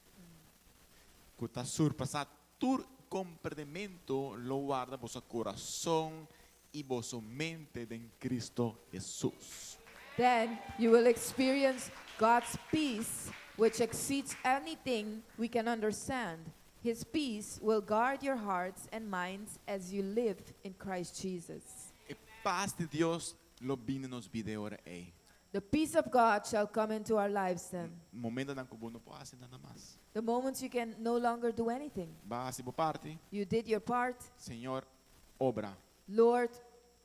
ku ta surpasá tur komprendementu, lo warda boso kurason i boso mente den Kristu Hesus. Then you will experience God's peace, which exceeds anything we can understand. His peace will guard your hearts and minds as you live in Christ Jesus. E pas di Dios lo bini den nos bida e ora ei. The peace of God shall come into our lives then. Momentonan ku bo no por hasi nada mas. The moments you can no longer do anything. B'a hasi bo parti. You did your part. Señor, obra. Lord,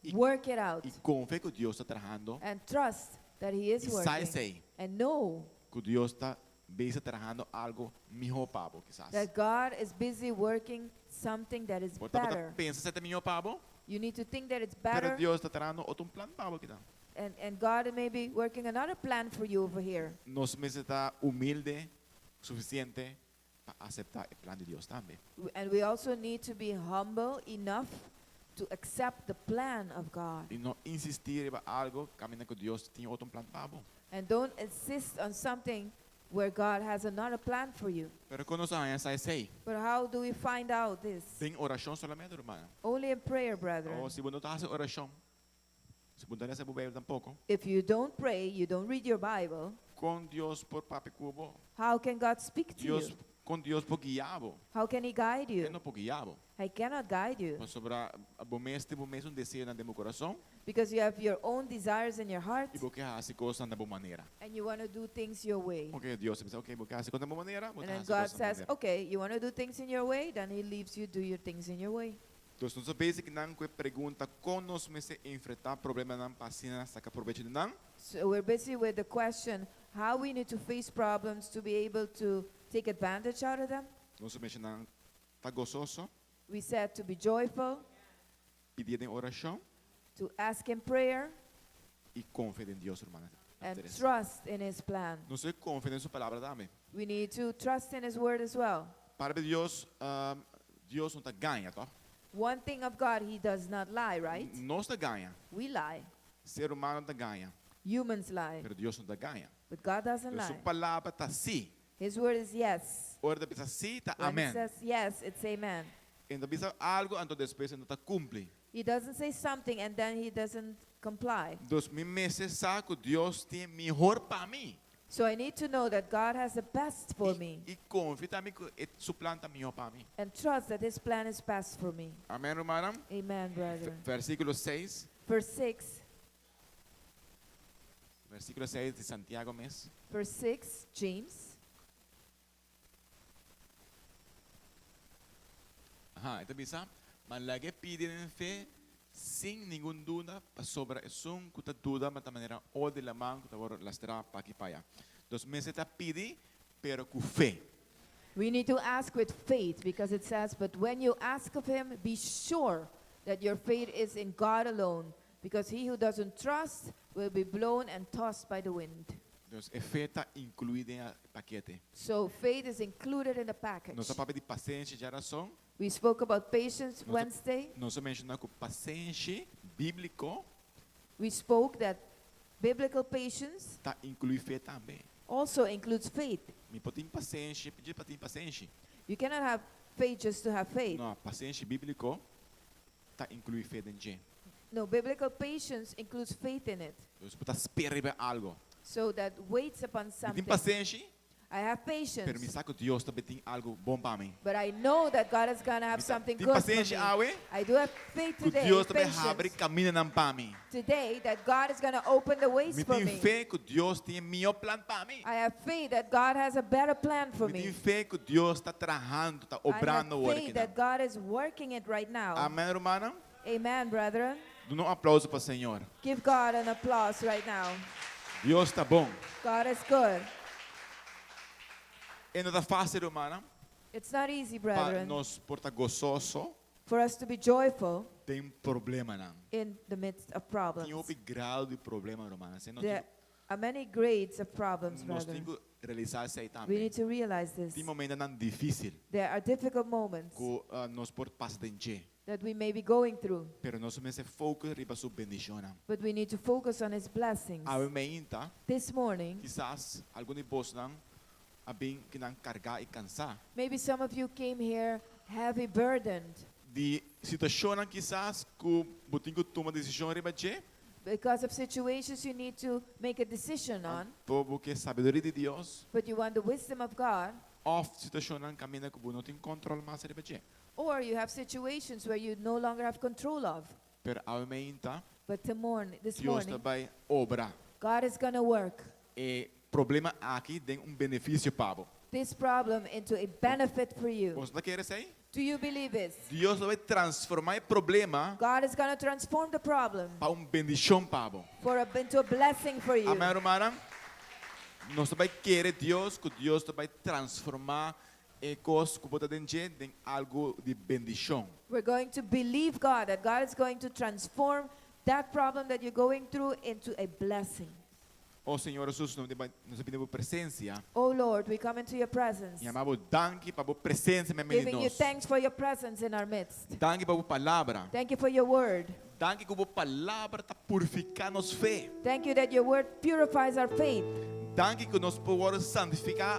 I, work it out. I konfia ku Dios ta trahando. And trust that He is I sa working. esei. And know Ku Dios ta bezig trahando algu mihó pa bo, kisas. that God is busy working something that is Bo ta better. pensa sa ta mihó pa bo. You need to think that it's Pero better. Dios ta trahando otro plan pa bo akinan. And, and God may be working another plan for you over here. Nos mester ta humilde sufisiente pa aseptá e plan di Dios tambe. And we also need to be humble enough to accept the plan of God. I no insistí riba algu kaminda ku Dios tin otro plan pa bo. And don't insist on something where God has another plan for you. Pero kon nos a haña sa esei? But how do we find out this? Den orashon solamente, rumannan. Only in prayer, brethren. O si bo no ta hasi orashon, si bo no ta lesa bo Beibel tampoko. If you don't pray, you don't read your Bible. Kon Dios por papia ku bo? How can God speak to Dios, you? kon Dios por guia bo? How can He guide you? E no por guia bo. He cannot guide you. Pasobra bo mes tin bo mesun deseonan den bo kurason. Because you have your own desires in your heart. I bo ke hasi kosnan na bo manera. And you want to do things your way. Ok, Dios ta bisa, ok, bo ke hasi kos na bo manera, bo And ta then hasi God kos na bo says, manera. okay, you want to do things in your way? Then He leaves you do your things in your way. Entonces, nos ta bezig nan ku e pregunta kon nos mester enfrentá problemanan pa asina saka probecho di nan. So we're busy with the question how we need to face problems to be able to take advantage out of them. Nos a menshoná ta gososo. We said to be joyful, pidi den orashon to ask in prayer, i konfia den Dios, ruman. and trust in His plan. Nos konfia den su palabra tambe. We need to trust in His word as well. Palabra di Dios, Dios no ta gaña, toch? One thing of God, He does not lie, right? Nos ta gaña. We lie. Ser humano ta gaña, Humans lie. pero Dios no ta gaña. But God doesn't Su lie. palabra ta si. His word is yes. Ora e bisa si, ta When He amèn. says yes, it's amen. E no ta bisa algu, anto despues e no ta kumpli. He doesn't say something and then He doesn't comply. Dus mi mester sa ku Dios tin mihó pa mi. So I need to know that God has the best for me I konfia tambe ku su plan ta mihó pa mi. and trust that His plan is best for me. Amèn, ruman? Amen, brother. Versíkulo 6. Verse 6. Versíkulo 6 di Santiago mes. Verse 6, James. Aha, e ta bisa, ma lag'é pidi den fe, sin ningun duda, pasobra esun ku ta duda, ta manera ola di laman, ku ta lastrá p'aki p'aya. Dus mester ta pidi, pero ku fe. We need to ask with faith because it says, But when you ask of him, be sure that your faith is in God alone, because he who doesn't trust will be blown and tossed by the wind. Dus e fe ta inkluí den e pakete. So faith is included in the package. Nos a papia di pasenshi djárason. We spoke about patience Wednesday. Nos a menshoná ku pasenshi bíbliko We spoke that biblical patience ta inkluí fe tambe. also includes faith. Mi no por tin pasenshi, pidi pa tin pasenshi. You cannot have faith just to have faith. No, pasenshi bíbliko ta inkluí fe den dje. No, biblical patience includes faith in it. Dus bo ta spera riba algu. So that waits upon Mi tin something. pasenshi, I have pero mi patience, sa ku Dios tambe tin algu bon pa mi. but I know that God is going to have Mi ta- something tin good for me. pasenshi awe, I do have faith ku today, Dios ta bai habri patience kamindanan pa mi. today that God is going to open the ways Mi for tin me. fe ku Dios tin mihó plan pa mi. I have faith that God has a better plan for Mi tin me. fe ku Dios ta trahando, ta I have obrando faith that God is working it right now. Amèn, ruman? Amen, brethren. Duna un aplouso pa Señor. Give God an applause right now. Dios ta bon. God is good. E no ta fásil, ruman, It's not easy, pa brethren, nos por ta gososo, for us to be joyful den problemanan. in the midst of Tin problems. hopi grado di problema, ruman. Asina, nos There are many grades of problems, nos brethren. tin ku realisá esei We tambe. need to realize this. Tin momentonan difísil There are difficult moments ku nos por pasa den dje. that we may be going through, Pero nos mester focus riba su bendishonnan. but we need to focus on His blessings. Awe mainta, This morning, kisas algun di bosonan a bin akinan kargá i kansá. maybe some of you came here heavy burdened Di situashonnan kisas ku bo tin ku tuma desishon riba dje. because of situations you need to make a decision on, Anto bo ke sabiduria di Dios. but you want the wisdom of God, Òf situashonnan kaminda ku bo no tin kontròl mas riba dje. or you have situations where you no longer have control of. Pero awe mainta, But to morn, this Dios morning, ta bai obra. God is going to work E problema aki den un benefisio pa bo. this problem into a benefit for you. Bo ta kere esei? Do you believe this? Dios ta bai transformá e problema God is going to transform the problem pa un bendishon pa bo. into a blessing for you. Amèn, ruman? Nos ta bai kere Dios, ku Dios ta bai transformá e kos ku bo ta den dje den algu di bendishon. We're going to believe God that God is going to transform that problem that you're going through into a blessing. Oh Señor Jesus, nos nos ta bin den bo presensia. Oh Lord, we come into your presence, Yama bo danki pa bo presensia meimei giving you nos. thanks for your presence in our midst. Danki pa bo palabra. Thank you for your word. Danki ku bo palabra ta purifiká nos fe. Thank you that your word purifies our faith. Danki ku nos por santifiká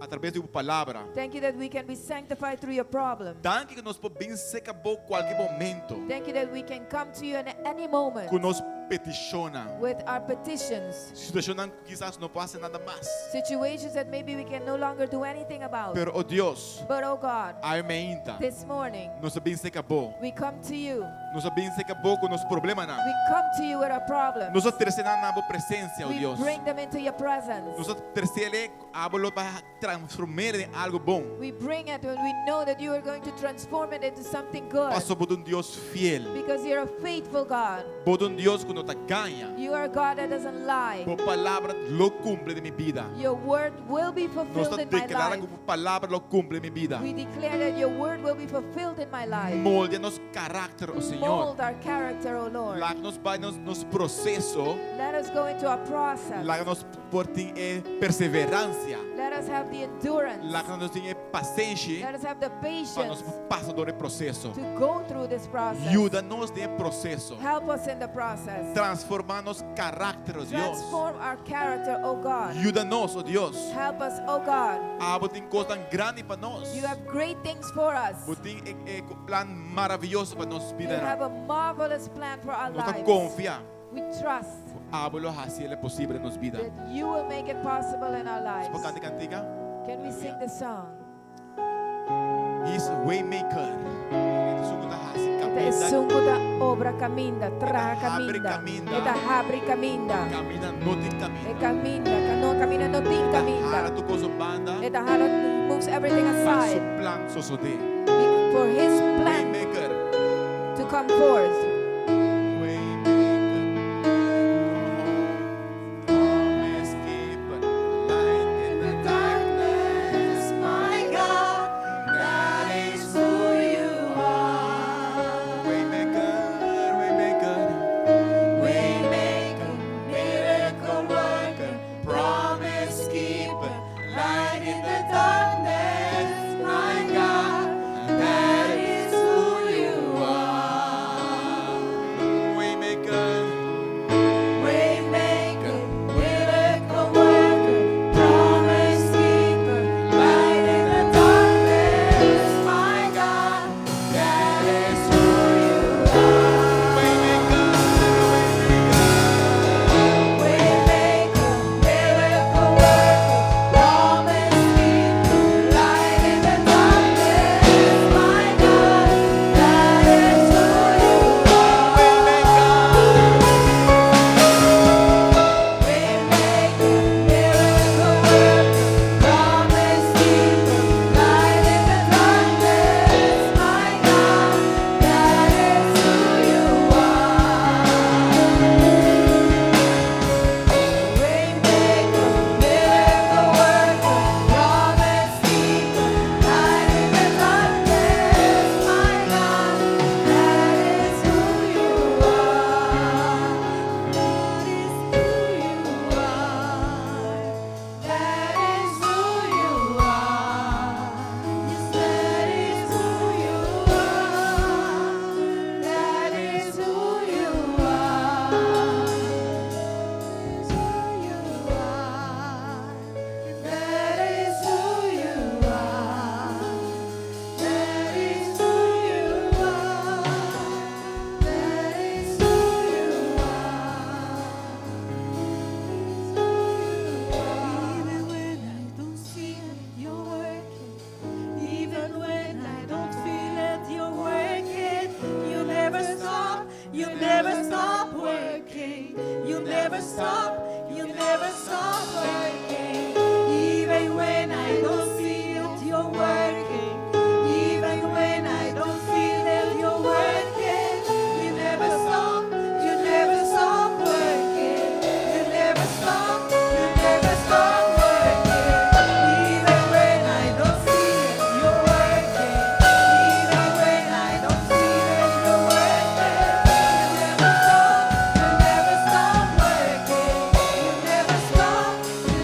atraves di bo palabra. Thank you that we can be sanctified through your problem. Danki ku nos por bin serka bo kualke momento. Thank you that we can come to you in any moment Ku nos petishonnan. with our petitions, Situashonnan kisas no por hasi nada mas. situations that maybe we can no longer do anything about. Pero, oh Dios, But oh God, awe mainta. this morning Nos ta bin serka bo. we come to you. Nos ta bin serka bo ku nos problemanan. We come to you with our problems. Nos ta trese nan na bo presensia, oh We Dios. bring them into your presence. Nos ta trese abo lo bai transform'é den algu bon. We bring it when we know that you are going to transform it into something good. Paso bo ta un Dios fiel. Because you're a faithful God. Bo ta un Dios ku ku no ta gaña. You are a God that doesn't lie. Bo palabra lo kumpli den mi bida. Your word will be Nos fulfilled ta in my deklará life. ku bo palabra lo kumpli den mi bida. We declare that your word will be fulfilled in my life. Moldia nos karakter, o Señor. Mold our character, O Lord. Laga nos bai nos, nos proseso. Let us go into our process. Laga nos por tin e perseveransia. Let us have the endurance. Laga nos tin e pasenshi Let us have the pa nos patience pasa dor e proseso. to go through this process. Yuda nos den e proseso. Help us in the process. Transformá nos karakter, o Dios. Transform our character, O God. Yuda nos, o Dios. Help us, O God. Abo tin kosnan grandi pa nos. You have great things for us. Bo tin e, e plan maravioso pa nos You bida. have a marvelous plan for our Nos ta lives. konfia. We trust Abo lo hasi posibel den nos bida. that you will make it possible in our lives. Por kanta e kantika? Can we sing the song? He's a waymaker. Esun ku ta hasi E ta kaminda. esun ku ta obra kaminda, traha habri kaminda. kaminda. E ta habri kaminda. Kaminda no tin E kaminda. kaminda, no kaminda no tin Hala kaminda. tur kos un banda. E ta hala moves everything Pa su aside plan sosodé. for his plan Waymaker. to come forth. Waymaker. Promise keeper. Light in the darkness. My God, that is who you are. Waymaker. Waymaker. Waymaker, miracle worker, promise keeper, light in the darkness, my God, that is who you are. Waymaker. Waymaker, miracle worker, promise keeper, light in the darkness, my God, that is who you are. Waymaker. Waymaker, miracle worker, promise keeper, light in the darkness, my God, that is who you are. Waymaker, miracle worker, promise keeper, light in the darkness, my God, that is who you are. Waymaker, miracle worker, promise keeper, light in the darkness, my God, that is who you are. That is who you are. That is who you are. Yes, that is who you are. That is who you are. That is who you are. That is who you are. That is who you are. Even when I don't see it, you're working. Even when I don't feel it, you're working. You never stop, you never stop working. You never stop, you never stop working. Even when I don't see it, you're working. Even when I don't feel it, you're working. You never stop, you never stop working. You never stop, you never stop working. Even when I don't see it, you're working. Even when I don't feel it, you're working. You never stop, you never stop working. You never stop, you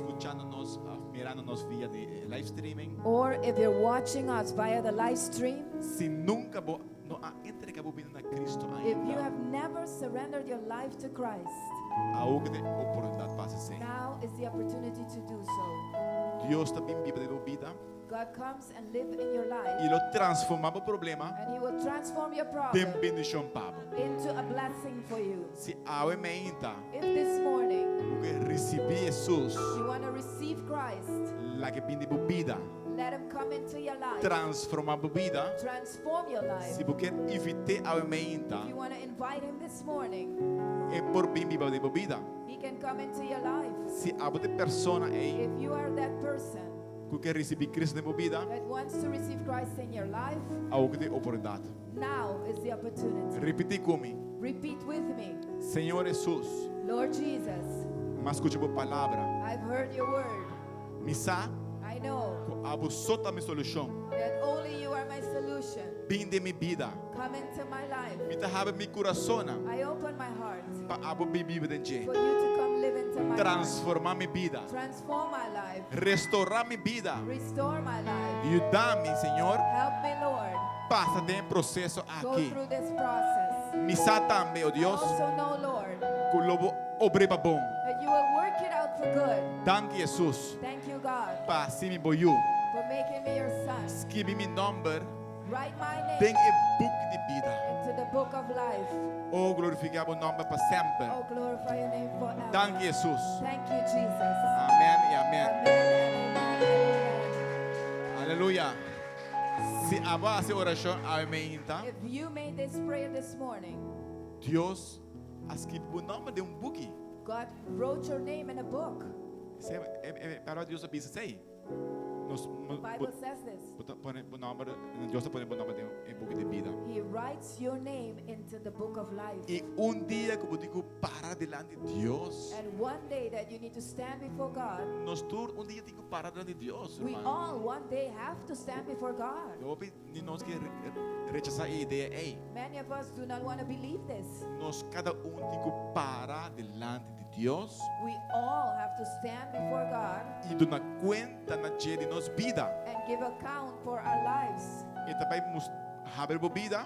skuchando nos, mirando nos via di live streaming. Or if you're watching us via the live stream, Si nunka bo no a entregá bo bida na Kristu if you ainda, have never surrendered your life to Christ, awor ta e oportunidat pa hasi. now is the opportunity to do so. Dios ta bin biba den bo bida God comes and live in your life, i lo transformá bo problema and He will transform your den problem bendishon pa bo. into a blessing for you. Si awe mainta, If this morning bo ke risibí Hesus, you want to receive Christ, lag'é bin den bo bida, let Him come into your life, transformá bo bida. transform your life. Si bo ke invit'é awe mainta, If you want to invite Him this morning, e por bin biba den bo bida. He can come into your life. Si abo ta e persona ei If you are that person ku ke risibí Kristu den bo bida, that wants to receive Christ in your life, awor ta e oportunidat. now is the opportunity. Ripití ku mi. Repeat with me. Señor Hesus, Lord Jesus, m'a skucha bo palabra. I've heard your word. Mi sa I know ku abo so ta mi solushon. that only you are my solution. Bin den mi bida. Come into my life. Mi ta habri mi kurason I open my heart pa abo bin biba den dje. for you to come live into my life. Transformá mi bida. Transform my life. Restourá mi bida. Restore my life. Yuda mi, Señor, Help me, Lord, pasa den e proseso go aki. through this process. Mi sa tambe, oh I Dios, also know, Lord, ku lo bo obr'é pa bon. that you will work it out for good. Danki, Hesus, Thank you, God, pa hasi mi bo yu. for making me your son. Skirbi mi nòmber Write my name den e buki di bida. into the book of life. Oh, glorifiká bo nòmber pa semper. Oh, glorify your name forever. Danki, Hesus. Thank you, Jesus. Amèn i amèn. Amen and amen and amen. Aleluya. Si abo a hasi e orashon awe mainta, If you made this prayer this morning, Dios a skirbi bo nòmber den un buki. God wrote your name in a book. Esei e palabra di Dios ta bisa esei. Nos The Bible says this. pone bo nòmber, Dios ta pone bo nòmber den e buki di bida. He writes your name into the book of life. I un dia ku bo tin ku para dilanti di Dios. And one day that you need to stand before God, Nos tur un dia tin ku para dilanti di Dios, we ruman. all one day have to stand before God. Hopi di nos ke rechasá e idea ei. Many of us do not want to believe this. Nos kada un tin ku para dilanti di Dios We all have to stand before God i duna kuenta na dje di nos bida. and give account for our lives. E ta bai habri bo bida,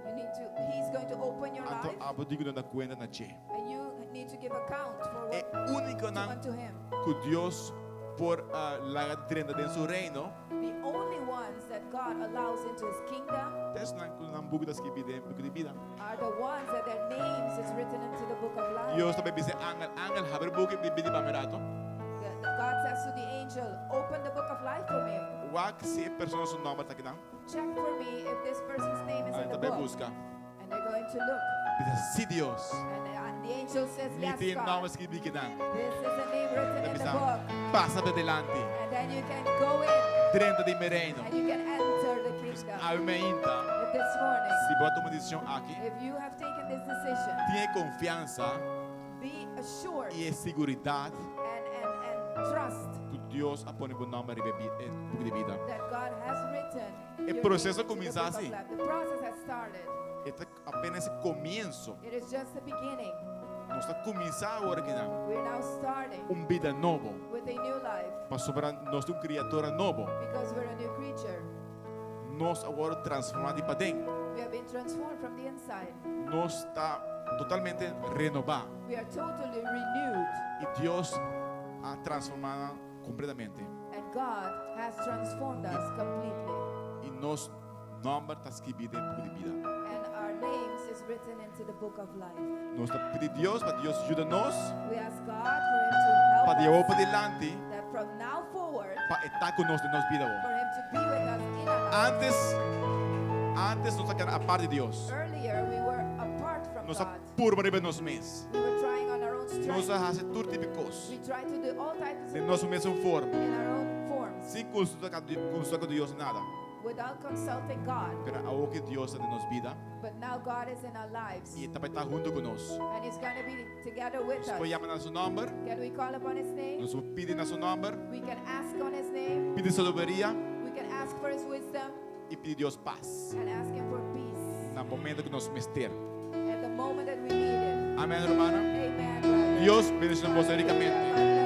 You need to He's going to open your anto life abo tin ku duna kuenta na dje. and you need to give account for E what úniko nan unto him. ku Dios por laga drenta den su reino, The only ones that God allows into his kingdom ta esnan ku nan buki ta skibí den buki di bida. are the ones that their names is written into the book of life. Dios ta bai bisa angel, angel, habri buki di bida pa mi rato. God says to the angel, open the book of life for me. Wak si e persona su nòmber ta akinan. Check for me if this person's name is Aí in the ta bai book. buska. And they're going to look. Bisa sí Dios. And the angel says, Mi yes, tin God. nòmber skibí akinan. This is a name written Ta in the bisa book. pasa pa dilanti. And then you can go in Drenta den mi reino. and you can enter the kingdom. Awe mainta. If this morning, Si bo a tuma e desishon aki, if you have taken this decision, tin konfiansa be assured i seguridat and trust ku Dios a pone bo nòmber den e buki di bida. that God has written. E your proseso name into the kuminsá book of asina. life. The process has started. E ta apenas komienso. It is just the beginning. Nos ta kuminsá awor akinan. We're now starting Un bida nobo. with a new life Pasobra nos ta un kriatura nobo. because we're a new creature. Nos a wòrdu transformá di paden. We have been transformed from the inside. Nos ta totalmente renobá. We are totally renewed. I Dios a transformá kompletamente. And God has transformed us completely. I nos nòmber ta skibí den buki di bida. And our names is written into the book of life. Nos ta pidi Dios pa Dios yuda nos We ask God for Him to help pa di awor us padilanti that from now forward, pa e ta ku nos den nos bida. for Him to be with us in our lives. Antes, antes nos a keda apart di Dios. Earlier, we were apart from Nos a God. purba riba nos mes. We were trying on our own Nos strength. a hasi tur tipo di kos. We tried to do all types Den of nos things mes forma. in our own forms Sin konsultá ku Dios nada. without consulting God. Pero awor ku Dios ta den nos bida But now God is in our lives i e ta bai ta huntu ku nos. and He's going to be together with Nos por us. yama na su nòmber, Can we call upon His name? nos por pidi na su nòmber, We can ask on His name. pidi sabiduria We can ask for His wisdom i pidi Dios pas. and ask Him for peace Na momento ku nos mester. at the moment that we need it. Amèn, ruman. Amen. brother. Dios bendishoná boso rikamente. God bless.